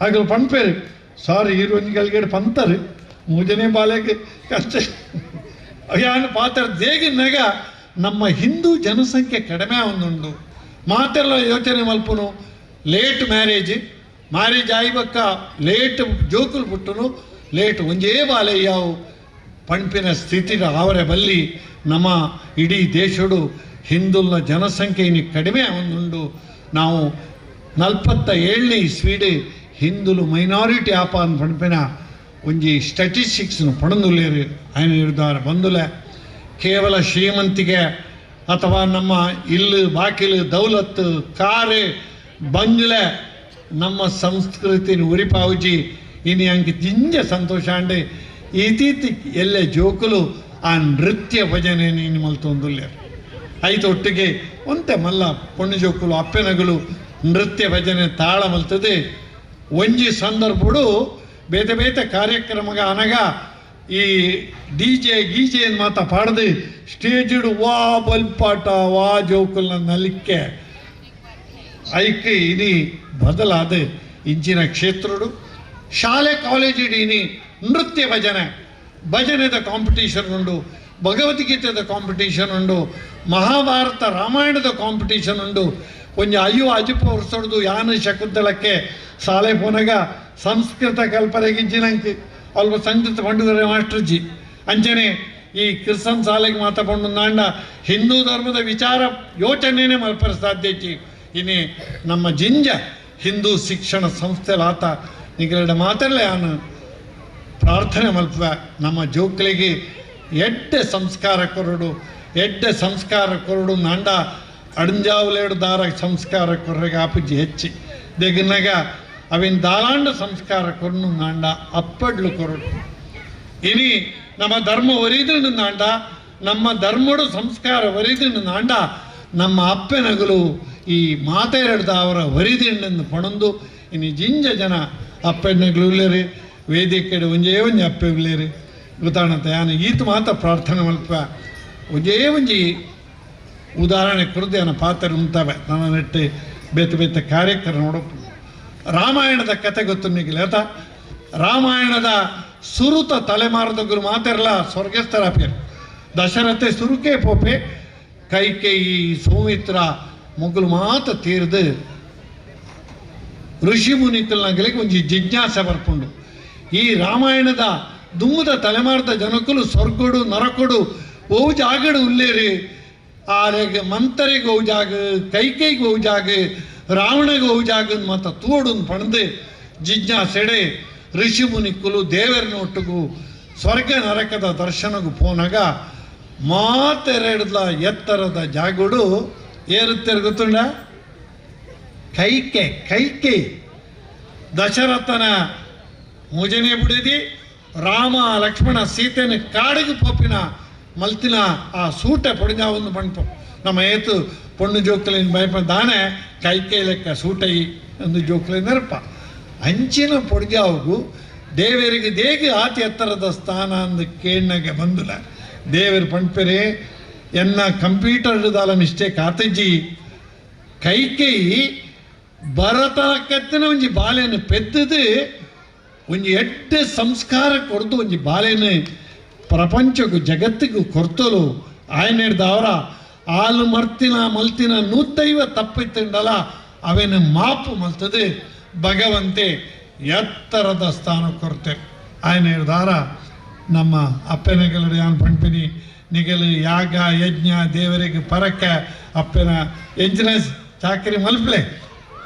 ಆಗಲು ಪಂಪೇರು ಸಾರಿ ಈರು ಒಂಜಿ ಗಳಿಗೆ ಪಂತಾರೆ ಮೂಜನೇ ಬಾಲೆಗೆ ಕನ್ಸೆಷನ್ ಯಾನು ಪಾತ್ರ ದೇಗಿನಾಗ ನಮ್ಮ ಹಿಂದೂ ಜನಸಂಖ್ಯೆ ಕಡಿಮೆ ಒಂದುಂಡು. ಮಾತೆಲ್ಲ ಯೋಚನೆ ಮಲ್ಪುನು ಲೇಟ್ ಮ್ಯಾರೇಜ್ ಮ್ಯಾರೇಜ್ ಆಯ್ಬಕ್ಕ ಲೇಟ್ ಜೋಕುಲು ಪುಟ್ಟನು ಲೇಟ್ ಒಂಜೇ ಬಾಲೆ ಯಾವು ಪಂಪಿನ ಸ್ಥಿತಿ ಆವರೆ ಬಲ್ಲಿ ನಮ್ಮ ಇಡೀ ದೇಶಡು ಹಿಂದುಲ್ನ ಜನಸಂಖ್ಯೆ ಇನ್ನು ಕಡಿಮೆ ಒಂದುಂಡು. ನಾವು 47ನೇ ಇಸ್ವಿಡ್ ಹಿಂದುಲು ಮೈನಾರಿಟಿ ಆಪ ಅನ್ ಪಂಪಿನ ಒಂಜಿ ಸ್ಟ್ಯಾಟಿಸ್ಟಿಕ್ಸ್ನು ಪಣಂದುಲ್ಲೇರು ఆయన ನಿರ್ಧಾರ ಬಂದುಲೆ. ಕೇವಲ ಶ್ರೀಮಂತಿಗೆ ಅಥವಾ ನಮ್ಮ ಇಲ್ಲು ಬಾಕಿಲು ದೌಲತ್ತು ಕಾರು ಬಂಗ್ಲೆ ನಮ್ಮ ಸಂಸ್ಕೃತಿನ ಉರಿಪಾವುಜಿ ಇನಿ ಅಂಕ ಜಿಂಜ ಸಂತೋಷ ಅಂಡೆ ಈತೀತಿ ಎಲ್ಲೆ ಜೋಕುಲು ಆ ನೃತ್ಯ ಭಜನೆ ನೀನು ಮಲ್ತೊಂದುಲ್ಲೇರು ಐತು ಒಟ್ಟಿಗೆ ಒಂತೆ ಮಲ್ಲ ಪೊಣ್ಣು ಜೋಕುಲು ಅಪ್ಪೆನಗಲು ನೃತ್ಯ ಭಜನೆ ತಾಳ ಮಲ್ತದೆ. ಒಂಜಿ ಸಂದರ್ಭಡು ಬೇತೆ ಬೇತೆ ಕಾರ್ಯಕ್ರಮಗ ಅನಗ ಈ ಡಿ ಜೆ ಗೀಜೆ ಮಾತ ಪಾಡದೆ ಸ್ಟೇಜಿಡು ವಾ ಬಲ್ಪಾಟ ವಾ ಜೋಕುಲ್ನ ನಲಿಕೆ ಐಕೆ ಇನಿ ಬದಲಾದ ಇಂಚಿನ ಕ್ಷೇತ್ರಡು ಶಾಲೆ ಕಾಲೇಜಿಡು ಇನಿ ನೃತ್ಯ ಭಜನೆ ಭಜನೆದ ಕಾಂಪಿಟೇಷನ್ ಉಂಡು, ಭಗವದ್ಗೀತೆದ ಕಾಂಪಿಟೇಷನ್ ಉಂಡು, ಮಹಾಭಾರತ ರಾಮಾಯಣದ ಕಾಂಪಿಟೇಷನ್ ಉಂಡು. ಒಂಜಿ ಅಯ್ಯೋ ಅಜಿಪ ವರ್ಷಡ್ದು ಯಾನು ಶಕುಂತಲಕ್ಕೆ ಶಾಲೆ ಪೋನಾಗ ಸಂಸ್ಕೃತ ಕಲ್ಪನೆಗಿಂಚಿನಂಕೆ ಅಲ್ಪ ಸಂಸ್ಕೃತ ಪಂಡಿತರ ಮಾಸ್ಟರ್ಜಿ ಅಂಚನೆ ಈ ಕ್ರಿಸ್ತನ್ ಶಾಲೆಗೆ ಮಾತಾ ಪಂಡು ಹಿಂದೂ ಧರ್ಮದ ವಿಚಾರ ಯೋಚನೆನೇ ಮಲ್ಪರ ಸಾಧ್ಯ ಇನಿ ನಮ್ಮ ಜಿಂಜ ಹಿಂದೂ ಶಿಕ್ಷಣ ಸಂಸ್ಥೆಲಾತ ನಿಗಲೆಡ ಮಾತ್ರಲೇ ನಾನು ಪ್ರಾರ್ಥನೆ ಮಲ್ಪ ನಮ್ಮ ಜೋಕ್ಲಿಗೆ ಎಡ್ಡೆ ಸಂಸ್ಕಾರ ಕೊರಡು ಎಡ್ಡೆ ಸಂಸ್ಕಾರ ಕೊರಡು ನಾಂಡ ಅಡಂಜಾವುಲೇಡು ದಾರ ಸಂಸ್ಕಾರ ಕೊರ್ರೆಗೆ ಆಪುಜಿ ಹೆಚ್ಚಿ ದೆಗಿನಾಗ ಅವಿನ ದಾಲಾಂಡ ಸಂಸ್ಕಾರ ಕೊರಡು ನಾಂಡ ಅಪ್ಪಡ್ಲು ಕೊರಡು ಇನಿ ನಮ್ಮ ಧರ್ಮ ಒರಿದು ನಾಂಡ ನಮ್ಮ ಧರ್ಮಡು ಸಂಸ್ಕಾರ ಒರಿದು ನಾಂಡ ನಮ್ಮ ಅಪ್ಪೆನಗಲು ಈ ಮಾತೆರಡ್ದ ಅವರ ವರಿದಿಂಡನ್ನು ಪಣಂದು ಇನಿ ಜಿಂಜ ಜನ ಅಪ್ಪೆನಗಲು ಉಲ್ಲೇರಿ ವೇದಿಕೆ ಒಂಜೇ ಒಂಜಿ ಅಪ್ಪೆ ಉಲ್ಲೇರಿ ಗೊತ್ತಾಣಂತ ಯಾನು ಈತ ಮಾತ ಪ್ರಾರ್ಥನೆ ಮಲ್ಪ ಒಂಜೇ ಒಂಜಿ ಉದಾಹರಣೆ ಕುರಿತು ಯಾನ ಪಾತ್ರ ಉಂತಾವೆ ನನ್ನ ನೆಟ್ಟು ಬೇತೆ ಬೇತೆ ಕಾರ್ಯಕ್ರಮ ನೋಡಪ್ಪ. ರಾಮಾಯಣದ ಕತೆ ಗೊತ್ತು ನಿಗಲೆ ಆತ ರಾಮಾಯಣದ ಸುರುತ ತಲೆಮಾರದ ಗುರು ಮಾತೆರ್ಲ ಸ್ವರ್ಗಸ್ಥರಾಪೇರು. ದಶರಥೆ ಸುರುಕೆ ಪೋಪೆ, ಕೈಕೇಯಿ ಸೌಮಿತ್ರ ಮೊಗಲು ಮಾತ ತೀರ್ದು ಋಷಿ ಮುನಿಕಲ್ನಗಲಿಗೆ ಒಂಜಿ ಜಿಜ್ಞಾಸೆ ಬರ್ಪುಂಡು. ಈ ರಾಮಾಯಣದ ದುಮ್ಮದ ತಲೆಮಾರದ ಜನಕುಲು ಸ್ವರ್ಗಡು ನರಕೊಡು ಓವು ಜಾಗಡು ಉಲ್ಲೇರಿ, ಆರೆಗ್ ಮಂತರಿಗೆ ಓವು ಜಾಗ, ಕೈಕೈಗೆ ಓವು ಜಾಗ, ರಾವಣಗೆ ಓವು ಜಾಗ ಮಾತ ತೋಡು ಪಣದು ಜಿಜ್ಞಾಸೆಡೆ ಋಷಿ ಮುನಿಕುಲು ದೇವರನ ಒಟ್ಟುಗು ಸ್ವರ್ಗ ನರಕದ ದರ್ಶನಗು ಪೋನಾಗ ಮಾತೆರಡ್ಲ ಎತ್ತರದ ಜಾಗಡು ಏರುತ್ತೆ ಗೊತ್ತುಂಡ? ಕೈಕೆ. ಕೈಕೆ ದಶರಥನ ಮೂಜನೆ ಬಿಡಿದಿ ರಾಮ ಲಕ್ಷ್ಮಣ ಸೀತೆನ ಕಾಡಿಗೆ ಪೋಪಿನ ಮಲ್ತಿನ ಆ ಸೂಟೆ ಪೊಡಿಂಜಾವೊಂದು ಪಣ್ಪು. ನಮ್ಮ ಏತು ಪೊಣ್ಣು ಜೋಕುಲಿನ ಭಯಪ ದಾನೆ ಕೈಕೈ ಲೆಕ್ಕ ಸೂಟೈ ಒಂದು ಜೋಕುಲಿನ ನೆನಪ. ಅಂಚಿನ ಪೊಡಿಜಾವುಗು ದೇವರಿಗೆ ದೇಗಿ ಆತಿ ಎತ್ತರದ ಸ್ಥಾನ ಅಂದು ಕೇಣ್ಣಗೆ ಬಂದುಲ. ದೇವರು ಪಣ್ಪೆರೆ ಎನ್ನ ಕಂಪ್ಯೂಟರ್ ದಾಲ ಮಿಸ್ಟೇಕ್ ಆತಜ್ಜಿ, ಕೈಕೈ ಭರತನ ಕತ್ತಿನ ಒಂಜಿ ಬಾಲೆಯನ್ನು ಪೆತ್ತದು ಒಂಜಿ ಎಡ್ಡೆ ಸಂಸ್ಕಾರ ಕೊಡ್ದು ಒಂಜಿ ಬಾಲೆಯನ್ನು ಪ್ರಪಂಚಕ್ಕೂ ಜಗತ್ತಿಗೂ ಕೊರ್ತಲು ಆಯನೇಡ್ದವರ ಆಲು ಮರ್ತಿನ ಮಲ್ತಿನ ನೂತೈವ ತಪ್ಪಿತ್ತಂಡಲ ಅವೇನು ಮಾಪು ಮಲ್ತದೆ ಭಗವಂತೆ ಎತ್ತರದ ಸ್ಥಾನ ಕೊರತೆ. ಆಯನ ಹಿಡ್ದಾರ ನಮ್ಮ ಅಪ್ಪನಗಲಡು ಯಾನ್ ಪಣ್ಪಿನಿ ನಿಗಲು ಯಾಗ ಯಜ್ಞ ದೇವರಿಗೆ ಪರಕ ಅಪ್ಪನ ಎಂಚಿನ ಚಾಕರಿ ಮಲ್ಪಲೆ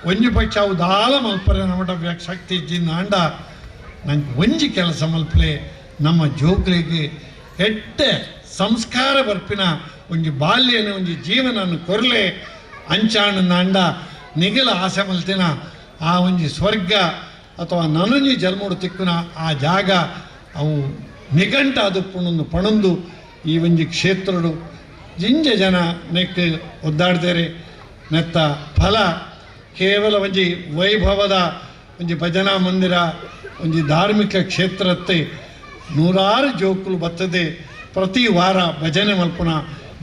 ಒಂಜಿ ಪಕ್ಷ ಅವು ದಾಲ ಮಲ್ಪರೆ ನಮ್ಮಟ ಶಕ್ತಿ ಇಜ್ಜಿಂದ ಅಂಡ ನಂಗೆ ಒಂಜಿ ಕೆಲಸ ಮಲ್ಪಲೆ ನಮ್ಮ ಜೋಕ್ರಿಗೆ ಎಟ್ಟೆ ಸಂಸ್ಕಾರ ಬರ್ಪಿನ ಒಂಜಿ ಬಾಲ್ಯನ ಒಂಜಿ ಜೀವನನ್ನು ಕೊರಲೆ ಅಂಚಾಣ ಅಂಡ ನಿಗಲ ಆಸೆ ಮಲ್ತಿನ ಆ ಒಂಜಿ ಸ್ವರ್ಗ ಅಥವಾ ನನೊಂಜಿ ಜನ್ಮೋಡು ತಿಕ್ಕುನ ಆ ಜಾಗ ಅವು ನಿಘಂಟ ಅದು ಪುಣೊಂದು ಪಣೊಂದು ಈ ಒಂಜಿ ಕ್ಷೇತ್ರಡು ಜಿಂಜ ಜನ ನೆಕ್ ಒದ್ದಾಡ್ತಾರೆ. ನೆತ್ತ ಫಲ ಕೇವಲ ಒಂಜಿ ವೈಭವದ ಒಂಜಿ ಭಜನಾ ಮಂದಿರ ಒಂಜಿ ಧಾರ್ಮಿಕ ಕ್ಷೇತ್ರತ್ತೆ ನೂರಾರು ಜೋಕುಲು ಬರ್ತದೆ. ಪ್ರತಿ ವಾರ ಭಜನೆ ಮಲ್ಪುನ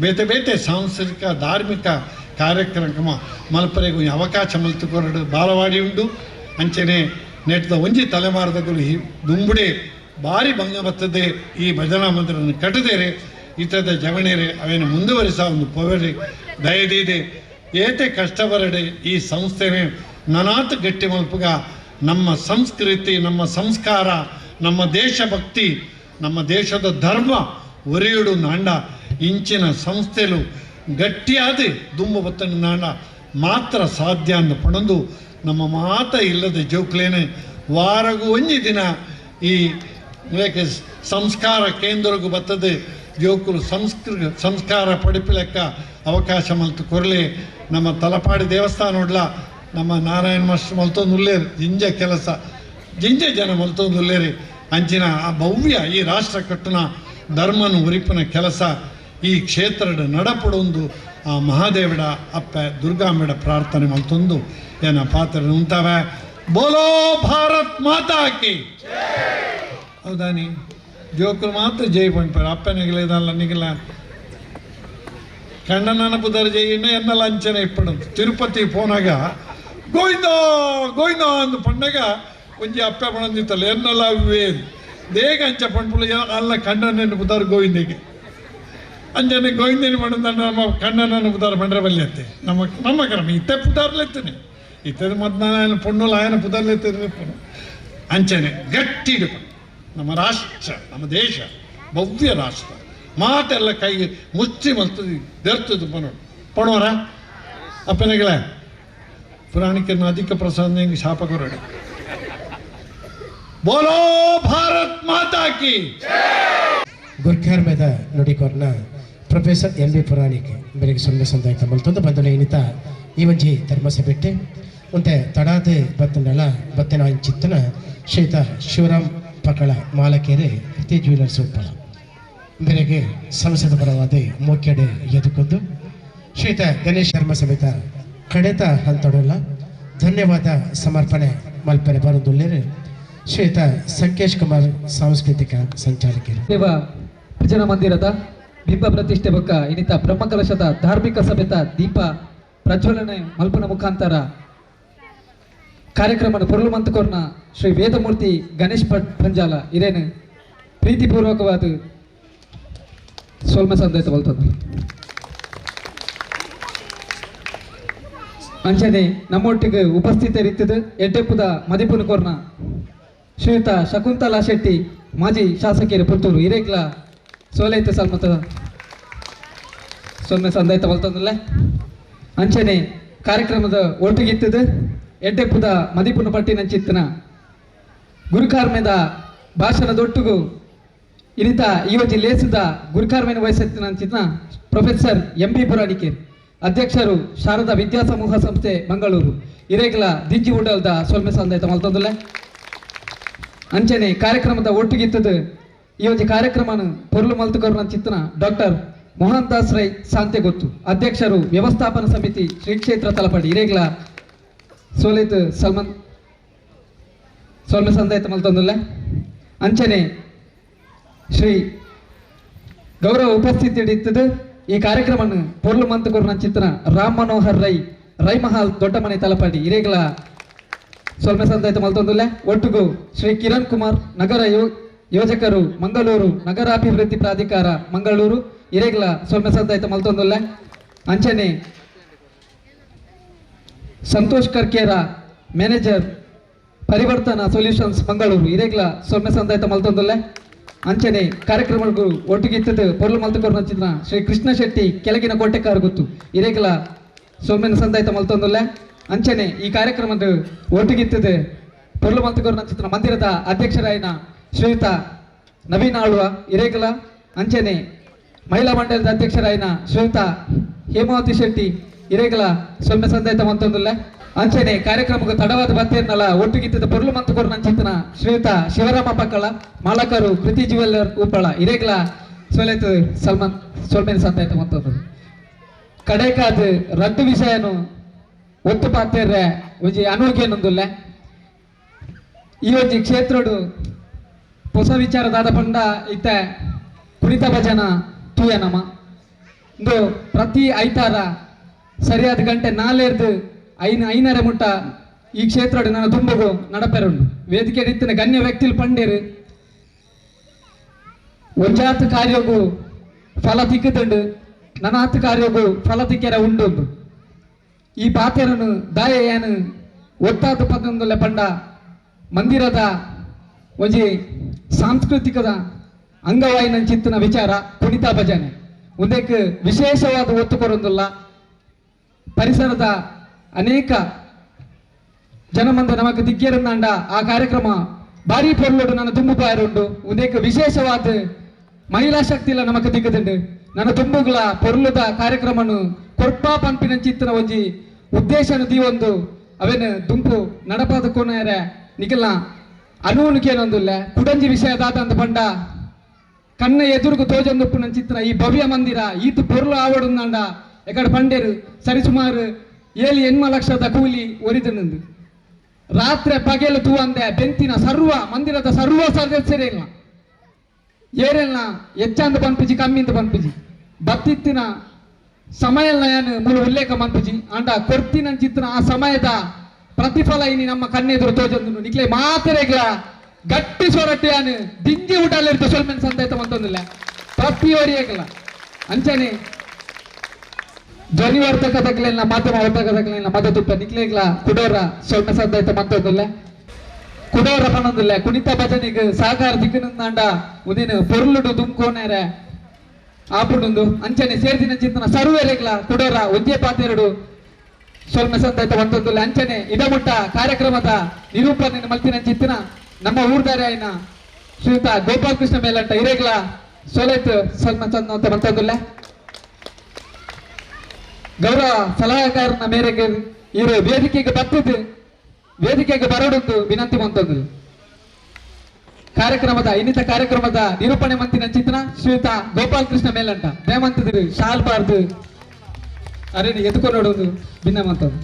ಬೇತೆ ಬೇತೆ ಸಾಂಸ್ಕೃತಿಕ ಧಾರ್ಮಿಕ ಕಾರ್ಯಕ್ರಮ ಮಲ್ಪರೆಗೆ ಒಂಜಿ ಅವಕಾಶ ಮಲ್ತುಕೊರಡು ಬಾಲವಾಡಿ ಉಂಡು. ಅಂಚನೆ ನೆಟ್ದ ಒಂಜಿ ತಲೆಮಾರದಗುಲು ಈ ದುಂಬುಡೆ ಭಾರಿ ಭಂಗ ಬರ್ತದೆ. ಈ ಭಜನಾ ಮಂದಿರನ್ನು ಕಟ್ಟದೇರೆ ಇತದ ಜವಣೇರೆ ಅವೇನು ಮುಂದುವರಿಸ ಒಂದು ಪೊವೆರಿ ದಯದೀದೆ ಏತೆ ಕಷ್ಟ ಬರಡೆ ಈ ಸಂಸ್ಥೆನೆ ನನಾತ್ ಗಟ್ಟಿ ಮಲ್ಪುಗ ನಮ್ಮ ಸಂಸ್ಕೃತಿ ನಮ್ಮ ಸಂಸ್ಕಾರ ನಮ್ಮ ದೇಶಭಕ್ತಿ ನಮ್ಮ ದೇಶದ ಧರ್ಮ ಒರೆಯುಡು ನಾಂಡ ಇಂಚಿನ ಸಂಸ್ಥೆಲು ಗಟ್ಟಿಯಾದ ದುಂಬು ಬತ್ತನ ನಾಂಡ ಮಾತ್ರ ಸಾಧ್ಯ ಅಂದ ಪಣಂದು ನಮ್ಮ ಮಾತ ಇಲ್ಲದ ಜೋಕ್ಲೇನೆ ವಾರಗೂ ಒಂಜಿ ದಿನ ಈ ಸಂಸ್ಕಾರ ಕೇಂದ್ರಗೂ ಬರ್ತದೆ ಜೋಕುಲು ಸಂಸ್ಕಾರ ಪಡಿಪಿಲೆಕ್ಕ ಅವಕಾಶ ಮಲ್ತು ಕೊರಲಿ. ನಮ್ಮ ತಲಪಾಡಿ ದೇವಸ್ಥಾನ ಉಡ್ಲ ನಮ್ಮ ನಾರಾಯಣ ಮಾಸ್ಟರ್ ಮಲ್ತೊಂದು ಉಲ್ಲೇರು ಜಿಂಜ ಕೆಲಸ ಜಿಂಜ ಜನ ಮಲ್ತೊಂದು ಉಲ್ಲೇರಿ. ಅಂಚಿನ ಆ ಭವ್ಯ ಈ ರಾಷ್ಟ್ರ ಕಟ್ಟುನ ಧರ್ಮನ ಉರಿಪಿನ ಕೆಲಸ ಈ ಕ್ಷೇತ್ರದ ನಡಪಡೊಂದು ಆ ಮಹಾದೇವಿಡ ಅಪ್ಪ ದುರ್ಗಾಂಬೆಡ ಪ್ರಾರ್ಥನೆ ಮಲ್ತೊಂದು ಏನ ಪಾತ್ರ ಉಂಟಾವೆ. ಬೋಲೋ ಭಾರತ್ ಮಾತಾ ಕಿ. ಹೌದಾನಿ ಜೋಕರು ಮಾತ್ರ ಜೈ ಪಣ್ಪಾರು ಅಪ್ಪನಿಗಲೇದಲ್ಲ ನಿಗಲ ಕಣ್ಣನ ಪುದರ್ ಜೈನ ಎನ್ನಲ ಅಂಚನೆ ಇಪ್ಪಡು. ತಿರುಪತಿ ಪೋನಾಗ ಗೋವಿಂದ ಗೋವಿಂದ ಅಂದು ಪಂಡಗ ಒಂಜಿ ಅಪ್ಪೆ ಪಣಂದಿತ್ತಲ್ಲ ಎನ್ನಲ ವೇದ್ ದೇಗ ಅಂಚ ಪಣ್ಪುಲು ಅಲ್ಲ ಕಣ್ಣನ ಪುದರ್ ಗೋವಿಂದಿಗೆ ಅಂಜನೆ ಗೋವಿಂದನಿ ಪಣಂದ ನಮ್ಮ ಕಣ್ಣನ ಪುದರ್ ಪಂಡ್ರೆ ಬಲ್ಯತ್ತೆ ನಮ್ಮ ನಮ್ಮ ಕ್ರಮ ಇತ್ತೆ ಪುದಾರ್ಲೆತ್ತನೆ ಇತ್ತದ ಮದ್ನಾರಾಯಣ ಪೊಣ್ಣುಲ ಆಯನ ಪುದರ್ಲೆತ್ತನೆ ಅಂಚನೆ ಗಟ್ಟಿ ನಮ್ಮ ರಾಷ್ಟ್ರ ನಮ್ಮ ದೇಶ ಭವ್ಯ ರಾಷ್ಟ್ರ ಮಾತೆಲ್ಲ ಕೈಗೆ ಮುಚ್ಚಿ ಮಲ್ತದೆ ದೆರ್ತದೆ ಪನೋಡು ಪಣೋರ ಅಪ್ಪನಿಗಳ ಪುರಾಣಿಕ ಅಧಿಕ ಪ್ರಸಾದ ಹೆಂಗೆ ಶಾಪ ಕೊರಡು. ಬೋಲೋ ಭಾರತ್ ಮಾತಾ ಕಿ. ಗುರ್ಖಾರ್ಮೆದ ನುಡಿಕೊರ್ನ ಪ್ರೊಫೆಸರ್ ಎಂ ಬಿ ಪುರಾಣಿಕ್ ಬೆಳಗ್ಗೆ ಸೊನ್ನೆ ಸಂದಾಯ ಮಲ್ತೊಂದು ಬಂದಳು ಏನಿತ ಈ ಒಂಜಿ ಧರ್ಮಸಭೆಟ್ಟೆ ಒಂತೆ ತಡಾದೆ ಬತ್ತನಲ್ಲ ಬತ್ತಿನ ಚಿತ್ತನ ಶ್ರೀತ ಶಿವರಾಮ್ ಪಕಳ ಮಾಲಕೇರೆ ಕೃತಿ ಜ್ಯುವೆಲರ್ಸ್ ಉಪ್ಪಳ ಬೆಳಗ್ಗೆ ಸಂಸದ ಪರವಾದ ಮೋಕೆಡೆ ಎದುಕೊಂದು ಶ್ರೀತ ಗಣೇಶ್ ಧರ್ಮ ಸಮೇತ ಕಡೆತ ಹಂತಡಲ್ಲ ಧನ್ಯವಾದ ಸಮರ್ಪಣೆ ಮಲ್ಪನೆ ಬರೋದುಲ್ಲೇರು ಶ್ರೀತ ಸಂಕೇಶ್ ಕುಮಾರ್ ಸಾಂಸ್ಕೃತಿಕ ಸಂಚಾಲಕರು. ದೇವ ಭಜನಾ ಮಂದಿರದ ಬಿಂಬ ಪ್ರತಿಷ್ಠೆ ಬೊಕ್ಕ ಇನ್ನಿತ ಬ್ರಹ್ಮಕಲಶದ ಧಾರ್ಮಿಕ ಸಭೆತ ದೀಪ ಪ್ರಜ್ವಲನೆ ಮಲ್ಪನ ಮುಖಾಂತರ ಕಾರ್ಯಕ್ರಮದ ಪೊರ್ಲು ಮಂತುಕೊರ್ನ ಶ್ರೀ ವೇದಮೂರ್ತಿ ಗಣೇಶ್ ಭಟ್ ಪಂಜಾಲ ಇರೇನು ಪ್ರೀತಿಪೂರ್ವಕವಾದ ಸೊಲ್ಮೆ ಸಂದೇಶ ಬಲ್ತದೆ. ಅಂಚನೆ ನಮ್ಮೊಟ್ಟಿಗೆ ಉಪಸ್ಥಿತರಿತ್ತದು ಎಡ್ಡೆಪ್ಪುದ ಮದಿಪುನ ಕೊರ್ನ ಶ್ರೀಯುತ ಶಕುಂತಲಾ ಶೆಟ್ಟಿ ಮಾಜಿ ಶಾಸಕಿಯರು ಪುತ್ತೂರು ಹಿರೇಕ್ಲ ಸೋಲೈತ ಸಲ್ಮತ ಸೊನ್ನೆ ಸಂದಾಯ್ತ ಬಲ್ತಂದಲ್ಲ. ಅಂಚನೆ ಕಾರ್ಯಕ್ರಮದ ಒಟ್ಟಿಗಿತ್ತದು ಎಡ್ಡೆಪ್ಪುದ ಮದಿಪುನ ಪಟ್ಟಿನಂಚಿತ್ತನ ಗುರುಕಾರ್ಮೆದ ಭಾಷಣದೊಟ್ಟಿಗೂ ಇರಿತ ಈ ಒಂಜಿ ಲೇಸದ ಗುರುಕಾರ್ಮೆನ ವಯಸ್ಸೆತ್ತಿನ ಪ್ರೊಫೆಸರ್ ಎಂ ಬಿ ಪುರಾಣಿಕೇರ್ ಅಧ್ಯಕ್ಷರು ಶಾರದಾ ವಿದ್ಯಾಸಮೂಹ ಸಂಸ್ಥೆ ಮಂಗಳೂರು ಇರೇಗ್ಲ ದಿಂಜಿ ಉಡಲ್ದ ಸೊಲ್ಮೆ ಸಂದಾಯ್ತ ಮಲ್ತಂದಲ್ಲ. ಅಂಚನೆ ಕಾರ್ಯಕ್ರಮದ ಒಟ್ಟಿಗಿತ್ತದು ಈ ಒಂಜಿ ಕಾರ್ಯಕ್ರಮನ ಪೊರ್ಲು ಮಲ್ತುಕೊರ್ನ ಚಿತ್ತನ ಡಾಕ್ಟರ್ ಮೋಹನ್ ದಾಸ್ ರೈ ಸಾಂತೆಗೊತ್ತು ಅಧ್ಯಕ್ಷರು ವ್ಯವಸ್ಥಾಪನಾ ಸಮಿತಿ ಶ್ರೀ ಕ್ಷೇತ್ರ ತಲಪಾಡಿ ಇರೇಗ್ಲ ಸೋಲಿತ್ ಸಲ್ಮನ್ ಸೊಲ್ಮೆ ಸಂದಾಯ್ತ ಮಲ್ತಂದಲ್ಲ. ಅಂಚನೆ ಶ್ರೀ ಗೌರವ ಉಪಸ್ಥಿತಿ ಇತ್ತದು ಈ ಕಾರ್ಯಕ್ರಮನ ಪೊರ್ಲು ಮಂತುಕೊರ್ನ ಚಿತ್ತನ ರಾಮ್ ಮನೋಹರ್ ರೈ ರೈಮಹಾಲ್ ದೊಡ್ಡಮನೆ ತಲಪಾಡಿ ಇರೇಗ್ಲ ಸೊಲ್ಮೆ ಸಂದಾಯ್ತ ಮಲ್ತೊಂದುಲ್ಲ. ಒಟ್ಟಿಗೂ ಶ್ರೀ ಕಿರಣ್ ಕುಮಾರ್ ನಗರ ಯೋಜಕರು ಮಂಗಳೂರು ನಗರಾಭಿವೃದ್ಧಿ ಪ್ರಾಧಿಕಾರ ಮಂಗಳೂರು ಇರೇಗ್ಲ ಸೊಲ್ಮೆ ಸಂದಾಯ್ತ ಮಲ್ತೊಂದುಲ್ಲ. ಅಂಚನೆ ಸಂತೋಷ್ ಕರ್ಕೇರ ಮ್ಯಾನೇಜರ್ ಪರಿವರ್ತನಾ ಸೊಲ್ಯೂಷನ್ಸ್ ಮಂಗಳೂರು ಇರೇಗ್ಲ ಸೊಲ್ಮೆ ಸಂದಾಯ್ತ ಮಲ್ತೊಂದುಲ್ಲ. ಅಂಚನೆ ಕಾರ್ಯಕ್ರಮಕ್ಕೂ ಒಟ್ಟಿಗಿತ್ತದು ಪೊರ್ಲು ಮಲ್ತುಕೊರ್ನ ಚಿತ್ರ ಶ್ರೀ ಕೃಷ್ಣ ಶೆಟ್ಟಿ ಕೆಳಗಿನ ಕೋಟೆಕಾರು ಗೊತ್ತು ಇರೇಗ್ಲ ಸೊಲ್ಮೆನ ಸಂದಾಯ್ತ ಮಲ್ತೊಂದುಲ್ಲ. ಅಂಚನೆ ಈ ಕಾರ್ಯಕ್ರಮದ ಒಟ್ಟಿಗಿತ್ತದು ಪೊರ್ಲು ಮಲ್ತುಕೊರ್ನ ಚಿತ್ರ ಮಂದಿರದ ಅಧ್ಯಕ್ಷರಾಯಿನ ಶ್ರೀಯುತ ನವೀನ್ ಆಳ್ವ ಇರೇಗಲ ಅಂಚನೆ ಮಹಿಳಾ ಮಂಡಲದ ಅಧ್ಯಕ್ಷರಾಯಿನ ಶ್ರೀಯುತ ಹೇಮಾವತಿ ಶೆಟ್ಟಿ ಇರೇಗಲ ಸೊಲ್ಮೆ ಸಂದಾಯ್ತ ಮಲ್ತೊಂದುಲ್ಲ. ಅಂಚನೆ ಕಾರ್ಯಕ್ರಮಕ್ಕೆ ತಡವಾದ ಬತ್ತೇರ್ನಲ್ಲ ಒಟ್ಟಿಗಿತ್ತದ ಪೊರ್ಲು ಮಂತುಕೊರ್ನ ಚಿತ್ತನ ಶ್ರೀಯುತ ಶಿವರಾಮ ಪಕ್ಕಳ ಮಾಲಕರು ಕೃತಿ ಜುವೆಲ್ಲರ್ ಉಪ್ಪಳ ಇರೇಗಲ ಸೊಲೆತು ಸಲ್ಮಾನ್ ಸೊಲ್ಮೆನ ಸಂದಾಯ್ತ ಮಲ್ತೊಂದು. ಕಡೆಕಾದ ರದ್ದು ವಿಷಯನು ಒತ್ತು ಪಾತೇರ್ರೆ ಒಂಜಿ ಅನೋಗ್ಯನೊಂದುಲ್ಲ. ಈ ಒಂಜಿ ಕ್ಷೇತ್ರಡು ಹೊಸ ವಿಚಾರದಾದ ಪಂಡ ಇತ್ತ ಕುಣಿತ ಭಜನ ತೂಯನಮ ಇಂದು ಪ್ರತಿ ಐತಾರ ಸರಿಯಾದ ಗಂಟೆ 4 5:30 ಮುಟ್ಟ ಈ ಕ್ಷೇತ್ರಡು ನನ್ನ ತುಂಬುಗು ನಡಪೆರುಂಡು. ವೇದಿಕೆ ಇತ್ತಿನ ಗಣ್ಯ ವ್ಯಕ್ತಿಲು ಪಂಡೇರು ಒಂಜಾತ್ ಕಾರ್ಯಗೂ ಫಲ ತಿಕ್ಕುದುಂಡು ನನಾತ್ ಕಾರ್ಯಗೂ ಫಲ ತಿಕ್ಕೆರ ಉಂಡು. ಈ ಪಾತೆರನು ದಾಯ ಏನು ಒತ್ತಾದ ಪದಂದುಲ್ಲ ಪಂಡ ಮಂದಿರದ ಒಂಜಿ ಸಾಂಸ್ಕೃತಿಕದ ಅಂಗವಾಯಿನ ಚಿತ್ತನ ವಿಚಾರ ಕುಣಿತ ಭಜನೆ ಒಂದೇಕ್ ವಿಶೇಷವಾದ ಒತ್ತು ಕೊರೊಂದುಲ್ಲ. ಪರಿಸರದ ಅನೇಕ ಜನಮಂದ ನಮಕ್ ದಿಗ್ಗೇರಂದಾಂಡ ಆ ಕಾರ್ಯಕ್ರಮ ಭಾರಿ ಪೊರ್ಲುಡು ನನ್ನ ತುಂಬು ಬಾಯರುಂಡು. ಒಂದೇಕ್ ವಿಶೇಷವಾದ ಮಹಿಳಾ ಶಕ್ತಿಲ ನಮಕ್ ದಿಕ್ಕದುಂಡು. ನನ್ನ ತುಂಬುಗಳ ಪೊರ್ಲುದ ಕಾರ್ಯಕ್ರಮನು ಕೊರ್ಪಾ ಪನ್ಪಿನ ಚಿತ್ತನ ಒಂಜಿ ಉದ್ದೇಶನ ದೀವೊಂದು ಅವೇನು ದುಂಪು ನಡಪಾದ ಕೋನೇರೆ ನಿಖಲ್ನ ಅನುವಣಿಕೆನೊಂದುಲ್ಲ. ಕುಡಂಜಿ ವಿಷಯ ದಾದ ಪಂಡ ಕಣ್ಣ ಎದುರುಗು ತೋಜೊಂದುಪ್ಪುನ ಚಿತ್ರ ಈ ಭವ್ಯ ಮಂದಿರ ಈತು ಪೊರ್ಲು ಆವಡುಂದಾಂಡ ಎಕಡೆ ಪಂಡೇರು ಸರಿಸುಮಾರು 7-8 ಲಕ್ಷದ ಕೂಲಿ ಒರಿದನಂದು ರಾತ್ರಿ ಪಗೆಲು ತೂವಂದೆ ಬೆಂತಿನ ಸರ್ವ ಮಂದಿರದ ಸರ್ವ ಸದಸ್ಯರೇಲ್ಲ ಏರೆಲ್ಲ ಹೆಚ್ಚಂದ ಪನ್ಪುಜಿ ಕಮ್ಮಿಂದ ಪನ್ಪುಜಿ ಬತ್ತಿತ್ತಿನ ಸಮಯ ಏನು ಮೂಲ ಉಲ್ಲೇಖ ಮನ್ಪುಜಿ ಅಂಡ ಕೊರ್ತಿನ ಚಿತ್ರ ಆ ಸಮಯದ ಪ್ರತಿಫಲ ಇನಿ ನಮ್ಮ ಕಣ್ಣೆದುರು ತೋಜೊಂದು ನಿಕ್ಲೆ ಮಾತೆರೆಗ್ಲ ಗಟ್ಟಿ ಸೊರಟ್ಟಿಯಾನು ದಿಂಜಿ ಊಟಲ್ಲಿರ್ತ ಸೊಲ್ಮೆನ್ ಸಂದಾಯ್ತ ಮಂತೊಂದಿಲ್ಲ ಪ್ರತಿಯೊರಿಯಗಲ. ಅಂಚನೆ ಧ್ವನಿವರ್ಧಕ ತಕ್ಲೆಲ್ಲ ಮಾಧ್ಯಮ ವರ್ತಕ ತಕ್ಲೆಲ್ಲ ಮದತುಪ್ಪ ನಿಕ್ಲೆಗ್ಲ ಕುಡೋರ ಸೊಲ್ಮೆ ಸಂದಾಯ್ತ ಮಂತೊಂದಿಲ್ಲ. ಕುಡೋರ ಪನೊಂದಿಲ್ಲ ಕುಣಿತ ಭಜನೆಗೆ ಸಹಕಾರ ದಿಕ್ಕನಂದಾಂಡ ಉದಿನ ಪೊರ್ಲುಡು ದುಂಕೋನೇರೆ ಆಪುಡುಂದು. ಅಂಚನೆ ಸೇರ್ದಿನ ಚಿಂತನ ಸರ್ವೇರೆಗ್ಲ ಕುಡೋರ ಒಂಜೇ ಪಾತೆರಡು ಸೊಲ್ಮೆ ಸಂದಾಯ್ತ ಮಂತೊಂದಿಲ್ಲ. ಅಂಚನೆ ಇದಮುಟ್ಟ ಕಾರ್ಯಕ್ರಮದ ನಿರೂಪಣೆ ಮಲ್ತಿನ ಚಿತ್ತನ ನಮ್ಮ ಊರ್ದಾರೆ ಆಯ್ನ ಶ್ರೀಯುತ ಗೋಪಾಲಕೃಷ್ಣ ಮೇಲಂಟ ಇರೇಗ್ಲ ಸೊಲೈತ್ ಸೊಲ್ಮೆ ಅಂತ ಮಂತೊಂದಿಲ್ಲ. ಗೌರವ ಸಲಹಾಕಾರನ ಮೇರೆಗೆ ಇವರು ವೇದಿಕೆಗೆ ಬತ್ತಿದ್ದು ವೇದಿಕೆಗೆ ಬರೋಡೊಂದು ವಿನಂತಿ ಮಂತೊಂದು. ಕಾರ್ಯಕ್ರಮದ ಇನ್ನಿತ ಕಾರ್ಯಕ್ರಮದ ನಿರೂಪಣೆ ಮಂತಿನ ಚಿತ್ರ ಶ್ರೀಯುತ ಗೋಪಾಲಕೃಷ್ಣ ಮೇಲಂಟ ದೇಮಂತದ್ರು ಶಾಲ್ ಬಾರ್ದು ಅರೆ ಎದುಕೊಂಡು ಭಿನ್ನ ಮಂತದ್ದು.